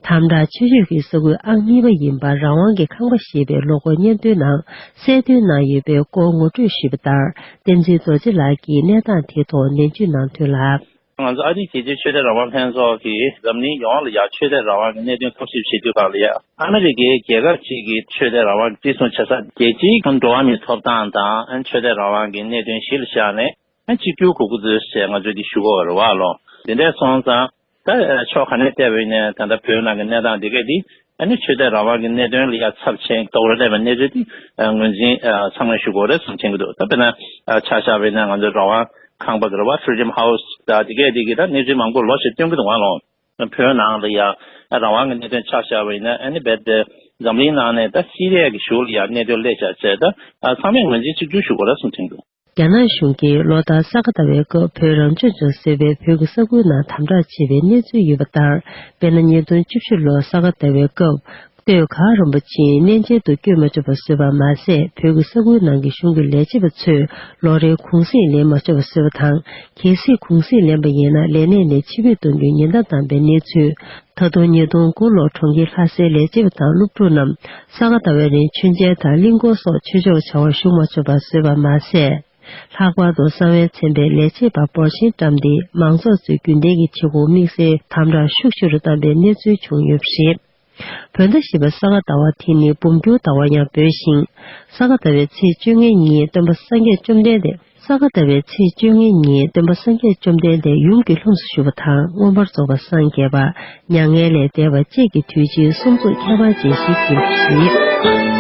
དམ་དྲག་ཆོས་བརྒྱུད་ཀྱི་ས་ཁུལ་ཨང་གཉིས་པ་ཡིན་པ། རང་དབང་གི་ཁང་པ་ཞེས་པའི་ལོ་འཁོར་སྙན་ཐོའི་ནང་གསལ་སྟོན་གནང་ཡོད་པའི་སྐོར་ངོ་སྤྲོད་ཞུས་པ་ལྟར། བསྟན་འཛིན་རྡོ་རྗེ་ལགས་ཀྱིས་གནས་སྟངས་དེའི་ཐོག་ནན་བརྗོད་གནང་དོན་ལ། ང་ཚོ་ཨ་རིའི་རྒྱལ་སྤྱིའི་ཆོས་དད་རང་དབང་ལྷན་ཚོགས་ཀྱིས་འཛམ་གླིང་ཡོངས་ལ་ཡང་ཆོས་དད་རང་དབང་གི་གནད་དོན་རྟོག་ཞིབ་བྱེད་དུས་སྒང་ལ་ཡང་ཨ་མི་རི་ཀའི་རྒྱལ་ཁབ་ཅིག་གི་ཆོས་དད་རང་དབང་གི་བརྩི་སྲུང་བྱེད་ས་རྒྱལ་སྤྱིའི་འགྲོ་བ་མིའི་ཐོབ་ཐང་དང་ཆོས་དད་རང་དབང་གི་གནད་དོན་གཞི་ལ་བཞག་ནས། ཨ་གཅིག་གྱུར་གོ་སྐབས་ཟེར་ང་ཚོས་འདི་ཞུ་དགོས་རེད་བ་ལོ། དེ་འདྲ་སོང་ཙང་ད་ཕྱོགས་ག་ནས་བལྟས་པ་ཡིན་ནའི་ད་ལྟ་བོད་ནང་གི་གནས་སྟངས་འདི་གས་འདི་ཨ་ནི་ཆོས་དད་རང་དབང་གི་གནད་དོན་ལ་ཡ་ཚབས་ཆེན་རྡོག་རོལ་སླེབས་པའི་གནས་ཚུལ་འདི་ངོས་འཛིན་ཚང་མས་ཞུ་དགོས་རེད་བསམ་མཁྱེན་གྱི་འདུག་ད་དཔེར་ན་ཆ་བཞག་པ་ཡིན་ན་ང་ཚོའི་རང་དབང་ཁང་པ་གི་རེད་བ། Freedom House ད་འདི་གས་འདི་གི་ད་གནས་ཚུལ་མང་པོ་ལོ་ཞིག་སྟོན་གྱི་འདུག་བ་ལོ། བོད་ནང་ལ་ཡ་རང་དབང་གི་གནད་དོན་ཆ་བཞག་པ་ཡིན་ན་ཨ་ནི་རྦད་དེ་འཛམ་གླིང་ནང་ནས་ད་སི་རི་ཡ་གི་གཞུག་ལ་ཡ་གནད་དོན་སླེབས་བཞག་བྱས་ད་ཚང་མས་ངོས་འཛིན་གཅིག་གྱུར་ཞུ་དགོས་རེད་བསམ་མཁྱེན་གྱི་འདུག་རྒྱ་ནག་གཞུང་གིས་ལོ་ལྟར་ས་ག་ཟླ་བའི་སྐབས་བོད་རང་སྐྱོང་ལྗོངས་ཟེར་བའི་བོད་ཀྱི་ས་ཁུལ་ནང་དམ་དྲག་བྱེད་པའི་གནས་ཚུལ་ཡོད་པ་ལྟར། དཔེར་ན། ཉིས་སྟོང་བཅུ་བཞི་ལོར་ས་ག་ཟླ་བའི་སྐབས། སྟོད་མཁར་རིན་པོ་ཆེའི་གནས་མཇལ་དུ་བསྐྱོད་མ་ཆོག་པ་བཟོས་པ་མ་ཟད། བོད་ཀྱི་ས་ཁུལ་ནང་གི་གཞུང་གི་ལས་བྱེད་པ་ཚོས་ལོ་རེའི་གུང་གསེང་ལེན་མ་ཆོག་པ་བཟོས་པ་དང་། གལ་སྲིད་གུང་གསེང་ལེན་པ་ཡིན་ན། ལས་གནས་ནས་ཕྱིར་འབུད་གཏོང་རྒྱུའི་ཉེན་བརྡ་བཏང་པའི་གནས་ཚུལ། ད་དུང་ཉིས་སྟོང་དགུ་ལོར་གྲོང་ཁྱེར་ལྷ་སའི་ལས་བྱེད་པ་དང་སློབ་ཕྲུག་རྣམས་ས་ག་ཟླ་བའི་རིང་མཆོད་མཇལ་དང་གླིང་སྐོར་སོགས་ཆོས་ཕྱོགས་བྱ་བར་ཞུགས་མ་ཆོག་པ་བཟོས་པ་མ་ཟད། ལྷག་པར་དུ་གསང་བའི་མཚན་པའི་ལས་བྱེད་པ་འབོར་ཆེན་བཀྲམ་སྟེ། མང་ཚོགས་ཚོས་རྒྱུན་ལྡན་གྱི་བྱེད་སྒོར་དམིགས་བསལ་དམ་དྲག་ཤུགས་ཆེ་རུ་བཏང་པའི་གནས་ཚུལ་བྱུང་ཡོད་པ་རེད། བོད་ཟླ་བཞི་པ་ས་ག་ཟླ་བ་དེ་ནི་འབུམ་འགྱུར་ཟླ་བ་ཡང་འབོད་ཅིང་། ས་ག་ཟླ་བའི་ཚེས་བཅོ་ལྔའི་ཉིན་སྟོན་པ་སངས་རྒྱས་བཅོམ་ལྡན་འདས། ས་ག་ཟླ་བའི་ཚེས་བཅོ་ལྔའི་ཉིན་སྟོན་པ་སངས་རྒྱས་བཅོམ་ལྡན་འདས་ཡུམ་གྱི་ལྷུམས་སུ་ཞུགས་པ་དང་། མངོན་པར་རྫོགས་པར་སངས་རྒྱས་པ། མྱ་ངན་ལས་འདས་པ་བཅས་ཀྱི་དུས་ཆེན་གསུམ་ཚོགས་ཁྱད་པར་ཅན་ཞིག་ཡིན་པ་རེད།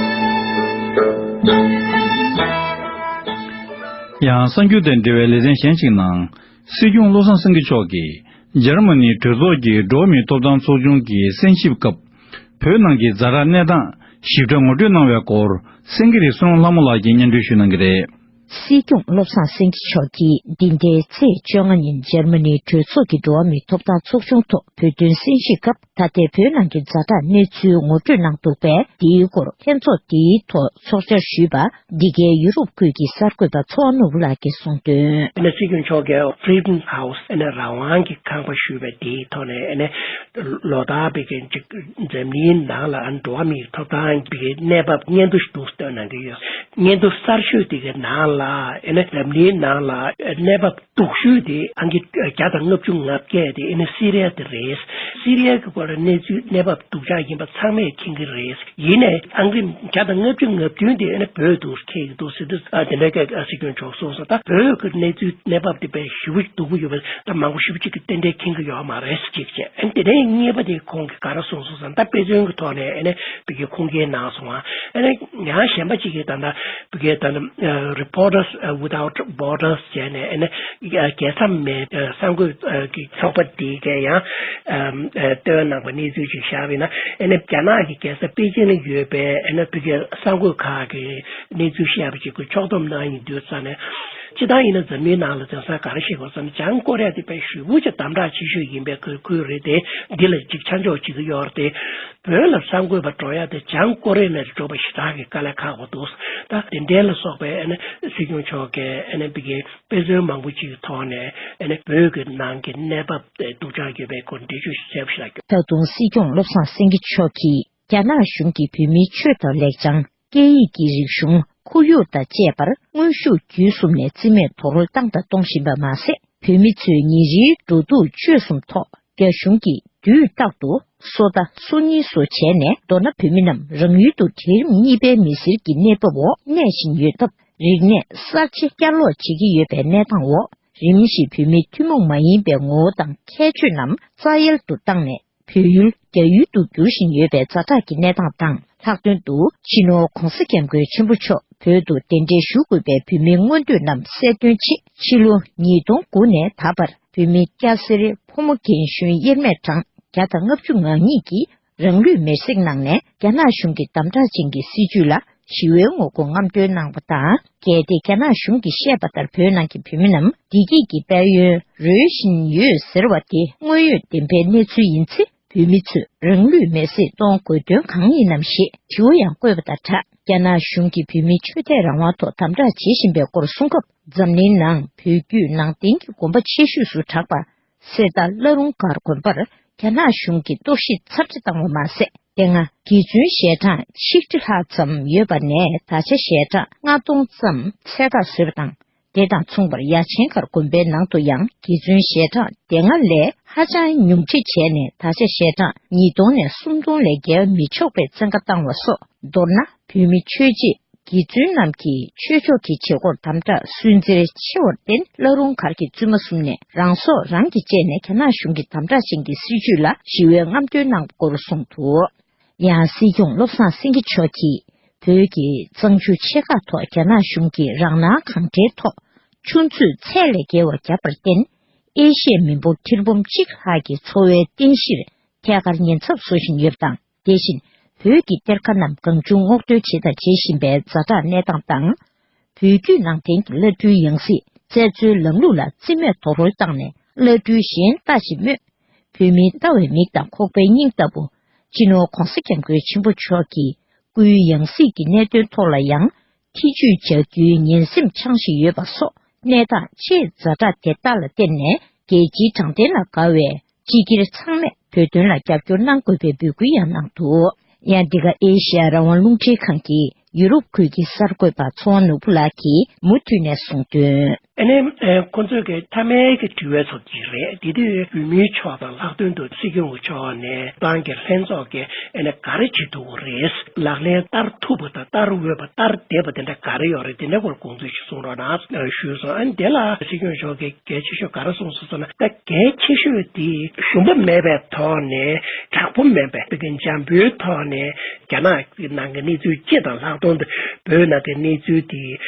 ཡང་གསར་འགྱུར་དང་འབྲེལ་བའི་ལེ་ཚན་གཞན་ཞིག་ནང་། སྲིད་སྐྱོང་བློ་བཟང་སེང་གེ་མཆོག་གིས་འཇར་མ་ནིའི་གྲོས་ཚོགས་ཀྱི་འགྲོ་བ་མིའི་ཐོབ་ཐང་ཚོགས་ཆུང་གི་གསན་ཞིབ་སྐབས། བོད་ནང་གི་ཛ་དྲག་གནས་སྟངས་ཞིབ་ཕྲ་ངོ་སྤྲོད་གནང་བའི་སྐོར། སེང་གེ་རི་བསོད་ནམས་ལྷ་མོ་ལགས་ཀྱིས་སྙན་སྒྲོན་ཞུ་གནང་གི་རེད། སྲིད་སྐྱོང་བློ་བཟང་སེང་གེ་མཆོག་གིས་འདི་ཟླའི་ཚེས་བཅོ་ལྔ་ཉིན་འཇར་མ་ནིའི་གྲོས་ཚོགས་ཀྱི་འགྲོ་བ་མིའི་ཐོབ་ཐང་ཚོགས་ཆུང་ཐོག་བོད་དོན་གསན་ཞིབ་སྐབས། ད་ལྟའི་བོད་ནང་གི་ཛ་དྲག་གནས་ཚུལ་ངོ་སྤྲོད་གནང་འདུག་པས། འདིའི་སྐོར་ལྷན་ཚོགས་འདིའི་ཐོག་ཚོགས་བཅར་ཞུས་པ། འདི་གའི་ཡུ་རོབ་ཁུལ་གྱི་གསར་འགོད་པ་ཚེ་དབང་ནོར་བུ་ལགས་ཀྱིས་གསུངས་དོན། ཨ་ནི་སྲིད་སྐྱོང་མཆོག་གིས་Freedom House ཨ་ནི་རང་དབང་གི་ཁང་པ་ཞུས་པའི་དེའི་ཐོག་ནས། ཨ་ནི་ལོ་ལྟར་བོད་ཀྱི་ཅིག་འཛམ་གླིང་ནང་ལ་ཨ་ནི་འགྲོ་བ་མིའི་ཐོབ་ཐང་གི་གནས་བབ་སྙན་ཐོ་ཞིག་འདུག་སྟོན་གནང་གི་ཡོད། སྙན་ཐོ་གསར་ཤོས་དེ་གའི་ནང་ལ། ཨ་ནི་འཛམ་གླིང་ནང་ལ་གནས་བབ་སྡུག་ཤོས་དེ་ཨང་ཀི་བརྒྱ་དང་ལྔ་བཅུ་ང་བརྒྱད་དེ་ཨ་ནི་སི་རི་ཡ་དེ་རེད། སི་རི་ཡ་གི་སྐོར་ལ་གནས་ཚུལ་གནས་བབ་སྡུག་ཅག་ཡིན་པ་ཚང་མས་མཁྱེན་གྱི་རེད། ཡིན་ནའི་ཨང་ཀི་བརྒྱ་དང་ལྔ་བཅུ་ང་བདུན་དེ་ཨ་ནི་བོད་དུ་འཁེལ་གྱི་འདུག་ཟེར་དུས། ཨ་དེ་འདྲ་སྐད་ཨ་སྲིད་སྐྱོང་མཆོག་གསུངས་སོང་། ད་བོད་ཀྱི་གནས་ཚུལ་གནས་བབ་དེ་དཔེ་ཞེ་པོ་སྡུག་པོ་ཡོད་པ་ད་མང་པོ་ཞེ་པོ་ཅིག་གིས་ཏན་ཏན་མཁྱེན་གྱི་ཡོད་མ་རེད་ཟེར་གཅིག་བྱས། ཨ་ནི་དེ་ནས་གཉིས་པ་དེ་ཁོང་གིས་ག་རེ་གསུངས་སོང་ཟེར་ན། ད་དཔེ་མཚོན་གྱི་ཐོག་ནས་ཨ་ནི་བོད་ཀྱི་ཁུངས་སྐྱེལ་གནང་སོང་། ཨ་ནི་ཡང་གཞན་པ་ཅིག་གིས་ད་ལྟ་བོད་ཀྱི་ད་ལྟ་Reporters Without Borders བྱས་ནས། ཨ་ནི་རྒྱལ་མཚམས་མེད་གསར་འགོད་ཀྱི་ཚོགས་པ་དེ་གས་ཡང་བཏོན་གནང་བ་གནས་ཚུལ་ཅིག་བཞག་པ་ཡིན་ན། ཨ་ནི་རྒྱ་ནག་གི་རྒྱལ་ས་པེ་ཅིན་ལ་ཡོད་པའི་ཨ་ནི་བོད་ཀྱི་གསར་འགོད་ཁག་གིས་གནས་ཚུལ་བཤད་པ་ཅིག་གིས་ཕྱོགས་བསྡོམས་གནང་ཡིན་དུས་ཙང་ནས། སྤྱིར་བཏང་ཡིན་ན་འཛམ་གླིང་ནང་ལ་དེང་སང་ག་རེ་ཞིག་གོ་བསམ། བྱང་ཀོ་རི་ཡ་དེ་དཔེ་ཞེ་པོ་ཅིག་དམ་དྲག་ཆེ་ཤོས་ཡིན་པའི་ཁུལ་ཁུལ་རེད་དེ། འདི་ལ་ཅིག་ཆ་འཇོག་བྱེད་ཀྱི་ཡོད་རེད་དེ། བོད་ལ་གསར་འགོད་པ་འགྲོ་ཡ་དེ་བྱང་ཀོ་རི་ཡ་ནས་འགྲོ་བ་ཞེ་དྲག་གི་དཀའ་ལས་ཁག་པོ་འདུག་ད་དེ་འདྲའི་ལ་སོགས་པའི་ཨ་ནི་སྲིད་སྐྱོང་མཆོག་གིས་ཨ་ནི་བོད་ཀྱི་དཔེ་མཚོན་མང་པོ་ཅིག་གི་ཐོག་ནས་ཨ་ནི་བོད་ཀྱི་ནང་གི་གནས་བབ་དེ་སྡུག་ཅག་ཡོད་པའི་སྐོར་འགྲེལ་བརྗོད་ཞིག་བྱས་པ་ཞིག་ལ། ད་དུང་སྲིད་སྐྱོང་བློ་བཟང་སེང་གེ་མཆོག་གིས་རྒྱ་ནག་གཞུང་གིས་བོད་མིའི་ཆོས་དང་ལེགས་བྱང་། སྐད་ཡིག་གི་རིག་གཞུང་། ཁོར་ཡུག་དང་བཅས་པར་དངོས་ཤུགས་བརྒྱུད་གསུམ་ནས་རྩིས་མེད་རྡོག་རོལ་བཏང་དང་གཏོང་བཞིན་པ་མ་ཟད། བོད་མི་ཚོའི་ཉིན་རེའི་འགྲོ་འདུག་སྤྱོད་གསུམ་ཐོག་རྒྱ་གཞུང་གིས་དུས་རྟག་ཏུ་སོ་ལྟ་སོ་གཉིས་སོ་བྱས་ནས། མདོར་ན་བོད་མི་རྣམས་རང་ཡུལ་དུ་གྲལ་རིམ་གཉིས་པའི་མི་སེར་གྱི་གནས་བབ་འོག་གནས་བཞིན་ཡོད་སྟབས། རིག་གནས་གསར་བརྗེ་བསྐྱར་ལོག་བྱེད་ཀྱི་ཡོད་པའི་གནས་སྟངས་འོག་རིམ་བཞིན་བོད་མིའི་ཐུན་མོང་མ་ཡིན་པའི་ངོ་བོ་དང་ཁྱད་ཆོས་རྣམས་རྩ་ཡལ་དུ་བཏང་ནས། བོད་ཡུལ་རྒྱ་ཡུལ་དུ་འགྱུར་བཞིན་ཡོད་པའི་ཛ་དྲག་གི་གནས་སྟངས་དང་། ལྷག་དོན་དུ་སྤྱི་ནོར་༧གོང་ས་༧སྐྱབས་མགོན་ཆེན་པོ་མཆོག་བོད་དུ་གདན་འདྲེན་ཞུ་དགོས་པའི་བོད་མིའི་མངོན་འདོད་རྣམས་གསལ་སྟོན་ཆེད། ཕྱི་ལོ་ཉིས་སྟོང་དགུ་ནས་ད་བར་བོད་མི་སྐྱ་སེར་ཕོ་མོ་རྒན་གཞོན་དབྱེར་མེད་གྲངས་བརྒྱ་དང་ལྔ་བཅུ་ང་གཉིས་ཀྱིས་རང་ལུས་མེར་སྲེག་གནང་ནས། རྒྱ་ནག་གཞུང་གི་དམ་དྲག་ཅན་གྱི་སྲིད་བྱུས་ལ་ཞི་བའི་ངོ་རྒོལ་རྔམ་སྟོན་གནང་བ་དང་། གལ་ཏེ་རྒྱ་ནག་གཞུང་གིས་བཤད་པ་ལྟར་བོད་ནང་གི་བོད་མི་རྣམས་བདེ་སྐྱིད་ཀྱི་དཔལ་ཡོན་རོལ་བཞིན་ཡོད་ཟེར་བ་དེ་དངོས་ཡོད་བདེན་པའི་གནས་ཚུལ་ཡིན་ཚེ། བོད་མི་ཚོས་རང་ལུས་མེར་སྲེག་གཏོང་དགོས་དོན་གང་ཡིན་ནམ་ཞེས་དྲི་བ་ཡང་བཀོད་པ་དང་སྦྲགས། རྒྱ་ནག་གཞུང་གིས་བོད་མིའི་ཆོས་དད་རང་དབང་ཐོག་དམ་དྲག་བྱེད་བཞིན་པའི་སྐོར་གསུང་སྐབས། འཛམ་གླིང་ནང་བོད་བརྒྱུད་ནང་བསྟན་གྱི་དགོན་པ་ཆེ་ཤོས་སུ་གྲགས་པ། གསེར་རྟ་བླ་རུང་སྒར་དགོན་པར་རྒྱ་ནག་གཞུང་གིས་གཏོར་བཤིག་ཚབས་ཆེ་བཏང་བ་མ་ཟད། དེ་སྔ་དགེ་བཙུན་ཞལ་གྲངས་ཆིག་ཁྲི་ལྷག་ཙམ་ཡོད་པ་ནས། ད་ཆ་ཞལ་གྲངས་ལྔ་སྟོང་ཙམ་ཚད་བཀག་བཟོས་པ་དང་། དེ་དང་མཚུངས་པར་ཡ་ཆེན་སྒར་དགོན་པའི་ནང་དུ་ཡང་དགེ་བཙུན་ཞལ་གྲངས་དེ་སྔ་ལས་ཧ་ཅང་ཉུང་འཕྲི་བྱས་ནས། ད་ཆ་ཞལ་གྲངས་ཉིས་སྟོང་ནས་སུམ་སྟོང་ལས་བརྒལ་མི་ཆོག་པའི་བཙན་བཀའ་བཏང་བ་སོགས། མདོར་ན། བོད་མི་ཆོས་བྱེད། དགེ་བཙུན་རྣམས་ཀྱིས་ཆོས་ཕྱོགས་ཀྱི་བྱེད་སྒོར་དམ་དྲག་སུན་གཙེར་ཆེ་བར་བརྟེན། བླ་རུང་སྒར་གྱི་བཙུན་མ་གསུམ་ནས་རང་སྲོག་རང་གིས་བཅད་ནས། རྒྱ་ནག་གཞུང་གི་དམ་དྲག་ཅན་གྱི་སྲིད་བྱུས་ལ་ཞི་བའི་རྔམ་སྟོན་གནང་བ་སྐོར་གསུངས་འདུག། ཡང་སྲིད་སྐྱོང་བློ་བཟང་སེང་གེ་མཆོག་གིས། བོད་ཀྱི་གཙང་ཆུ་ཆེ་ཁག་ཐོག་རྒྱ་ནག་གཞུང་གིས་རང་སྣང་གང་དྲན་ཐོག་ཆུ་མཛོད་ཚད་ལས་བརྒལ་བ་བརྒྱབ་པར་བརྟེན། ཨེ་ཤི་ཡའི་མི་འབོར་ཁྲི་འབུམ་གཅིག་ལྷག་གི་འཚོ་བའི་རྟེན་གཞིར་ཐད་ཀར་ཉེན་ཚབས་བཟོ་བཞིན་ཡོད་པ་དང་། དེ་བཞིན་བོད་ཀྱི་གཏེར་ཁ་རྣམས་གང་བྱུང་སྔོག་འདོན་བྱེད་དང་བྱེད་བཞིན་པའི་ཛ་དྲག་གནས་སྟངས་དང་། བོད་བརྒྱུད་ནང་བསྟན་གྱི་བླ་སྤྲུལ་ཡང་སྲིད་བཙལ་འཚོལ་ལམ་ལུགས་ལ་རྩིས་མེད་རྡོག་རོལ་བཏང་ནས། བླ་སྤྲུལ་གཞན་ལྟ་ཞིག་སྨོས། བོད་མིའི་ལྟ་བའི་མིག་དང་ཁོག་པའི་སྙིང་ལྟ་བུ། སྤྱི་ནོར་༧གོང་ས་༧སྐྱབས་མགོན་ཆེན་པོ་མཆོག་གི་སྐུའི་ཡང་སྲིད་ཀྱི་གནད་དོན་ཐོག་ལ་ཡང་ཐེ་ཇུས་བྱ་རྒྱུའི་ངན་སེམས་འཆང་བཞིན་ཡོད་པ་སོགས། གནས་སྟངས་ཆེས་ཛ་དྲག་དེ་དག་ལ་བརྟེན་ནས། རྒྱལ་སྤྱིའི་དྲང་བདེན་ལ་དགའ་བའི་སྤྱི་སྒེར་ཚང་མས་བོད་དོན་ལ་རྒྱབ་སྐྱོར་གནང་དགོས་པའི་འབོད་སྐུལ་ཡང་གནང་འདུག། ཡང་འདི་ག་ཨེ་ཤི་ཡ་རང་དབང་རླུང་འཕྲིན་ཁང་གིས་ ཡུ་རོབ་ཁུལ་གྱི་གསར་འགོད་པ་ཚེ་དབང་ནོར་བུ་ལགས་ཀྱིས་མུ་མཐུད་ནས་གསུངས་དོན། ཨ་ནི། ཨ། ཁོ་ཚོས་ཀྱི་མཐའ་མའི་གི་དྲི་བའི་ཚབ་ཅིག་རེད། དེ་དུས་བོད་མིའི་ཕྱོགས་དང་ལྷག་དོན་དུ་སྲིད་སྐྱོང་གི་ཕྱོགས་ནས་ཏང་གི་ལྷན་ཚོགས་ཀྱིས་ཨ་ནི་ག་རེ་བྱེད་ཐུབ་ཀྱི་རེད། ལག་ལེན་བསྟར་ཐུབ་པ་དང་བསྟར་འོས་པ་བསྟར་བདེ་བ་དེ་འདྲ་ག་རེ་ཡོད་རེད། དེ་འདྲའི་སྐོར་དགོངས་ཚུལ་ཞིག་གསུང་རོགས་གནང་ཞུས་སོང་། ཨ་ནི་དེ་ལ་སྲིད་སྐྱོང་མཆོག་གིས་གལ་ཆེ་ཤོས་ག་རེ་གསུངས་སོང་ཟེར་ན། ད་གལ་ཆེ་ཤོས་དེ་ཞུམ་པ་མེད་པའི་ཐོག་ནས། དྲག་པོ་མེད་པའི་བོད་ཀྱི་འཇམ་པོའི་ཐོག་ནས། རྒྱ་ནག་གི་ནང་གི་གནས་ཚུལ་སྤྱི་དང་ལྷག་དོན་དུ་བོད་ནང་གི་གནས་ཚུལ་དེ་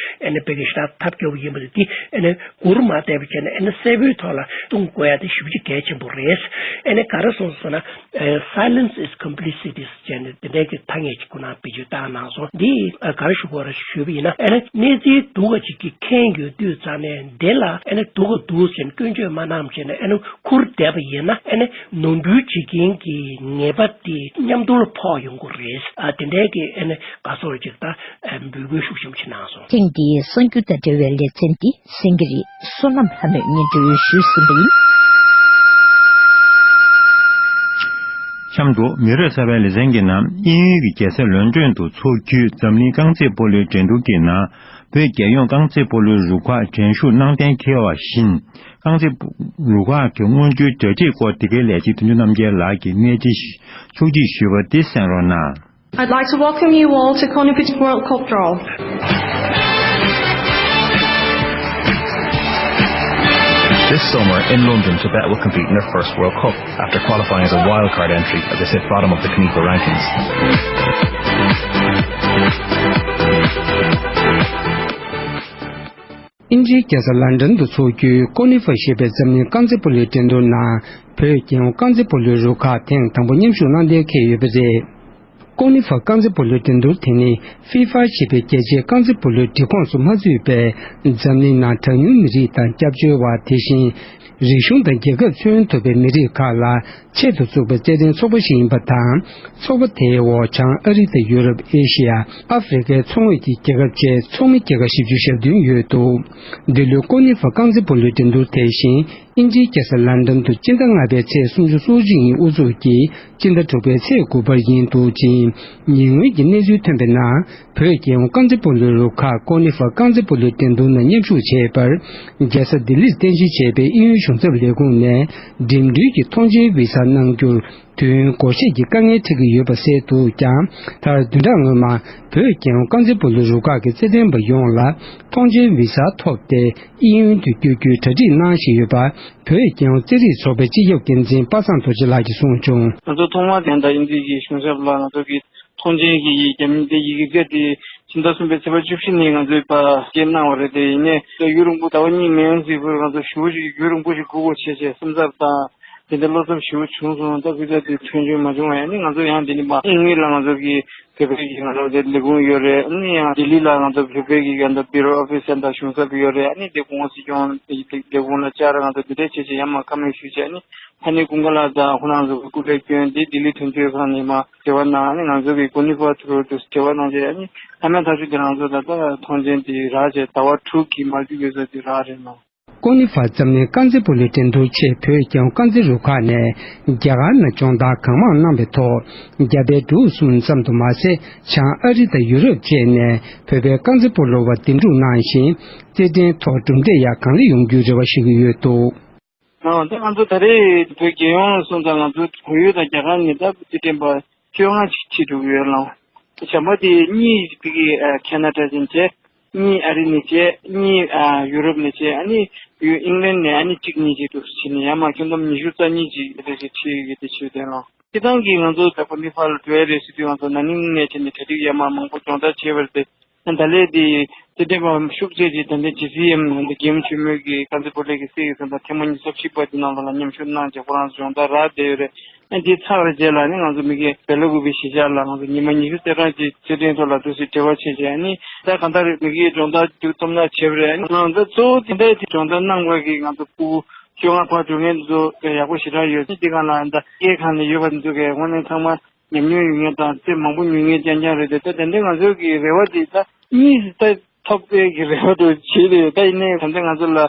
ཨ་ནི་བོད་ཀྱི་ཞེ་དྲག་ཐབས་སྐྱོ་བོ་ཡིན་པ་དེ། ཨ་ནི་མགུར་མ་བལྟས་པ་བྱས་ན། ཨ་ནི་གསལ་པོའི་ཐོག་ལ་གཏོང་དགོས་ཡ་དེ་ཞེ་པོ་ཅིག་གལ་ཆེན་པོ་རེད། ཨ་ནི་ག་རེ་གསུངས་སོང་ན། ཨ། Silence is complicity ཟེར་ནས་དེ་འདྲའི་གི་ཐ་སྙད་ཅིག་ཁོ་ན་བེད་སྤྱོད་བཏང་གནང་སོང་། འདི་ཨ་ག་རེ་ཞུ་དགོས་རེད་ཞུས་པ་ཡིན་ན། ཨ་ནི་གནས་ཚུལ་སྡུག་པ་ཅིག་གི་ཁེངས་ཡོད་དུས་ཙང་ནས། འདི་ལ་ཨ་ནི་སྡུག་ག་འདུག་ཟེར་ནས་སྐྱོན་བརྗོད་མ་གནང་བྱས་ནས། ཨ་ནི་ཁུར་བསྡད་པ་ཡིན་ན། ཨ་ནི་ནོར་འཁྲུལ་བྱེད་མཁན་གྱི་ཉེས་པ་དེ་མཉམ་དུ་ལ་ཕོག་ཡོང་གི་རེད། ཨ། དེ་འདྲའི་གི་ཨ་ནི་དགའ་ཚོར་ཅིག་དང་འབོད་སྐུལ་ཤུགས་ཆེན་པོ་ཅིག་གནང་སོང་། ཐེངས་འདིའི་གསར་འགྱུར་དང་འབྲེལ་བའི་ལེ་ཚན་འདི་གསན་གྱི་རེད། བསོད་ནམས་ལྷ་མོས་སྙན་སྒྲོན་ཞུས་ཟིན་པ་ཡིན། གཤམ་དུ་མི་རབས་གསར་པའི་ལེ་ཚན་གྱི་ནང་། དབྱིན་ཡུལ་གྱི་རྒྱལ་ས་ལོན་ཀྲོན་དུ་འཚོགས་རྒྱུའི་འཛམ་གླིང་རྐང་རྩེད་སྤོ་ལོའི་འགྲན་བསྡུར་གྱི་ནང་། བོད་རྒྱལ་ཡོངས་རྐང་རྩེད་སྤོ་ལོའི་རུ་ཁག་འགྲན་ཞུགས་གནང་གཏན་འཁེལ་བ་བཞིན། རྐང་རྩེད་རུ་ཁག་གི་སྔོན་འགྲོའི་གྲ་སྒྲིག་སྐོར། འདི་གའི་ལས་བྱེད་དོན་གཅོད་རྣམ་རྒྱལ་ལགས་ཀྱིས་གནས་ཚུལ་ཞིག་ཕྱོགས་སྒྲིག་ཞུས་པ་འདི་གསན་རོགས་གནང་། I'd like to welcome you all to Konipa's World Cup draw. This summer in London, Tibet will compete in their first World Cup after qualifying as a wildcard entry as they sit bottom of the Konipa rankings. དབྱིན་ཇིའི་རྒྱལ་ས་ལན་ཀྲན་དུ་འཚོགས་རྒྱུའི་ཀོ་ནི་ཧྥ་ཞེས་པའི་འཛམ་གླིང་རྐང་རྩེད་སྤོ་ལོའི་འགྲན་བསྡུར་ནང་། བོད་རྒྱལ་ཡོངས་རྐང་རྩེད་སྤོ་ལོའི་རུ་ཁག་ཐེངས་དང་པོ་མཉམ་ཞུགས་གནང་གཏན་འཁེལ་ཡོད་པ་རེད། ཀོ་ནི་ཧྥ་རྐང་རྩེད་སྤོ་ལོའི་འགྲན་བསྡུར་དེ་ནི་ཧྥི་ཧྥ་ཞེས་པའི་རྒྱལ་སྤྱིའི་རྐང་རྩེད་སྤོ་ལོའི་སྒྲིག་ཁོངས་སུ་མ་ཚུད་པའི། འཛམ་གླིང་ནང་གྲངས་ཉུང་མི་རིགས་དང་སྐྱབས་བཅོལ་བ། དེ་བཞིན་རིག་གཞུང་དང་རྒྱལ་ཁབ་ཤེས་ཡོན་ཐོབ་པའི་མི་རིགས་ཁག་ལ་ཆེད་དུ་བཙུགས་པའི་རྩེད་འགྲན་ཚོགས་པ་ཞིག་ཡིན་པ་དང་། ཚོགས་པ་དེའི་འོག་བྱང་ཨ་རི་དང་ཡུ་རོབ། ཨེ་ཤི་ཡ། ཨ་ཧྥེ་རི་ཁའི་མཚོ་ངོས་ཀྱི་རྒྱལ་ཁབ་བཅས་ཚོགས་མི་རྒྱལ་ཁབ་བཞི་བཅུ་ཞེ་བདུན་ཡོད་འདུག་འདི་ལོའི་ཀོ་ནི་ཧྥ་རྐང་རྩེད་སྤོ་ལོའི་འགྲན་བསྡུར་དེ་བཞིན། དབྱིན་ཇིའི་རྒྱལ་ས་ལན་ཌན་དུ་སྤྱི་ཟླ་ལྔ་པའི་ཚེས་སུམ་ཅུ་སོ་གཅིག་ཉིན་དབུ་འཛུགས་ཀྱིས་སྤྱི་ཟླ་དྲུག་པའི་ཚེས་དགུ་བར་ཡིན་འདུག་ཅིང་། ཉེ་སྔོན་གྱི་གནས་ཚུལ་ཐོན་པའི་ནང་། བོད་རྒྱལ་ཡོངས་རྐང་རྩེད་སྤོ་ལོའི་རུ་ཁག་ཀོ་ནི་ཧྥ་རྐང་རྩེད་སྤོ་ལོའི་འགྲན་བསྡུར་ནང་མཉམ་ཞུགས་བྱས་པར། རྒྱལ་ས་ལྡི་ལིར་རྟེན་གཞི་བྱས་པའི་དབྱིན་ཡུལ་གཞུང་ཚབ་ལས་ཁུངས་ནས་འགྲིམ་འགྲུལ་གྱི་ཐོངས་མཆན་བི་ཟ་གནང་རྒྱུར། དུས་ཡུན་འགོར་སྲིད་ཀྱི་དཀའ་ངལ་འཕྲད་ཀྱི་ཡོད་པ་གསལ་འདུག་ཀྱང་། མཐར་བདུན་ཕྲག་སྔོན་མ། བོད་རྒྱལ་ཡོངས་རྐང་རྩེད་སྤོ་ལོའི་རུ་ཁག་གི་རྩེད་འགྲན་པ་ཡོངས་ལ་ཐོངས་མཆན་བི་ཟ་ཐོབ་སྟེ། དབྱིན་ཡུལ་དུ་བསྐྱོད་རྒྱུའི་གྲ་སྒྲིག་གནང་བཞིན་ཡོད་པ། བོད་རྒྱལ་ཡོངས་རྩེད་རིགས་ཚོགས་པའི་སྤྱི་ཁྱབ་འགན་འཛིན་པ་སངས་རྡོ་རྗེ་ལགས་ཀྱིས་གསུངས་བྱུང་། ང་ཚོ་ཐོག་མར་དེ་འདྲ་དབྱིན་ཇི་གི་གཞུང་ཞབས་ལ་ང་ཚོ་གི་ཐོངས་མཆན་གྱི་ཡི་རྒྱ་མི་དེ་ཡི་གེ་དེ་ཕྱི་ཟླ་གསུམ་པའི་ཚེས་པ་བཅུ་བཞི་ཉིན་ང་ཚོའི་པ་སྐྱེལ་གནང་བ་རེད། དེ་ཡིན་ནའི་ད་ཡུན་རིང་པོ་ཟླ་བ་གཉིས་མན་ཟིག་བར་ང་ཚོ་ཞེ་པོ་ཞིག་རྒྱུན་རིང་པོ་ཞིག་སྒུག་དགོས་བྱས་བྱས་སེམས་འཚབ་དང་དེ་འདྲ་བློ་འཚབ་ཞེ་པོ་བྱུང་སོང་། ད་གི་ད་དེ་ཐོན་རྒྱུ་མ་བྱུང་བ་ཡིན་ནའི་ང་ཚོ་ཡང་དེ་ནི་པ་དངུལ་ལ་ང་ཚོ་གི་བོད་པའི་གི་ང་ཚོ་དེ་ལས་ཁུངས་ཡོད་རེད། ཨ་ནི་ཡང་ལྡི་ལི་ལ་ང་ཚོ་བོད་པའི་གི་ང་ཚོ་བྷུ་རོ་ཨོ་ཕི་སི་དང་གཞུང་ཚབ་ཡོད་རེད། ཨ་ནི་དེ་གོང་སྲིད་སྐྱོང་དེ་ལས་ཁུངས་ལ་བཅར། ང་ཚོ་འདི་འདྲ་བྱས་བྱས་ཡར་མར་བཀའ་མོལ་ཞུས་བྱས། ཨ་ནི་ཕ་ནི་ཀུན་དགའ་ལགས་དང་ཁོ་རང་ཚོ་གི་སྐུ་ལས་བསྐྱོན་ཏེ་ལྡི་ལི་དོན་གཅོད་ཁང་ནས་མར་འབྲེལ་བ་གནང་། ཨ་ནི་ང་ཚོ་གི་ཀོ་ནི་ཧྥ་ཐུ་རུ་དུ་འབྲེལ་བ་གནང་བྱས། ཨ་ནི་མཐའ་མའི་ཐག་གཅོད་དེ་རང་ཚོ་ད་ལྟ་ཐོངས་མཆན་དེ་རག་བྱས་ཟླ་བ་དྲུག་གི་མ་འཇུག་ཡོད་ས་དེ་རག་རེད་ལགས། ཀོ་ནི་ཧྥ་འཛམ་གླིང་རྐང་རྩེད་སྤོ་ལོའི་འགྲན་བསྡུར་ཆེད་བོད་རྒྱལ་ཡོངས་རྐང་རྩེད་རུ་ཁག་ནས་རྒྱ་གར་ནང་སྦྱོང་བརྡར་གང་མང་གནང་བའི་ཐོག་རྒྱ་བལ་འབྲུག་གསུམ་ཙམ་དུ་མ་ཟད། བྱང་ཨ་རི་དང་ཡུ་རོབ་བཅས་ནས་བོད་པའི་རྐང་རྩེད་སྤོ་ལོ་བ་འདེམས་སྒྲུག་གནང་ཞིང་། རྩེད་འགྲན་ཐོག་གྲུབ་འབྲས་ཡང་གང་ལེགས་ཡོང་རྒྱུའི་རེ་བ་ཞུ་གི་ཡོད་འདུག། ཨ། ད་ང་ཚོ་ད་རེས་བོད་རྒྱལ་ཡོངས་སོང་ཙང་ང་ཚོ་བལ་ཡུལ་དང་རྒྱ་གར་ནས་ད་རྩེད་འགྲན་པ་བཅོ་ལྔ་ཅིག་ཁྲིད་འགྲོ་གི་ཡོད་ལགས། གཞན་པ་དེ་གཉིས་ཕ་གི་ཨ་ཁེ་ན་ཌ་ཅན་བྱས། གཉིས་ཨ་རི་ནས་བྱས། གཉིས་ཨ་ཡུ་རོབ་ནས་བྱས། ཨ་ནི་ཡུ་ཨིང་ལན་ནས་ཨ་ནི་གཅིག་གཉིས་ཅིག་འདུག་སེ་བྱས་ནས་ཡར་མར་ཁྱོན་བསྡོམས་ཉི་ཤུ་རྩ་གཉིས་ཅིག་དེ་འདྲ་ཞིག་ཁྲིད་ཡོད་དེ་བྱས་དེ་ལགས། སྤྱིར་བཏང་གི་ང་ཚོ་ད་ཀོ་ནི་ཧྥ་ལ་འགྲོ་ཡ་རེད་ཟེར་དུས་ང་ཚོ་ན་ནིང་ནས་བྱས་ནས་གྲ་སྒྲིག་ཡར་མར་མང་པོ་སྦྱོང་བརྡར་བྱས་པ་རེད་དེ། ད་ལས་དེ་རྩེད་འགྲན་པ་ཤུགས་ཆེ་ཆེ་ད་ལྟ་ཇི་སི་ཨེམ་ད་ལྟ་རྒྱལ་ཡུམ་ཆེན་མོའི་གི་རྐང་རྩེད་སྤོ་ལོ་གི་སྲིད་ཀྱི་ས་ད་ཐེངས་མ་ཉི་ཤུ་རྩ་བཞི་པ་དེ་ནང་ལོགས་ལ་མཉམ་ཞུགས་གནང་བྱས་ཁོ་རང་ཚོ་སྦྱོང་བརྡར་རག་བསྡད་ཡོད་རེད། ཨ་འདི་ཚར་བའི་རྗེས་ལ་ནི་ང་ཚོ་མ་གི་བེ་ལ་ཀུ་པེ་གཞིས་ཆགས་ལ་ང་ཚོ་ཉི་མ་ཉི་ཤུ་རྩ་གྲངས་ཅིག་རྩེད་འགྲན་ཐོག་ལ་འདུག་སེ་འབྲེལ་བ་བྱས་བྱས། ཨ་ནི་ད་གང་ལྟར་མ་གི་སྦྱོང་བརྡར་མཇུག་སྡོམ་ན་བྱས་པ་རེད། ཨ་ནི་ང་ཚོ་གཙོ་བོ་དེ་འདྲ་དེ་སྦྱོང་བརྡར་གནང་བ་གི་ང་ཚོ་ཕྲུ་གུ་བཅོ་ལྔ་བར་འགྲོ་མཁན་ཚོ་ཡག་པོ་ཞེ་དྲག་ཡོད། དེ་སྒང་ལ་ད་སྐྱེ་ཁམས་ནས་ཡོད་པ་འདུག་གས། དངོས་གནས་ཚང་མ་ཉམས་མྱོང་ཡོད་མཁན་དང་རྩེད་མང་པོ་ཉོ་མཁན་རྐྱང་རྐྱང་རེད་དེ། ད་དེ་འདྲའི་ང་ཚོའི་གི་རེ་བ་དེ་ད་གཉིས་སུ་ད་ཐོབ་པའི་གི་རེ་བ་དུ་བྱེད་དེ་ཡོད། ད་ཡིན་ནའི་ད་ལྟ་ང་ཚོ་ལ་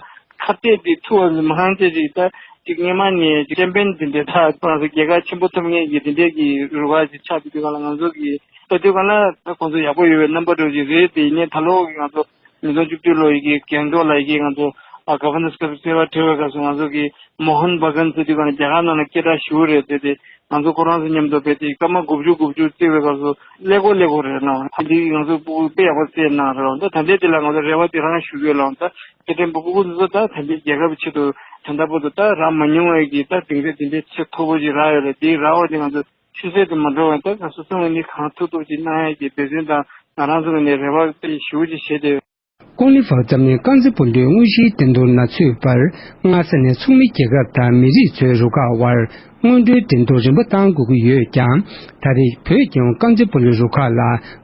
ཁ་གཏད་དེ་ཐུབ་པ་མ་ཧང་ཚེ་ཅིག་ད་ཅིག་སྔས་མ་ནས་ཅིག་ཅེམ་པིན་དེ་འདྲའི་ད་ང་ཚོ་རྒྱལ་ཁ་ཆེན་པོ་ཐོབ་མཁན་གི་དེ་འདྲའི་གི་རུ་ཁག་ཅིག་ཆགས་དུས་སྒང་ལ་ང་ཚོ་གི་ ལྟ་དུས་གང་ལ་ད་ཁོང་ཚོ་ཡག་པོ་ཡོད་པའི་རྣམ་པ་འདྲ་ཅིག་རེད། དེ་ཡིན་ནའི་ད་ལོ་གི་ང་ཚོ་ཉིས་སྟོང་བཅུ་བདུན་ལོ་ཡི་གི་རྒན་ཐོག་ལ་ཡི་གི་ང་ཚོ་ཨ་ག་ཝར་ནར་སི་ཀབ་རྩེད་པ་འཁྲིད་པའི་སྐབས་སུ་ང་ཚོ་གི་མོ་ཧན་བ་གན་ཟེར་དུས་གང་ལ་རྒྱ་གར་ནང་ལ་སྐད་གྲགས་ཞེ་པོ་རེད། དེ་དེ་ང་ཚོ་ཁོ་རང་ཚོ་མཉམ་དུ་བས་དེ་སྐར་མ་དགུ་བཅུ་དགུ་བཅུ་རྩེད་པའི་སྐབས་སུ་ཀླད་ཀོར་ཀླད་ཀོར་རེད་ལ། དེ་འདི་ང་ཚོ་སྤུ་གུ་དཔེ་ཡག་པོ་རྩེད་གནང་རེད་ལ། ད་ད་ལྟའི་དེ་ལ་ང་ཚོ་རེ་བ་དེ་རང་ཞུ་གི་ཡོད་ལ། ད་སྐད་འཕྲིན་པ་སྤུ་གུ་ཚོ་ད་ད་ལྟའི་རྒྱལ་ཁབ་ཆེད་དུ་ད་ལྟ་བར་དུ་ད་རག་མ་མྱོང་བའི་གི་ད་གདེང་ཚོད་དེ་འདྲའི་ཆེས་མཐོ་པོ་ཅིག་རག་ཡོད་རེད། དེའི་རག་པ་དེ་ང་ཚོ་ཆུད་ཟོས་དུ་མ་འགྲོ་བར་ད་ག་སོ་སོ་ངོས་ནས་གང་ཐུབ་ཐུབ་ཅིག་གནང་ཡས་ཀྱི་འབད་བརྩོན་དང་ང་རང་ཚོ་ངོས་ནས་རེ་བ་དཔེ་ཞེ་པོ་ཅིག་བྱས་ཏེ། ཀོ་ནི་ཧྥ་འཛམ་གླིང་རྐང་རྩེད་སྤོ་ལོའི་དངོས་གཞིའི་འགྲན་བསྡུར་ནང་ཚུད་པར་སྔ་ས་ནས་ཚོགས་མི་རྒྱལ་ཁབ་དང་མི་རིགས་ཚོའི་རུ་ཁག་དབར་སྔོན་འགྲོའི་འགྲན་བསྡུར་རིམ་པ་བཏང་དགོས་ཀྱི་ཡོད་ཀྱང་། ད་རེས་བོད་རྒྱལ་ཡོངས་རྐང་རྩེད་སྤོ་ལོའི་རུ་ཁག་ལ་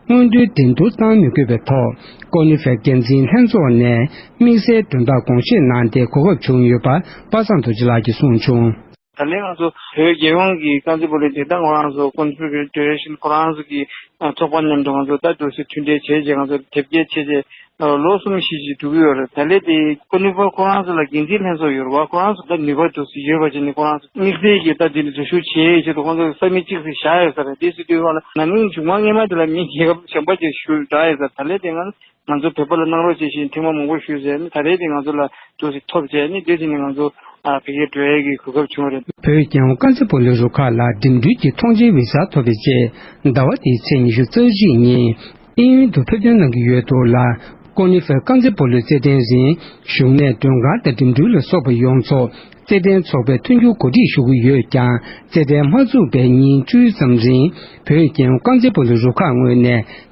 སྔོན་འགྲོའི་འགྲན་བསྡུར་བཏང་མི་དགོས་པའི་ཐོག་ཀོ་ནི་ཧྥའི་འགན་འཛིན་ལྷན་ཚོགས་ནས་དམིགས་བསལ་དོན་དག་དགོངས་བཞེས་གནང་སྟེ་གོ་སྐབས་བྱུང་ཡོད་པ་པ་སངས་རྡོ་རྗེ་ལགས་ཀྱིས་གསུངས་བྱུང་། ད་ལན་ང་ཚོ་བོད་རྒྱལ་ཡོངས་ཀྱི་རྐང་རྩེད་སྤོ་ལོའི་སྡིངས་ཐག་ཁོ་རང་ཚོ་ཀོན་ཕི་ཌེ་རེ་ཤན་ཁོ་རང་ཚོ་གི་ཚོགས་པ་མཉམ་དུ་ང་ཚོ་ད་འདུག་སེ་མཐུན་འབྲེལ་བྱས་རྗེས་ང་ཚོ་དེབ་སྐྱེལ་བྱས་རྗེས་ལོ་གསུམ་བཞི་ཞིག་འགྲོ་གི་ཡོད་རེད། ད་ལན་དེ་ཀོན་ཕི་ཁོ་རང་ཚོ་ལ་འགན་འཛིན་ལྷན་ཚོགས་ཡོད་རེད་བ། ཁོ་རང་ཚོ་ད་ནུས་པ་འདུག་སེ་ཡོད་པ་བྱས་ནས་ཁོ་རང་ཚོ་དམིགས་བསལ་གྱི་ད་དེ་ནི་འཛུལ་ཞུགས་བྱས་ཆེད་དུ་ཁོང་ཚོ་ས་མིག་གཅིག་སེ་བཞག་ཡོད་ས་རེད། དེ་སྲིད་དུས་ཁོང་ལ་ན་ནིང་མཇུག་མ་སྔས་མ་དེ་ལ་མི་རྒྱལ་ཁབ་གཞན་པ་ཅིག་ཞུ་བསྒྲགས་ཡོད་ས། ད་ལན་དེ་ང་ང་ཚོ་བོད་པ་ལ་གནང་རོགས་བྱེད་བཞིན་ཐེངས་མ་མང་པོ་ཞུས་ཟེར་ནས་ད་རེས་དེ་ང་ཚོ་ལ་འདུག་སེ་ཐོབ་བྱས་ནས་དེ་བྱས་ནས་ང་ཚོ་ཨ་བོད་སྐད་འགྲོ་ཡས་ཀྱི་གོ་སྐབས་བྱུང་བ་རེད། བོད་རྒྱལ་ཡོངས་རྐང་རྩེད་སྤོ་ལོའི་རུ་ཁག་ལ་འགྲིམ་འགྲུལ་གྱི་ཐོངས་མཆན་བི་ཟ་ཐོབ་པའི་རྗེས་ཟླ་བ་འདིའི་ཚེས་ཉི་ཤུ་རྩ་གཅིག་ཉིན་དབྱིན་ཡུལ་དུ་ཕེབས་ཐོན་གནང་གི་ཡོད་འདུག་ལ། ཀོ་ནི་ཧྥའི་རྐང་རྩེད་སྤོ་ལོའི་རྩེད་འགྲན་རིང་བཞུགས་གནས་མགྲོན་ཁང་དང་འགྲིམ་འགྲུལ་ལ་སོགས་པ་ཡོངས་རྫོགས་རྩེད་འགྲན་ཚོགས་པས་མཐུན་འགྱུར་གོ་སྒྲིག་ཞུ་གི་ཡོད་ཀྱང་། རྩེད་འགྲན་མ་ཚུགས་པའི་ཉིན་བཅུའི་ཙམ་རིང་བོད་རྒྱལ་ཡོངས་རྐང་རྩེད་སྤོ་ལོའི་རུ་ཁག་ངོས་ནས་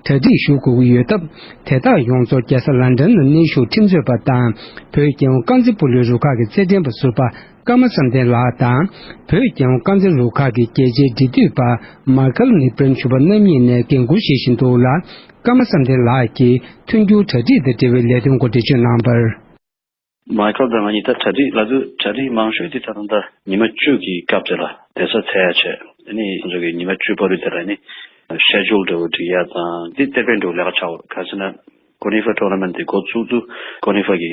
གྲ་སྒྲིག་ཞུ་དགོས་ཀྱི་ཡོད་སྟབས། དེ་དག་ཡོངས་རྫོགས་རྒྱལ་ས་ལན་ཌན་ནང་གནས་བཞུགས་ཁྲིམས་རྩོད་པ་དང་། བོད་རྒྱལ་ཡོངས་རྐང་རྩེད་སྤོ་ལོའི་རུ་ཁག་གི་རྩེད་འགྲན་པ་ཟུར་པ་ཀརྨ་བསམ་གཏན་ལགས་དང་། བོད་རྒྱལ་ཡོངས་རྐང་རྩེད་རུ་ཁག་གི་རྒྱལ་གཅེས་འབྲེལ་མཐུད་པ་མཱ་ཁལ་ནི་པྲན་ཞུ་བ་རྣམ་གཉིས་ནས་འགན་འཁུར་བཞེས་བཞིན་འདུག་ལ། ཀརྨ་བསམ་གཏན་ལགས་ཀྱིས་མཐུན་འགྱུར་གྲ་སྒྲིག་དང་འབྲེལ་བའི་ལས་དོན་སྐོར་འགྲེལ་བརྗོད་གནང་བར། མཱ་ཁལ་དང་ང་གཉིས་ད་གྲ་སྒྲིག་ལབ་དུས་གྲ་སྒྲིག་མང་ཤོས་དེ་ད་ལྟ་ད་ཉི་མ་བཅུ་གི་སྐབས་དེ་ལ་བསྡད་ས་འཚོལ་ཡ་བྱས། ཨ་ནི་ཁོང་ཚོ་གི་ཉི་མ་བཅུ་བར་དུ་དེ་ལ་ནི་ཤེ་ཇུལ་འདྲ་བོ་སྒྲིག་ཡ་དང་འདི་ཏེ་པན་འདྲ་བོ་ལས་ཀ་ཆགས་ཡོད་རེད། ག་ཟེར་ན་ཀོ་ནི་ཧྥ་ཊོར་ན་མེན་ཊི་དེ་འགོ་བཙུགས་དུས་ཀོ་ནི་ཧྥ་གི་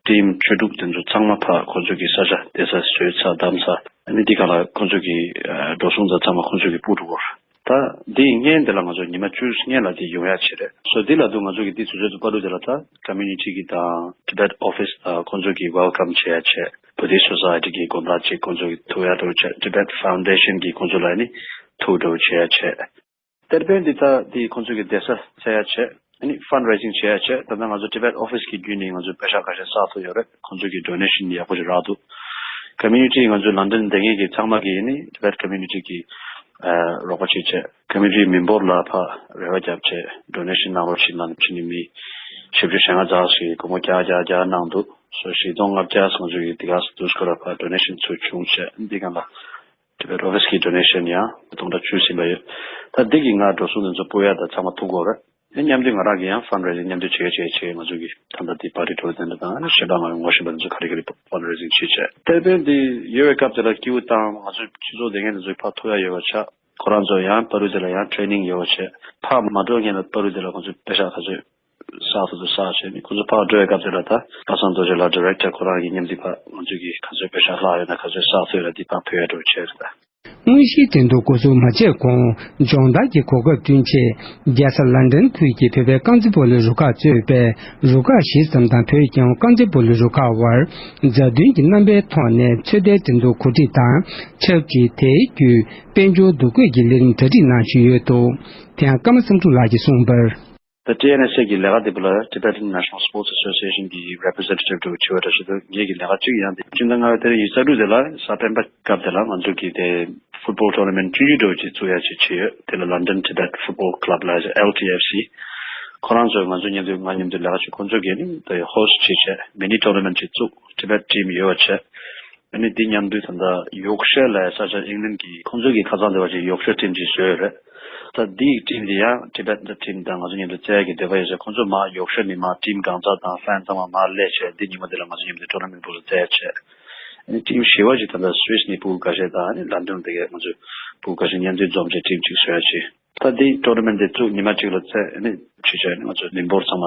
ཊིམ་བཅུ་དྲུག་དེ་ཚོ་ཚང་མ་ཕར་ཁོང་ཚོ་གི་ས་ཆ་བསྡད་ས་བཟོས་ཚར་བདམས་ཚར། ཨ་ནི་འདི་ག་ལ་ཁོང་ཚོ་གི་ཨ་འགྲོ་སོང་དང་ཚང་མ་ཁོང་ཚོ་གི་སྤུ་འགྲོ་གི་ཡོད་རེད། ད་འདི་ཡི་སྔོན་དེ་ལ་ང་ཚོ་ཉི་མ་བཅུ་སྔོན་ལ་དེ་ཡོང་ཡ་བྱས་རེད། སོ་འདི་ལ་དུ་ང་ཚོ་གི་འདི་དུས་ཚོད་དུ་བར་དུ་དེ་ལ་ད་ཀོ་མིའུ་ནི་ཊི་གི་དང་ཊི་བེཊ་ཨོ་ཕི་སི་དང་ཁོང་ཚོ་གི་ཝེལ་ཀམ་བྱེད་ཡ་བྱས། བུ་དྷིསྚ་སོ་སའི་ཊི་གི་དགོན་བདག་ཅིག་ཁོང་ཚོ་གི་ཐུག་ཡ་འགྲོ་བྱས། ཊི་བེཊ་ཕའུན་ཌེ་ཤན་གི་ཁོང་ཚོ་ལ་ནི་ཐུག་འགྲོ་བྱེད་ཡ་བྱས། ཏེར་པན་འདི་ད་འདི་ཁོང་ཚོ་གི་བསྡད་ས་བཙལ་ཡ་བྱས། ཨ་ནི་ཕན་རེ་ཟིང་བྱེད་ཡ་བྱས། ད་ལྟ་ང་ཚོ་ཊི་བེཊ་ཨོ་ཕི་སི་གི་བརྒྱུད་ནས་ང་ཚོ་པེ་ཤག་ཁ་ཤས་བསགས་ཐུབ་ཡོད་རེད། ཁོང་ཚོ་གི་ཌོ་ནེ་ཤན་ཡག་པོ་ཞིག་རག་འདུག་ཀོ་མིའུ་ནི་ཊི་ང་ཚོ་ལན་ཌན་བསྡད་མཁན་གྱི་ཚང་མ་གིས་ཨ་ནི་ཊི་བེཊ་ཀོ་མིའུ་ནི་ཊི་གི་ཨ་རོགས་པ་བྱེད་བྱས། ཀོ་མིའུ་ནི་ཊི་མི་འབོར་ལ་ཕར་རེ་བ་བརྒྱབ་བྱས་ཌོ་ནེ་ཤན་གནང་རོགས་བྱེད་ལབ་ནས་ཕྱི་ནས་མི་བཞི་བཅུ་ཞེ་ལྔ་ཙམ་ཞིག་སྒོར་མོ་བརྒྱ་བརྒྱ་བརྒྱ་གནང་འདུག་སོ་བཞི་སྟོང་ལྔ་བརྒྱ་ང་ཚོ་གི་འདི་ག་འདུག་སྐོར་ལ་ཕར་ཌོ་ནེ་ཤན་ཚུར་བྱུང་བྱས། འདི་ག་ལ་ཊི་བེཊ་ཨོ་ཕི་སི་གི་ཌོ་ནེ་ཤན་ཡང་སྟོང་ཕྲག་བཅུ་ཟིན་པ་ཡོད། ད་འདི་གི་ང་འགྲོ་སོང་དེ་ཚོ་སྤོ་ཡ་ད་ཚང་མ་ཐུག་གོ་རེད། ཨེ་མཉམ་དུ་ང་རང་གི་ཡང་ཕན་རེ་ཟིང་མཉམ་དུ་བྱེད་ཀྱི་བྱེད་ཀྱི་ང་ཚོ་གི་ད་ལྟ་འདི་པར་ཊི་འགྲོ་དེ་འདྲ་དང་ཨ་ནི་ཞེ་དྲག་ང་ངོ་ཤེས་པ་དེ་ཚོ་ག་རེ་ག་རེ་ཕན་རེ་ཟིང་བྱེད་བྱས། ཏེར་པན་འདི་ཡོད་པའི་སྐབས་དེ་ལ་སྐྱིད་པོ་དང་ང་ཚོ་སྤྱི་ཚོགས་དེ་ངན་དེ་ཚོ་ཕར་ཐུག་ཡ་ཡོད་པ་ཆགས། ཁོ་རང་ཚོ་ཡང་པར་ཊི་དེ་ལ་ཡང་ཊེ་རེ་ནིང་ཡོད་པ་བྱས། ཕར་མ་འགྲོ་སྔོན་ལ་པར་ཊི་དེ་ལ་ཁོང་ཚོས་པེ་ཤག་ག་ཚོད་བསགས་ཐུབ་ཐུབ་བསགས་བྱས་ནས་ཁོ་ཚོ་ཕར་འགྲོ་བའི་སྐབས་དེ་ལ་ད་པ་སངས་རྡོ་རྗེ་ལགས་ཌི་རེག་ཊར་ཁོ་རང་གི་མཉམ་དུ་ཕར་ང་ཚོས་ཀྱི་ག་ཚོད་པེ་ཤག་ལྷག་ཡོད་ན་ག་ཚོད་བསགས་ཐུབ་ཡོད་ན་འདི་ཕར་ཕུལ་ཡ་འགྲོ་བྱས་རེད་ད། དངོས་གཞིའི་འགྲན་བསྡུར་འགོ་འཛུགས་མ་བྱས་གོང་སྦྱོང་བརྡར་གྱི་གོ་སྐབས་བསྐྲུན་ཆེད་རྒྱལ་ས་ལན་ཌན་ཁུལ་གྱི་བོད་པའི་རྐང་རྩེད་སྤོ་ལོའི་རུ་ཁག་གཙོས་པའི་རུ་ཁག་བཞི་ཙམ་དང་བོད་རྒྱལ་ཡོངས་རྐང་རྩེད་སྤོ་ལོའི་རུ་ཁག་དབར་མཛའ་མཐུན་གྱི་རྣམ་པའི་ཐོག་ནས་ཚོད་ལྟའི་འགྲན་བསྡུར་གོ་སྒྲིག་དང་ཆབས་ཅིག་དེའི་བརྒྱུད་དཔལ་འབྱོར་འདུ་འགོད་ཀྱི་ལས་རིམ་གྲ་སྒྲིག་གནང་བཞིན་ཡོད་འདུག་དེ་ཡང་ཀརྨ་བསམ་འགྲུབ་ལགས་ཀྱིས་གསུངས་པར། ད་ཊི་ཨེན་ཨེས་ཨེ་གི་ལས་ཀ་དེ་བུ་ལ་Tibetan National Sports Association གི་རེ་པི་རི་ཟེན་ཊི་ཊིབ་འདྲ་བོ་བྱེད་པ་འདྲ་ཞིག་འདུག་ངེད་ཀྱི་ལས་ཀ་གཅིག་ཡང་དེ་སྤྱི་ཟླ་ལྔ་པའི་ཏ་རིག་ཉི་ཤུ་རྩ་དྲུག་དེ་ལ་སེབ་ཊེམ་པར་སྐབས་དེ་ལ་ང་ཚོ་གི་དེ་ཕུཊ་བོལ་ཊོར་ན་མེན་ཊི་ཆུང་ཆུང་འདྲ་བོ་ཅིག་བཙུགས་ཡ་ཅིག་བྱས་ཡོད། དེ་ལ་London Tibet Football Club ལ་ཨེལ་ཊི་ཨེཕ་སི་ཁོ་རང་ཚོས་ང་ཚོ་མཉམ་དུ་ང་མཉམ་དུ་ལས་ཀ་བྱེད། ཁོ་ཚོ་གིས་ནི་དེ་ཧོ་སི་ཊི་བྱས་བྱས་མི་ནི་ཊོར་ན་མེན་ཊི་ཅིག་བཙུགས། ཊི་བེཊ་ཊིམ་ཡོད་པ་བྱས། ཨ་ནི་འདི་མཉམ་དུ་ད་ལྟ་ཡོག་ཤར་ལ་ས་ཆ་ཨིང་ལན་གྱི་ཁོང་ཚོ་གི་ཁ་སང་དེ་བ་ཅིག་ཡོག་ཤར་ཊིམ་ཅིག་བཟོས་ཡོད་རེད། ད་འདི་ཡི་ཊིམ་འདི་ཡང་ཊི་བེཊ་ཊིམ་དང་ང་ཚོ་མཉམ་དུ་རྩེད་ཡ་གི་འདོད་པ་ཡོད་ཟེར། ཁོང་ཚོ་མར་ཡོག་ཤར་ནས་མར་ཊིམ་གང་ཚང་དང་ཧྥན་ཚང་མ་མར་སླེབས་བྱས་འདི་ཉི་མ་འདི་ལ་ང་ཚོ་མཉམ་དུ་ཊོར་ན་མེན་ཊི་པོ་ལ་རྩེད་ཡ་བྱས། ཨ་ནི་ཊིམ་བཞི་པ་ཅིག་ད་ལྟ་སུའིས་ནས་ཕྲུ་གུ་འགའ་ཤས་དང་ཨ་ནི་ལན་ཌན་དེ་གའི་ང་ཚོ་ཕྲུ་གུ་འགའ་ཤས་མཉམ་འཛོམས་བྱས་ཊིམ་གཅིག་བཟོ་ཡ་བྱས། ད་འདི་ཊོར་ན་མེན་ཊི་འདི་བཙུགས་ཉི་མ་གཅིག་ལ་རྩེད་ཨ་ནི་བྱས་བྱས་ང་ཚོ་མི་འབོར་ཚང་མ་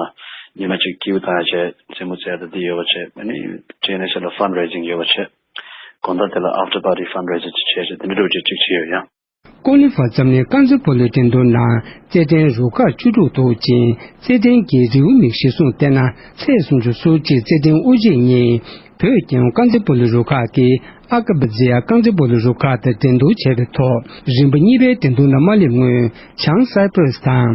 ཉི་མ་གཅིག་སྐྱིད་པོ་བཏང་ཡ་བྱས་རྩེད་མོ་རྩེ་ཡ་ད་འདི་ཡོད་པ་བྱས། ཨ་ནི་ཊི་ཨེན་ཨེས་ཨེ་ལ་ཕན་རེ་ཟིང་ཡོད་པ་བྱས། དགོང་དག་དེ་ལ་ཨབ་ཊར་པར་ཊི་ཕན་རེ་ཟིང་ཅིག་བྱས་བྱས་དེ་འདྲ་འདྲ་བོ་ཅིག་ཅིག་བྱས་ཡོད་ཡང་། ཀོ་ལི་ཧྥ་འཛམ་གླིང་རྐང་རྩེད་སྤོ་ལོའི་འགྲན་བསྡུར་ནང་རྩེད་འགྲན་རུ་ཁག་བཅུ་དྲུག་འདུག་ཅིང་། རྩེད་འགྲན་གྱི་རེའུ་མིག་གཞིར་བཟུང་བལྟས་ན། ཚེས་སུམ་ཅུ་སོ་གཅིག་རྩེད་འགྲན་དབུ་འབྱེད་ཉིན། བོད་རྒྱལ་ཡོངས་རྐང་རྩེད་སྤོ་ལོའི་རུ་ཁག་གིས་ཨ་ཀ་པ་ཛི་ཡ་རྐང་རྩེད་སྤོ་ལོའི་རུ་ཁག་དང་འགྲན་བསྡུར་བྱས་པའི་ཐོག་རིམ་པ་གཉིས་པའི་འགྲན་བསྡུར་ནང་མ་སླེབས་སྔོན། བྱང་སའི་པྲེ་སི་དང་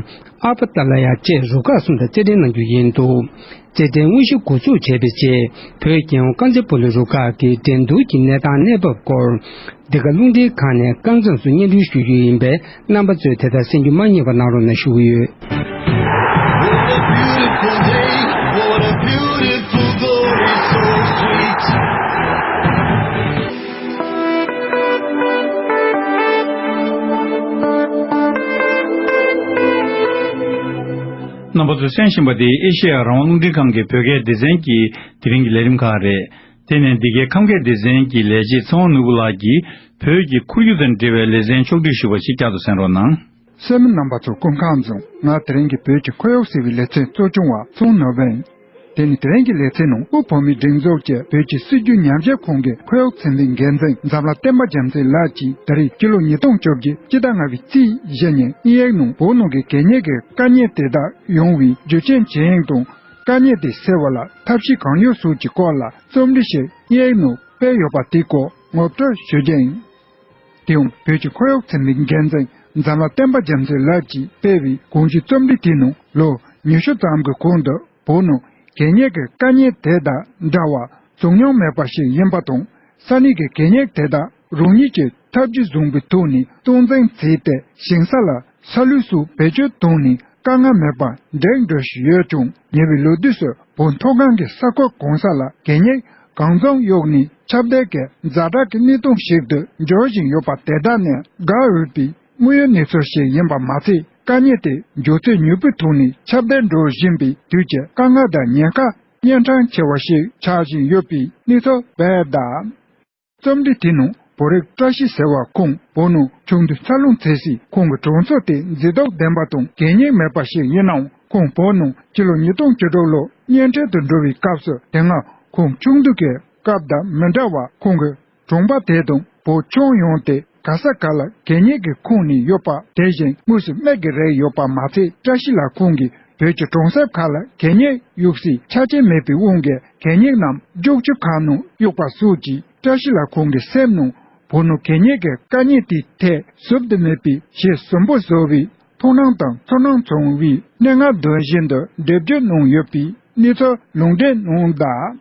ཨ་པ་ཏཱ་ལ་ཡ་བཅས་རུ་ཁག་གསུམ་དང་རྩེད་འགྲན་གནང་རྒྱུ་ཡིན་འདུག་རྩེད་འགྲན་དངོས་གཞི་འགོ་འཛུགས་བྱས་པའི་རྗེས། བོད་རྒྱལ་ཡོངས་རྐང་རྩེད་སྤོ་ལོའི་རུ་ཁག་གི་འགྲན་བསྡུར་གྱི་གནས་སྟངས་གནས་བབ་སྐོར། འདི་ག་རླུང་འཕྲིན་ཁང་ནས་རྐང་མཚམས་སུ་སྙན་སྒྲོན་ཞུ་རྒྱུ་ཡིན་པས། རྣམ་པ་ཚོས་དེ་དག་གསན་རྒྱུ་མ་བསྙེལ་བ་གནང་རོགས་གནང་ཞུ་གི་ཡོད། What a beautiful day, what a beautiful glory, so sweet. རྣམ་པ་ཚོས་གསན་བཞིན་པ་འདི་ཨེ་ཤེ་ཡ་རང་དབང་རླུང་འཕྲིན་ཁང་གི་བོད་སྐད་སྡེ་ཚན་གྱི་དེ་རིང་གི་ལས་རིམ་ཁག་རེད། དེ་ནས་འདི་གའི་ཁམས་སྐད་སྡེ་ཚན་གྱི་ལས་བྱེད་ཚེ་དབང་ནོར་བུ་ལགས་ཀྱིས་བོད་ཀྱི་ཁོར་ཡུག་དང་འབྲེལ་བའི་ལེ་ཚན་ཕྱོགས་སྒྲིག་ཞུས་པ་ཞིག་བསྐྱར་དུ་གསན་རོགས་གནང་། གསན་མི་རྣམ་པ་ཚོ་སྐུ་ཁམས་བཟང་། ང་དེ་རིང་གི་བོད་ཀྱི་ཁོར་ཡུག་ཟེར་བའི་ལེ་ཚན་གཙོ་སྐྱོང་བ་ཚེ་དབང་ནོར་བུ་ཡིན། དེ་ནི་དེ་རིང་གི་ལེ་ཚན་ནང་དབུ་བོད་མིའི་སྒྲིག་འཛུགས་ཀྱིས་བོད་ཀྱི་སྲིད་བྱུས་ཉམས་ཞིབ་ཁང་གི་ཁོར་ཡུག་ཚན་པའི་འགན་འཛིན་འཛམ་ལྷ་བསྟན་པ་རྒྱལ་མཚན་ལགས་ཀྱིས་ད་རེས་སྤྱི་ལོ་ཉིས་སྟོང་བཅོ་བརྒྱད་སྤྱི་ཟླ་ལྔ་པའི་ཚེས་བཞི་ཉིན་དབྱིན་ཡིག་ནང་བོད་ནང་གི་གད་སྙིགས་ཀྱི་དཀའ་ངལ་དེ་དག་ཡོང་བའི་རྒྱུ་རྐྱེན་ཇི་ཡིན་དང་། དཀའ་ངལ་དེ་སེལ་བ་ལ་ཐབས་ཤེས་གང་ཡོད་སོགས་ཀྱི་སྐོར་ལ་རྩོམ་བྲིས་ཤིག་དབྱིན་ཡིག་ནང་སྤེལ་ཡོད་པ་དེའི་སྐོར་ངོ་སྤྲོད་ཞུ་རྒྱུ་ཡིན། དེའང་བོད་ཀྱི་ཁོར་ཡུག་ཚན་པའི་འགན་འཛིན་འཛམ་ལྷ་བསྟན་པ་རྒྱལ་མཚན་ལགས་ཀྱིས་སྤེལ་བའི་གོང་ཞུས་རྩོམ་བྲིས་དེའི་ནང་ལོ་ཉི་ཤུ་ཙམ་གྱི་གོང་དུ་བོད་ནང་གད་སྙིགས་ཀྱི་དཀའ་ངལ་དེ་དང་འདྲ་བ་བྱུང་མྱོང་མེད་པ་ཞིག་ཡིན་པ་དང་། ས་གནས་ཀྱི་གད་སྙིགས་དེ་དག་རང་ཉིད་ཀྱིས་ཐབས་ཇུས་བཟུང་བའི་ཐོག་ནས་སྟངས་འཛིན་བྱས་ཏེ་ཞིང་ས་ལ་ས་ལུད་སོགས་བེད་སྤྱོད་བཏང་ནས་དཀའ་ངལ་མེད་པར་འགྲིག་འགྲོ་བཞིན་ཡོད་ཀྱང་། ཉེ་བའི་ལོ་དུས་སུ་བོད་མཐོ་སྒང་གི་ས་ཁུལ་གང་ས་ལ་གད་སྙིགས་གང་འཚམ་གཡུགས་ནས་ཁྱབ་གདལ་གྱི་ཛ་དྲག་གི་གནས་སྟངས་ཤིག་ཏུ་འགྱུར་བཞིན་ཡོད་པ་དེ་དག་ནས་དགའ་འོས་པའི་དངོས་ཡོད་གནས་ཚུལ་ཞིག་ཡིན་པ་མ་ཚད། དཀའ་ངལ་དེ་མགྱོགས་ཚད་མྱུར་པོའི་ཐོག་ནས་ཁྱབ་གདལ་འགྲོ་བཞིན་པའི་དུས་ཀྱི་དཀའ་ངལ་དང་ཉེན་ཁ་གཉན་འཕྲང་ཆེ་བ་ཞིག་ཆགས་བཞིན་ཡོད་པའི་གནས་ཚུལ་སྤེལ་གདའ། རྩོམ་བྲིས་དེའི་ནང་བོད་རིགས་བཀྲ་ཤིས་ཟེར་བ་ཁོང་བོད་ནང་ཆུང་དུས་འཚར་ལོངས་མཛད་སའི་ཁོང་གི་གྲོང་ཚོ་དེ་མཛེས་སྡུག་ལྡན་པ་དང་གད་སྙིགས་མེད་པ་ཞིག་ཡིན་ནའང་། ཁོང་བོད་ནང་སྤྱི་ལོ་ཉིས་སྟོང་བཅུ་དྲུག་ལོར་གཉེན་འཕྲད་དུ་འགྲོ་བའི་སྐབས་སུ། དེ་སྔ་ཁོང་ཆུང་དུས་ཀྱི་སྐབས་དང་མི་འདྲ་བར་ཁོང་གི་གྲོང་པ་དེ་དང་བོད་ཁྱོན་ཡོངས་དེ་ག་ས་ག་ལ་གད་སྙིགས་ཀྱིས་ཁེངས་ནས་ཡོད་པ་དེ་བཞིན་དངོས་སུ་མིག་གིས་རེག་ཡོད་པ་མ་ཚད། བཀྲ་ཤིས་ལགས་ཁོང་གིས་བོད་ཀྱི་གྲོང་གསེབ་ཁག་ལ་གད་སྙིགས་གཡུག་སའི་ཆ་རྐྱེན་མེད་པའི་དབང་གིས་གད་སྙིགས་རྣམས་རྒྱུག་ཆུ་ཁག་ནང་གཡུགས་པ་སོགས་ཀྱིས། བཀྲ་ཤིས་ལགས་ཁོང་གི་སེམས་ནང་བོད་ནང་གད་སྙིགས་ཀྱི་དཀའ་ངལ་དེའི་ཐད་བཟོད་དུ་མེད་པའི་ཞེ་ཟུན་པོ་བཟོ་བའི་མཐོང་སྣང་དང་ཚོར་སྣང་བྱུང་བའི་གནད་འགག་འདོན་བཞིན་དུ་འགྲེལ་བརྗོད་གནང་ཡོད་པའི་གནས་ཚུལ་ལུང་འདྲེན་གནང་གདའ།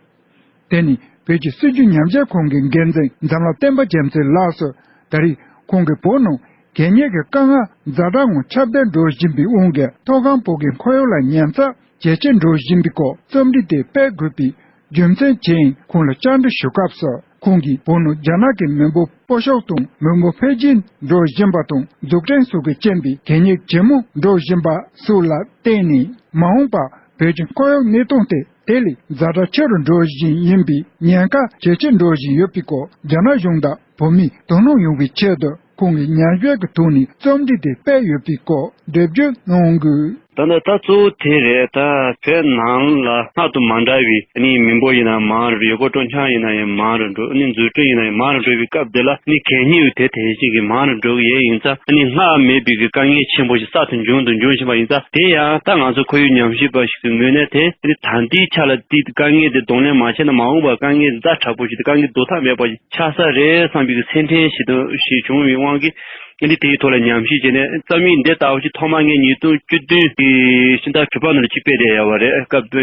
དེ་ནི་བོད་ཀྱི་སྲིད་བྱུས་ཉམས་ཞིབ་ཁང་གི་འགན་འཛིན་འཛམ་ལྷ་བསྟན་པ་རྒྱལ་མཚན་ལགས་སུ། ད་རེས་ཁོང་གིས་བོད་ནང་གད་སྙིགས་ཀྱི་དཀའ་ངལ་ཛ་དྲག་ངང་ཁྱབ་གདལ་འགྲོ་བཞིན་པའི་དབང་གིས་མཐོ་སྒང་བོད་ཀྱི་ཁོར་ཡུག་ལ་ཉེན་ཚབས་ཇེ་ཆེར་འགྲོ་བཞིན་པའི་སྐོར་རྩོམ་བྲིས་དེ་སྤེལ་དགོས་པའི་རྒྱུ་མཚན་ཇི་ཡིན་ཁོང་ལ་བཅར་འདྲི་ཞུ་སྐབས་སུ། ཁོང་གིས་བོད་ནང་རྒྱ་ནག་གི་མི་འབོར་སྤོ་ཤོག་དང་མི་འབོར་འཕེལ་རྒྱས་འགྲོ་བཞིན་པ་དང་། འཛུགས་སྐྲུན་སོགས་ཀྱིས་རྐྱེན་པས་གད་སྙིགས་ཇེ་མང་འགྲོ་བཞིན་པ་སོགས་ལ་བརྟེན་ནས། མ་འོངས་པར་བོད་ཀྱི་ཁོར་ཡུག་གནས་སྟངས་དེ་དེ་ལས་ཛ་དྲག་ཆེ་རུ་འགྲོ་བཞིན་ཡིན་པའི་ཉེན་ཁ་ཇེ་ཆེར་འགྲོ་བཞིན་ཡོད་པའི་སྐོར་རྒྱ་ནག་གཞུང་དང་བོད་མིས་དོ་སྣང་ཡོང་བའི་ཆེད་དུ་ཁོང་གིས་ཉམས་ཞིབ་ཀྱི་ཐོག་ནས་རྩོམ་བྲིས་དེ་སྤེལ་ཡོད་པའི་སྐོར་འགྲེལ་བརྗོད་གནང་དགོས། ད་ལྟ་ད་གཙོ་བོ་དེ་རེད། ད་བོད་ནང་ལ་སྔར་དང་མ་འདྲ་བའི་ནི་མི་འབོར་ཡིན་ན་མང་རུ་ཡོད། གོ་གྲོང་ཁྱེར་ཡིན་ན་ཡང་མང་རུ་འགྲོ། ནི་འཛུགས་སྐྲུན་ཡིན་ན་ཡང་མང་རུ་འགྲོ་བའི་སྐབས་དེ་ལ་ནི་གད་སྙིགས་དེ་དེ་བཞིན་གྱི་མང་རུ་འགྲོ་གི་ཡོད། ཡིན་ཙང་ནི་སྔར་མེད་པའི་གི་དཀའ་ངལ་ཆེན་པོ་ཞིག་གསར་དུ་འབྱུང་དང་འབྱུང་བཞིན་པ་ཡིན་ཙང་། དེ་ཡང་ད་ང་ཚོ་ཁོར་ཡུག་ཉམས་ཞིབ་པ་ཞིག་གི་ངོས་ནས་དེ་ནི་ད་ལྟའི་ཆ་ལ་དེ་དཀའ་ངལ་དེ་གདོང་ལེན་མ་བྱས་ན་མ་འོངས་པར་དཀའ་ངལ་ཛ་དྲག་པོ་ཞིག་དང་དཀའ་ངལ་ཟློག་ཐབས་མེད་པ་ཞིག་ཆགས་ས་རེད་བསམ་པའི་གི་སེམས་ཁྲལ་ཞིག་དང་ཞིག་བྱུང་བའི་དབང་གིས། འདི་དེའི་ཐོག་ལ་ཉམས་ཞིབ་བྱས་ནས་རྩོམ་ཡིག་འདི་ལྟ་བུ་ཞིག་ཐོག་མ་ངས་ཉིས་སྟོང་བཅུ་བདུན་གྱི་ཕྱི་ཟླ་དྲུག་པ་ནང་ལ་ཅིག་སྤེལ་བསྡད་ཡོད་པ་རེད། སྐབས་དེ་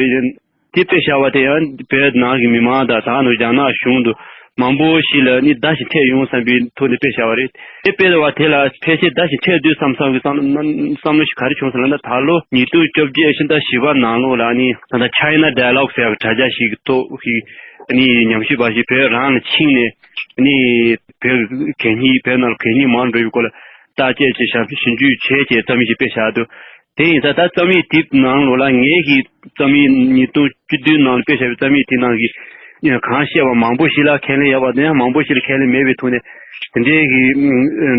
དེ་དཔེ་བཞག་པ་དེ་ཡང་བོད་ནང་གི་མི་མང་དང་ད་ནང་རྒྱ་ནག་གཞུང་དུ་མང་པོ་ཞིག་ལ་ནི་བརྡ་ཞིག་འཕྲད་ཡོང་བསམ་པའི་ཐོག་ནས་དཔེ་བཞག་པ་རེད། དེ་དཔེ་བ་དེ་ལ་ཕལ་ཆེར་བརྡ་ཞིག་འཕྲད་དུས་བསམ་བསམ་གྱི་བསམ་བསམ་བློ་ཞིག་ག་རེ་བྱུང་ཟེར་ན། ད་ལོ་ཉིས་སྟོང་བཅོ་བརྒྱད་ཕྱི་ཟླ་བཞི་པ་ནང་ལོགས་ལ་ནི་ད་ལྟ་China Dialogue ཟེར་བའི་དྲ་རྒྱ་ཞིག་གི་ཐོག་གི་ནི་ཉམས་ཞིབ་པ་ཞིག་བོད་རང་ལ་ཕྱིན་ནས་ནི་བོད་གད་སྙིགས་བོད་ནང་ལ་གད་སྙིགས་མང་འགྲོ་བའི་སྐོར་ལ་བརྟག་དཔྱད་བྱས་ཞིབ་ཞིབ་འཇུག་བྱས་བྱས་རྩོམ་ཡིག་ཅིག་དཔེ་བཞག་འདུག་དེ་ཡིན་ཙང་ད་རྩོམ་ཡིག་དེ་ནང་ལོགས་ལ་ངེད་ཀྱི་རྩོམ་ཡིག་ཉིས་སྟོང་བཅུ་བདུན་ནང་ལ་དཔེ་བཞག་པའི་རྩོམ་ཡིག་དེ་ནང་གི་གང་བཤད་པ་མང་པོ་ཞིག་ལ་ཁས་ལེན་ཡོད་པ་དང་མང་པོ་ཞིག་ལ་ཁས་ལེན་མེད་པའི་ཐོག་ནས་དེ་འདྲའི་གི་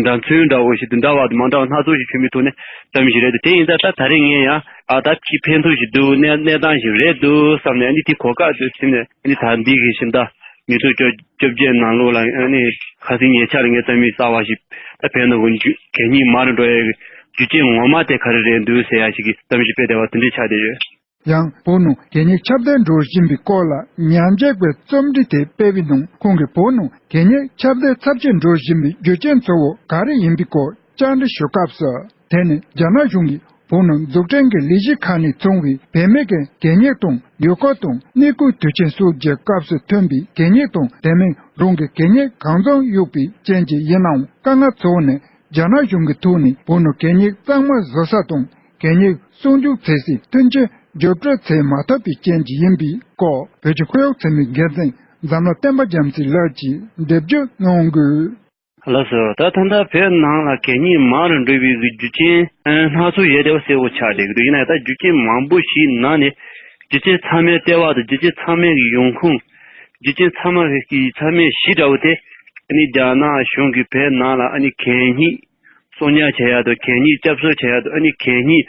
འདྲ་མཚུངས་འདྲ་བོ་ཞིག་དང་འདྲ་བ་དང་མ་འདྲ་བ་སྣ་ཚོགས་ཤིག་བྱུང་བའི་ཐོག་ནས་རྩོམ་ཡིག་ཞིག་རེད་འདུག་དེ་ཡིན་ཙང་ད་ད་རེས་ངས་ཡང་ཨ་ད་ཕྱིས་ཕན་ཐོགས་ཤིག་འདུག་གནས་གནས་སྟངས་ཤིག་རེད་འདུག་བསམ་ནས་ཨ་ནི་དེ་གོ་སྐབས་དེ་ཟིན་ནས་ཨ་ནི་ད་འདི་གི་ཕྱི་ཟླ་ ཉིས་སྟོང་བཅོ་བརྒྱད་ནང་ལོགས་ལ་ཨ་ནི་ཁ་སང་ཉེ་ཆར་ངའི་རྩོམ་ཡིག་གསར་བ་ཞིག་ད་བོད་ནང་གི་རྒྱུ་གད་སྙིགས་མང་རུ་འགྲོ་ཡའི་རྒྱུ་རྐྱེན་ངོ་མ་དེ་ག་རེ་རེད་འདུག་ཟེར་ཡ་ཞིག་གི་རྩོམ་ཞིག་སྤེལ་བསྡད་པ་དེ་འདྲ་ཆགས་བསྡད་ཡོད། ཡང་བོད་ནང་གད་སྙིགས་ཁྱབ་གདལ་འགྲོ་བཞིན་པའི་སྐོར་ལ་ཉམས་ཞིབ་པའི་རྩོམ་བྲིས་དེ་སྤེལ་བའི་ནང་ཁོང་གིས་བོད་ནང་གད་སྙིགས་ཁྱབ་གདལ་ཚབས་ཆེན་འགྲོ་བཞིན་པའི་རྒྱུ་རྐྱེན་གཙོ་བོ་ག་རེ་ཡིན་པའི་སྐོར་བཅར་འདྲི་ཞུ་སྐབས་སུ། དེ་ནི་རྒྱ་ནག་གཞུང་གིས་བོད་ནང་འཛུགས་སྐྲུན་གྱི་ལས་གཞི་ཁག་ནས་བྱུང་བའི་བེད་མེད་ཀྱི་གད་སྙིགས་དང་ཡུལ་སྐོར་དང་གནས་སྐོར་དུས་ཆེན་སོགས་ཀྱི་སྐབས་སུ་ཐོན་པའི་གད་སྙིགས་དང་དེ་མིན་རང་གི་གད་སྙིགས་གང་འཚམ་གཡུགས་པའི་རྐྱེན་གྱིས་ཡིན་ནའང་། དཀའ་ངལ་གཙོ་བོ་ནི་རྒྱ་ནག་གཞུང་གི་ཐོག་ནས་བོད་ནང་གད་སྙིགས་གཙང་མ་བཟོ་ས་དང་། གད་སྙིགས་གསོག་འཇོག་བྱེད་སའི་མཐུན་རྐྱེན་བརྒྱུད་སྤྲོད་བྱེད་མ་ཐུབ་པའི་རྐྱེན་གྱིས་ཡིན་པའི་སྐོར། བོད་ཀྱི་ཁོར་ཡུག་ཚན་པའི་འགན་འཛིན་འཛམ་ལྷ་བསྟན་པ་རྒྱ་མཚོ་ལགས་ཀྱིས་འགྲེལ་བརྗོད་གནང་དགོས། ལགས་སོ། ད་ད་ལྟ་བོད་ནང་ལ་གད་སྙིགས་མང་རུ་འགྲོ་བའི་རྒྱུ་རྐྱེན་སྣ་ཚོགས་ཡོད་བསྡད་པ་གསལ་པོ་ཆགས་བསྡད་ཀྱི་འདུག་ཡིན་ན་ད་རྒྱུ་རྐྱེན་མང་པོ་ཞིག་ནང་ནས་རྒྱུ་རྐྱེན་ཚང་མའི་ལྟེ་བ་དང་རྒྱུ་རྐྱེན་ཚང་མའི་ཡོང་ཁུངས། རྒྱུ་རྐྱེན་ཚང་མ་གི་ཚང་མའི་གཞི་འདྲ་བོ་དེ་ཨ་ནི་རྒྱ་ནག་གཞུང་གིས་བོད་ནང་ལ་ཨ་ནི་གད་སྙིགས་གསོག་ཉར་བྱེད་ཡག་དང་། གད་སྙིགས་བསྐྱར་གསོ་བྱེད་ཡག་དང་། ཨ་ནི་གད་སྙིགས་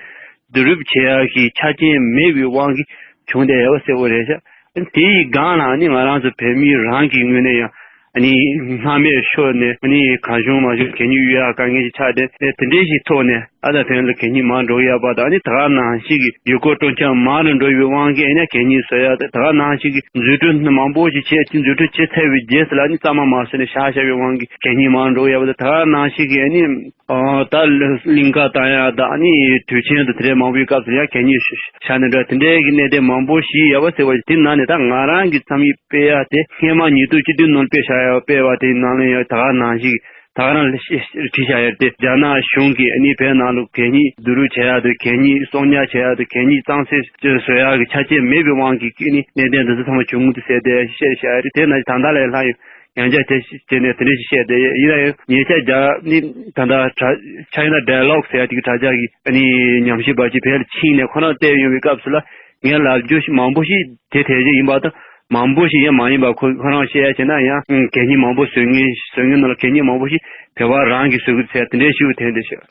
བསྡུ་རུབ་བྱེད་ཡག་གི་ཆ་རྐྱེན་མེད་པའི་དབང་གིས་བྱུང་བསྡད་ཡོད་པ་གསལ་པོ་རེད་ཤག་ཨ་ནི་དེ་ཡི་སྒང་ལ་ཨ་ནི་ང་རང་ཚོ་བོད་མི་རང་གི་ངོས་ནས་ཡང་ཨ་ནི་སྣང་མེད་ཤོར་ནས་ཨ་ནི་གང་བྱུང་མང་བྱུང་གད་སྙིགས་གཡུག་ཡག་དཀའ་ངལ་ཞིག་ཆགས་ཏེ། དེ་འདྲའི་ཞིག་ཐོག་ནས། ཨ་ད་ཕན་ལ་གད་སྙིགས་མང་འགྲོ་གི་ཡོད་པ་དང་། ཨ་ནི་ད་ག་ནང་བཞིན་གྱི་ཡུལ་སྐོར་སྤྲོ་འཆམ་མང་རུ་འགྲོ་བའི་དབང་གིས་ཨ་ནི་གད་སྙིགས་བཟོ་ཡག་དང་། ད་ག་ནང་བཞིན་གྱི་འཛུགས་སྐྲུན་མང་པོ་ཞིག་བྱས་ཅིང་། འཛུགས་སྐྲུན་བྱས་ཚར་བའི་རྗེས་སུ་ལ་ཨ་ནི་གཙང་མ་མ་བཟོས་ནས་བཞག་བཞག་པའི་དབང་གིས་གད་སྙིགས་མང་རུ་འགྲོ་གི་ཡོད་པ་དང་། ད་ག་ནང་བཞིན་གྱི་ཨ་ནི་ཨ་ད་གླིང་ག་བཏང་ཡག་དང་། ཨ་ནི་དུས་ཆེན་དང་དེ་འདྲའི་མང་པོའི་སྐབས་སུ་ཡང་གད་སྙིགས་བཞག་ནས་འགྲོ། དེ་འདྲའི་གི་གནད་དོན་མང་པོ་ཞིག་ཡོད་པ་གསལ་པོ་ཞིག་དེ་ནང་ནས་ད་ང་རང་གི་རྩོམ་ཡིག་སྤེལ་ཡག་དེ་སྔོན་མ་ཉིས་སྟོང་བཅུ་བདུན་ནང་སྤེལ་བཞག་ཡག་སྤེལ་བ་དེའི་ནང་ལ་ཡང་ད་ག་ནང་བཞིན་ད་ག་རང་ལ་བྲིས་བཞག་ཡོད་དེ། རྒྱ་ནག་གཞུང་གིས་ཨ་ནི་བོད་ནང་ལ་གད་སྙིགས་བསྡུ་རུབ་བྱེད་ཡག་དང་། གད་སྙིགས་གསོག་ཉར་བྱེད་ཡག་དང་། གད་སྙིགས་གཙང་སེལ་བཟོ་ཡག་གི་ཆ་རྐྱེན་མེད་པའི་དབང་གིས་ཨ་ནི་གནད་དོན་འདི་ཚོ་ཚང་མ་བྱུང་གི་འདུག་ཟེར་ཏེ་བཤད་བཞག་ཡོད་རེད། དེ་ནང་བཞིན་ད་ལྟ་ལས་སླ་ཡོད་ཡང་བསྐྱར་དེ་བྱས་ནས་དེ་འདྲ་ཞིག་བཤད་བསྡད་ཡོད། ཡིན་ན་ཡང་ཉེ་ཆར་རྒྱ་ནི་ད་ལྟ་དྲ་China Dialogue ཟེར་ཡག་དེ་གི་དྲ་རྒྱ་གི་ཨ་ནི་ཉམས་ཞིབ་པ་ཅིག་བོད་ལ་ཕྱིན་ནས་ཁོ་རང་བལྟས་ཡོང་བའི་སྐབས་སུ་ལ། ངས་ལབ་རྒྱུ་ཞིག་མང་པོ་ཞིག་དེ་དེ་བཞིན་ཡིན་པ་དང་། མང་པོ་ཞིག་ཡང་མ་ཡིན་པ་ཁོ་ཁོ་རང་བཤད་ཡ་བྱས་ན་ཡང་། ཨང་། གད་སྙིགས་མང་པོ་བཟོ་མཁན་བཟོ་མཁན་ནང་ལ་གད་སྙིགས་མང་པོ་ཞིག་བོད་པ་རང་གིས་བཟོ་གི་ཟེར་དེ་འདྲའི་ཞིག་དེ་འདྲ་ཞིག་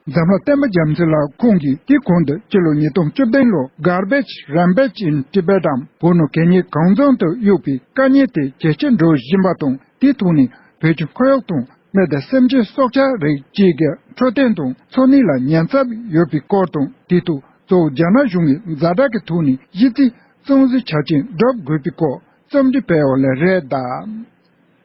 འཛམ་ལྷ་བསྟན་པ་རྒྱ་མཚོ་ལགས་ཁོང་གིས་དེ་གོང་དུ་སྤྱི་ལོ་ཉིས་སྟོང་བཅུ་བདུན་ལོར་Garbage Rampage in Tibet འམ་བོད་ནང་གད་སྙིགས་གང་འཚམ་དུ་གཡུགས་པའི་དཀའ་ངལ་དེ་ཇེ་ཆེར་འགྲོ་བཞིན་པ་དང་། དེའི་ཐོག་ནས་བོད་ཀྱི་ཁོར་ཡུག་དང་མི་དང་སེམས་ཅན་སྲོག་ཆགས་རིགས་བཅས་ཀྱི་འཕྲོད་བསྟེན་དང་འཚོ་གནས་ལ་ཉེན་ཚབས་ཡོད་པའི་སྐོར་དང་། དེའི་ཐོག་གཙོ་བོ་རྒྱ་ནག་གཞུང་གིས་ཛ་དྲག་གི་ཐོག་ནས་གཞི་རྩའི་གཙང་བཟོའི་ཆ་རྐྱེན་སྒྲུབ་དགོས་པའི་སྐོར་རྩོམ་བྲིས་སྤེལ་བ་ལ་རེད་གདའ།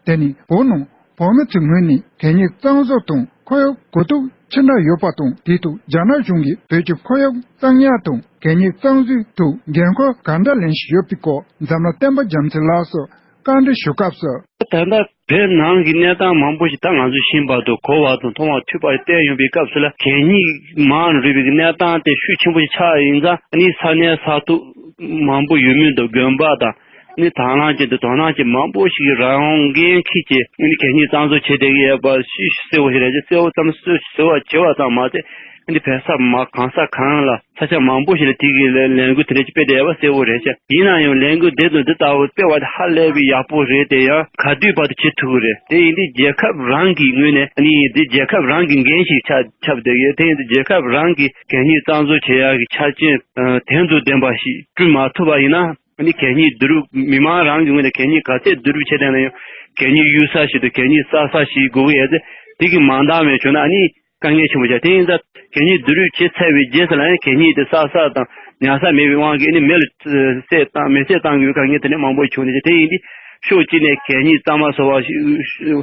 དེ་ནི་བོད་ནང་བོད་མི་ཚོའི་ངོས་ནས་གད་སྙིགས་གཙང་བཟོ་དང་ཁོར་ཡུག་གོ་རྟོགས་ཅི་འདྲ་ཡོད་པ་དང་། དེའི་ཐོག་རྒྱ་ནག་གཞུང་གིས་བོད་ཀྱི་ཁོར་ཡུག་གཙང་ཉར་དང་གད་སྙིགས་གཙང་བཟོའི་ཐོག་འགན་ཁུར་ག་འདྲ་ལེན་བཞིན་ཡོད་པའི་སྐོར་འཛམ་ལྷ་བསྟན་པ་རྒྱ་མཚོ་ལགས་སུ་བཀའ་འདྲི་ཞུ་སྐབས་སུ། ད་ལྟ་བོད་ནང་གི་གནས་སྟངས་མང་པོ་ཞིག་ད་ང་ཚོས་ཤེས་པ་དང་གོ་བ་དང་མཐོང་བ་ཐོས་པ་བལྟས་ཡོང་བའི་སྐབས་སུ་ལ། གད་སྙིགས་མང་རུ་འགྲོ་བའི་གནས་སྟངས་དེ་ཤུགས་ཆེན་པོ་ཞིག་ཆགས་ཡིན་ཙང་། ཨ་ནི་ས་གནས་ས་ཐོག་མང་པོ་ཡོད་མུས་འདུག་དགོན་པ་དང་། ཨ་ནི་དང་བླངས་ཅན་དང་དོ་སྣང་ཅན་མང་པོ་ཞིག་གིས་རང་འགན་འཁྱེར་བྱས། ཨ་ནི་གད་སྙིགས་གཙང་བཟོ་བྱེད་བསྡད་ཀྱི་ཡོད་པ་ཞིག་གསལ་པོ་ཞིག་རེད་ཅེས། གསལ་པོ་ཙམ་བཟོ་བ་བྱས་པ་ཙམ་མ་ཟད། ཨ་ནི་བོད་ས་མ་གང་ས་གང་ལ། ས་ཆ་མང་པོ་ཞིག་ལ་དེ་གི་ལས་ལས་འགུལ་དེ་འདྲ་ཅིག་སྤེལ་བསྡད་ཡོད་པ་གསལ་པོ་རེད་ཤག་ཡིན་ན་ཡང་ལས་འགུལ་དེ་དང་འདི་ལྟ་བུ་སྤེལ་བ་དེ་ཧ་ལས་པའི་ཡག་པོ་རེད་དེ། ཡང་ག་དུས་བར་དུ་བྱེད་ཐུབ་ཀྱི་རེད། དེ་ཡིན་དུས་རྒྱལ་ཁབ་རང་གི་ངོས་ནས། ཨ་ནི་འདི་རྒྱལ་ཁབ་རང་གི་འགན་ཞིག་ཆགས་ཆགས་བསྡད་ཡོད། དེ་ཡིན་དུས་རྒྱལ་ཁབ་རང་གིས་གད་སྙིགས་གཙང་བཟོ་བྱེད་ཡག་གི་ཆ་རྐྱེན་ཨ་དེ་ཚོ་ལྡན་པ་ཞིག་བསྐྲུན་མ་ཐུབ་པ་ཡིན་ན། ཨ་ནི་གད་སྙིགས་བསྡུ་རུབ། མི་མང་རང་གི་ངོས་ནས་གད་སྙིགས་ག་ཚད་བསྡུ་རུབ་བྱས་བསྡད་ན་ཡང་། གད་སྙིགས་གཡུག་ས་ཞིག་དང་གད་སྙིགས་བསགས་ས་ཞིག་དགོས་ཀྱི་ཡོད་ཚེ། དེ་གི་མ་འདང་བའི་བྱུང་ན། ཨ་ནི། དཀའ་ངལ་ཆེན་པོ་ཆགས། དེ་ཡིན་ཙང་གད་སྙིགས་བསྡུ་རུབ་བྱས་ཚར་བའི་རྗེས་སུ་ལ་ཡང་གད་སྙིགས་དེ་བསགས་ས་དང་ཉར་ས་མེད་པའི་དབང་གིས་ནི་མེ་ལ་བསྲེགས་བཏང་། མེ་བསྲེགས་བཏང་དགོས་པའི་དཀའ་ངལ་དེ་འདྲ་མང་པོ་བྱུང་ནས། དེ་ཡིན་དུས་ཕྱོགས་གཅིག་ནས་གད་སྙིགས་གཙང་མ་བཟོ་བ་ཞིག་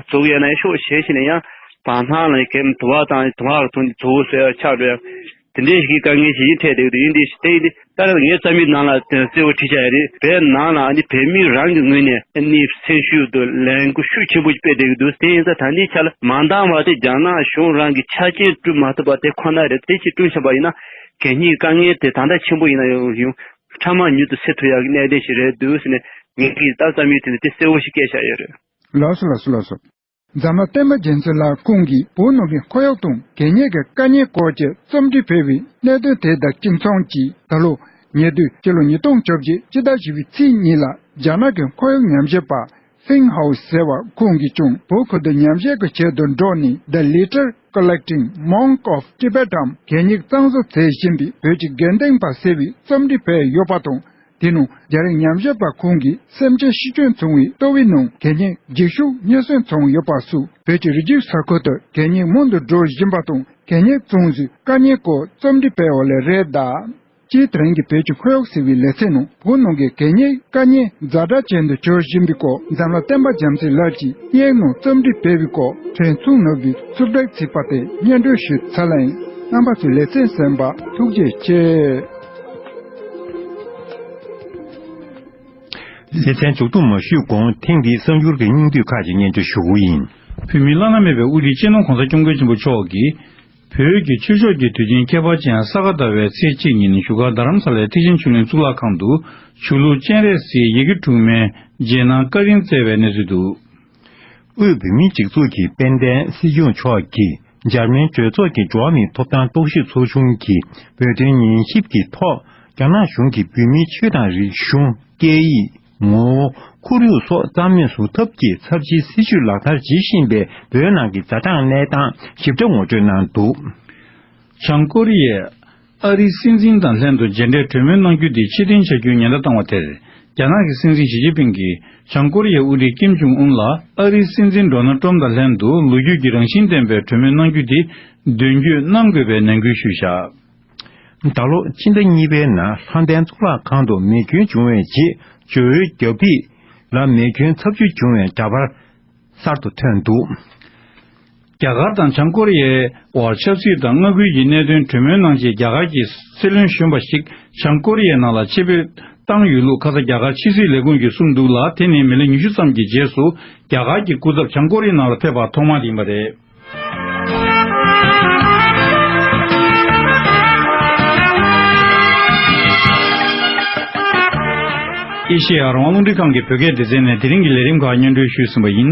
བཟོ་གི་ཡོད་ན་ཡང་། ཕྱོགས་གཞན་ཞིག་ནས་ཡང་བང་ཐང་ལ་གད་དུ་བ་བཏང་། དུ་བ་ཐོན་ནས་བཙོག་པ་བཟོ་ཡ་ཆགས་འགྲོ་ཡ། དེ་འདྲའི་ཞིག་གི་དཀའ་ངལ་ཞིག་འཕྲད་བསྡད་ཀྱི་འདུག་ཡིན་དུས་དེ་ཡིན་དུས། ད་ལྟ་ངའི་རྩོམ་ཡིག་ནང་ལ་གསལ་པོ་བྲིས་བཞག་ཡོད་རེད། བོད་ནང་ལ་ཨ་ནི་བོད་མི་རང་གི་ངོས་ནས་ཨ་ནི་སེམས་ཤུགས་དང་ལས་འགུལ་ཤུགས་ཆེན་པོ་ཞིག་སྤེལ་བསྡད་ཀྱི་འདུག་དེ་ཡིན་ཙང་ད་ལྟའི་ཆ་ལ་མ་འདང་བ་དེ་རྒྱ་ནག་གཞུང་རང་གིས་ཆ་རྐྱེན་བསྐྲུན་མ་ཐུབ་པ་དེ་ཁོ་ན་རེད། དེ་ཅིག་བསྐྲུན་ཤེས་པ་ཡིན་ན་གད་སྙིགས་དཀའ་ངལ་དེ་ད་ལྟ་ཆེན་པོ་ཡིན་ན་ཡང་ཡང་ཕྲ་མ་མྱུར་དུ་སེལ་ཐུབ་ཡག་གི་གནད་དོན་ཞིག་རེད་འདུག་ཟེར་ནས། ངེད་ཀྱིས་ད་རྩོམ་ཡིག་དེ་ནས་དེ་གསལ་པོ་ཞིག་བཀོད་བཞག་ཡོད་རེད། ལགས་སོ། ལགས་སོ། ལགས་སོ། འཛམ་གླིང་བསྟན་པ་རྒྱལ་མཚན་ལགས་ཁོང་གིས་བོད་ནང་གི་ཁོར་ཡུག་དང་གད་སྙིགས་ཀྱི་དཀའ་ངལ་སྐོར་གྱི་རྩོམ་བྲིས་སྤེལ་བའི་གནད་དོན་དེ་དང་གཅིག་མཚུངས་ཀྱིས། ད་ལོ་ཉེ་དུས་སྤྱི་ལོ་ཉིས་སྟོང་བཅོ་བརྒྱད་སྤྱི་ཟླ་བཞི་པའི་ཚེས་གཉིས་ལ་རྒྱ་ནག་གི་ཁོར་ཡུག་ཉམས་ཞིབ་པ་ཕིང་ཧའོ་ཟེར་བ་ཁོང་གིས་ཀྱང་བོད་ཁུལ་དུ་ཉམས་ཞིབ་ཀྱི་ཆེད་དུ་འགྲོ་ནས་The Litter Collecting Monk of Tibet འམ་གད་སྙིགས་གཙང་བཟོ་བྱེད་བཞིན་པའི་བོད་ཀྱི་དགེ་འདུན་པ་ཟེར་བའི་རྩོམ་བྲིས་སྤེལ་ཡོད་པ་དང་། དེ་ནང་རྒྱ་རིགས་ཉམས་ཞིབ་པ་ཁོང་གིས་སེམས་ཅན་ཤི་སྐྱོན་བྱུང་བའི་ལྟོ་བའི་ནང་གད་སྙིགས་འགྱིག་ཤུགས་རྙེད་སོན་བྱུང་ཡོད་པ་སོགས་བོད་ཀྱི་རི་རྒྱུད་ས་ཁུལ་དུ་གད་སྙིགས་མང་དུ་འགྲོ་བཞིན་པ་དང་། གད་སྙིགས་བཙོང་རྒྱུའི་དཀའ་ཉེན་སྐོར་རྩོམ་སྒྲིག་སྤེལ་བ་ལས་རེད་གདའ། སྤྱིར་དེ་རིང་གི་བོད་ཀྱི་ཁོར་ཡུག་ཟེར་བའི་ལེ་ཚན་ནང་བོད་ནང་གི་གད་སྙིགས་དཀའ་ཉེན་ཛ་དྲག་ཅན་དུ་གྱུར་བཞིན་པའི་སྐོར་འཛམ་གླིང་བསྟན་པ་རྒྱ་མཚོ་ལགས་ཀྱིས་སྙན་ངག་རྩོམ་སྒྲིག་སྤེལ་བའི་སྐོར་ཕྲན་ཚུགས་ནོར་བུས་ཚུར་སྒྲིག་བྱས་པ་དེ་སྙན་སྒྲོན་ཞུས་ཚར་ལ་ཡིན། རྣམ་པ་ཚོས་ལེ་ཚན་གསན་པར་ཐུགས་རྗེ་ཆེ། ལེ་ཚན་མཇུག་བསྡོམས་མ་ཞུས་གོང་ཐེངས་འདིའི་གསར་འགྱུར་གྱི་སྙིང་བསྡུས་ཁག་ཅིག་སྙན་སྒྲོན་ཞུ་གི་ཡིན། བོད་མིའི་བླ་ན་མེད་པའི་དབུ་ཁྲིད་སྤྱི་ནོར་༸གོང་ས་༸སྐྱབས་མགོན་ཆེན་པོ་མཆོག་གིས། བོད་ཀྱི་ཆོས་ཕྱོགས་ཀྱི་དུས་ཆེན་ཁྱད་པར་ཅན་ས་ག་ཟླ་བའི་ཚེས་གཅིག་ཉིན་བཞུགས་སྒར་རྡ་རམ་ས་ལའི་ཐེག་ཆེན་ཆོས་གླིང་གཙུག་ལག་ཁང་དུ་ཆོས་ལུགས་སྤྱན་རས་གཟིགས་ཡི་གེ་དྲུག་མའི་རྗེས་གནང་བཀའ་དྲིན་སྩལ་བའི་གནས་ཚུལ་འདུག། དབུས་བོད་མིའི་སྒྲིག་འཛུགས་ཀྱི་དཔལ་ལྡན་སྲིད་སྐྱོང་མཆོག་གིས་འཇར་མན་གྲོས་ཚོགས་ཀྱི་འགྲོ་བ་མིའི་ཐོབ་ཐང་རྟོག་ཞིབ་ཚོགས་ཆུང་གི་བོད་དོན་ཉན་ཞིབ་ཀྱི་ཐོག་རྒྱ་ནག་གཞུང་གིས་བོད་མིའི་ཆོས་དང་རིག་གཞུང་། སྐད་ཡིག་ངོ་བོ། ཁོར་ཡུག་སོགས་རྩ་མེད་བཟོ་ཐབས་ཀྱི་ཚབས་ཆེའི་སྲིད་བྱུས་ལག་བསྟར་བྱེད་བཞིན་པའི་བོད་ནང་གི་ཛ་དྲག་གནས་སྟངས་ཞིབ་ཕྲ་ངོ་སྤྲོད་གནང་འདུག། བྱང་ཀོ་རི་ཡས་ཨ་རིའི་སྲིད་འཛིན་དང་ལྷན་དུ་མཇལ་འཕྲད་གྲོས་མོལ་གནང་རྒྱུ་དེ་ཕྱིར་འཐེན་བྱ་རྒྱུའི་ཉེན་བརྡ་བཏང་བ་དེར། རྒྱ་ནག་གི་སྲིད་འཛིན་ཞི་ཅིན་ཕིང་གིས་བྱང་ཀོ་རི་ཡའི་དབུ་ཁྲིད་ཀིམ་ཇུང་ཨུན་ལ་ཨ་རིའི་སྲིད་འཛིན་ཌོ་ནལ་ཏྲམ་དང་ལྷན་དུ་ལོ་རྒྱུས་ཀྱི་རང་བཞིན་ལྡན་པའི་གྲོས་མོལ་གནང་རྒྱུ་དེ་མདུན་སྐྱོད་གནང་དགོས་པའི་ནན་སྐུལ་ཞུས་བཞག། ད་ལོ་ཕྱི་ཟླ་གཉིས་པའི་ནང་ལྷ་ལྡན་གཙུག་ལག་ཁང་དུ་མེ་སྐྱོན་བྱུང་བའི་རྗེས་ཇོ་བོའི་རྒྱ་ཕིབས་ལ་མེ་སྐྱོན་ཚབས་ཆེ་བྱུང་བའི་འདྲ་པར་གསར་དུ་ཐོན་འདུག། རྒྱ་གར་དང་བྱང་ཀོ་རི་ཡའི་དབར་ཆབ་སྲིད་དང་མངའ་ཁུལ་གྱི་གནད་དོན་གྲོས་མོལ་གནང་ཆེད་རྒྱ་གར་གྱི་སྲིད་བློན་གཞོན་པ་ཞིག་བྱང་ཀོ་རི་ཡའི་ནང་ལ་ཆེད་ཕེབས་བཏང་ཡོད་ལུགས་ཁ་ས་རྒྱ་གར་ཕྱི་སྲིད་ལས་ཁུངས་ཀྱིས་གསུངས་འདུག་ལ། དེ་ནི་མི་ལོ་ཉི་ཤུ་ཙམ་གྱི་རྗེས་སུ་རྒྱ་གར་གྱི་སྐུ་ཚབ་བྱང་ཀོ་རི་ཡའི་ནང་ལ་ཕེབས་པ་ཐོག་མ་ཡིན་པ་རེད། ཨེ་ཤེ་ཡ་རང་དབང་རླུང་འཕྲིན་ཁང་གི་བོད་སྐད་སྡེ་ཚན་ནས་དེ་རིང་གི་ལས་རིམ་ཁག་སྙན་སྒྲོན་ཞུས་ཟིན་པ་ཡིན།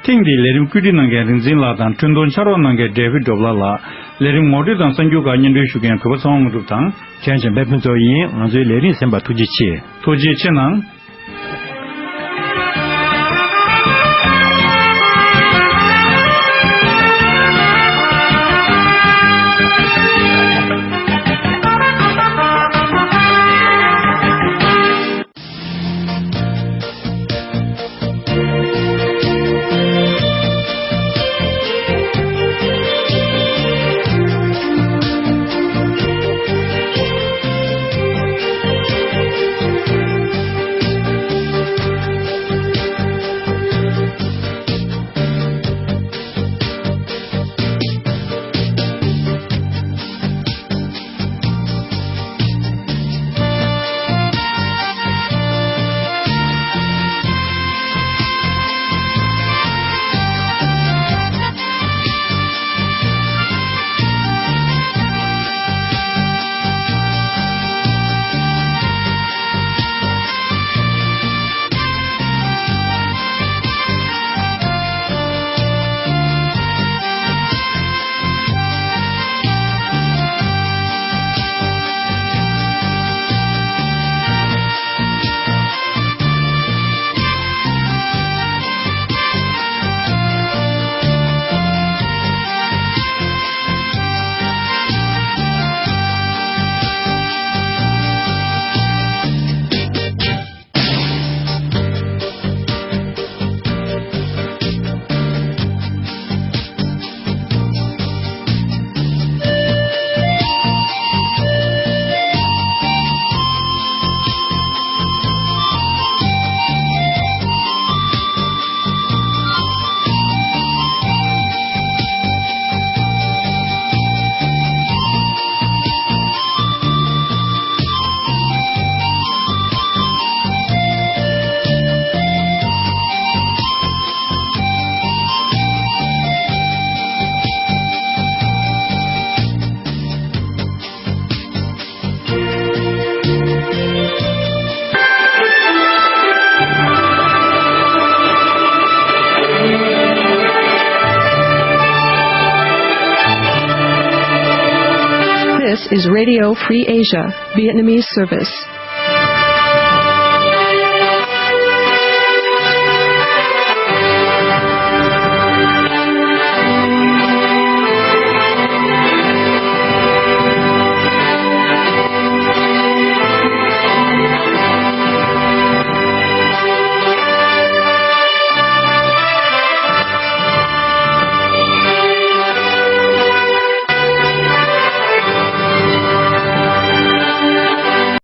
ཐེངས་འདིའི་ལས་རིམ་བཀོད་སྒྲིག་གནང་མཁན་རིག་འཛིན་ལགས་དང་འཕྲིན་གཏོང་ཕྱག་རོགས་གནང་མཁན་ཌེ་བིཌ་ཌོབ་ལར་ལགས། ལས་རིམ་ངོ་སྤྲོད་དང་གསར་འགྱུར་ཁག་སྙན་སྒྲོན་ཞུ་མཁན་གུས་པ་ཚེ་དབང་དངོས་གྲུབ་དང་། ཁྱེད་ཚོས་འབད་བརྩོན་ཡིན། ང་ཚོའི་ལས་རིམ་གསན་པར་ཐུགས་རྗེ་ཆེ། ཐུགས་རྗེ་ཆེ་གནང་། This is Radio Free Asia, Vietnamese service.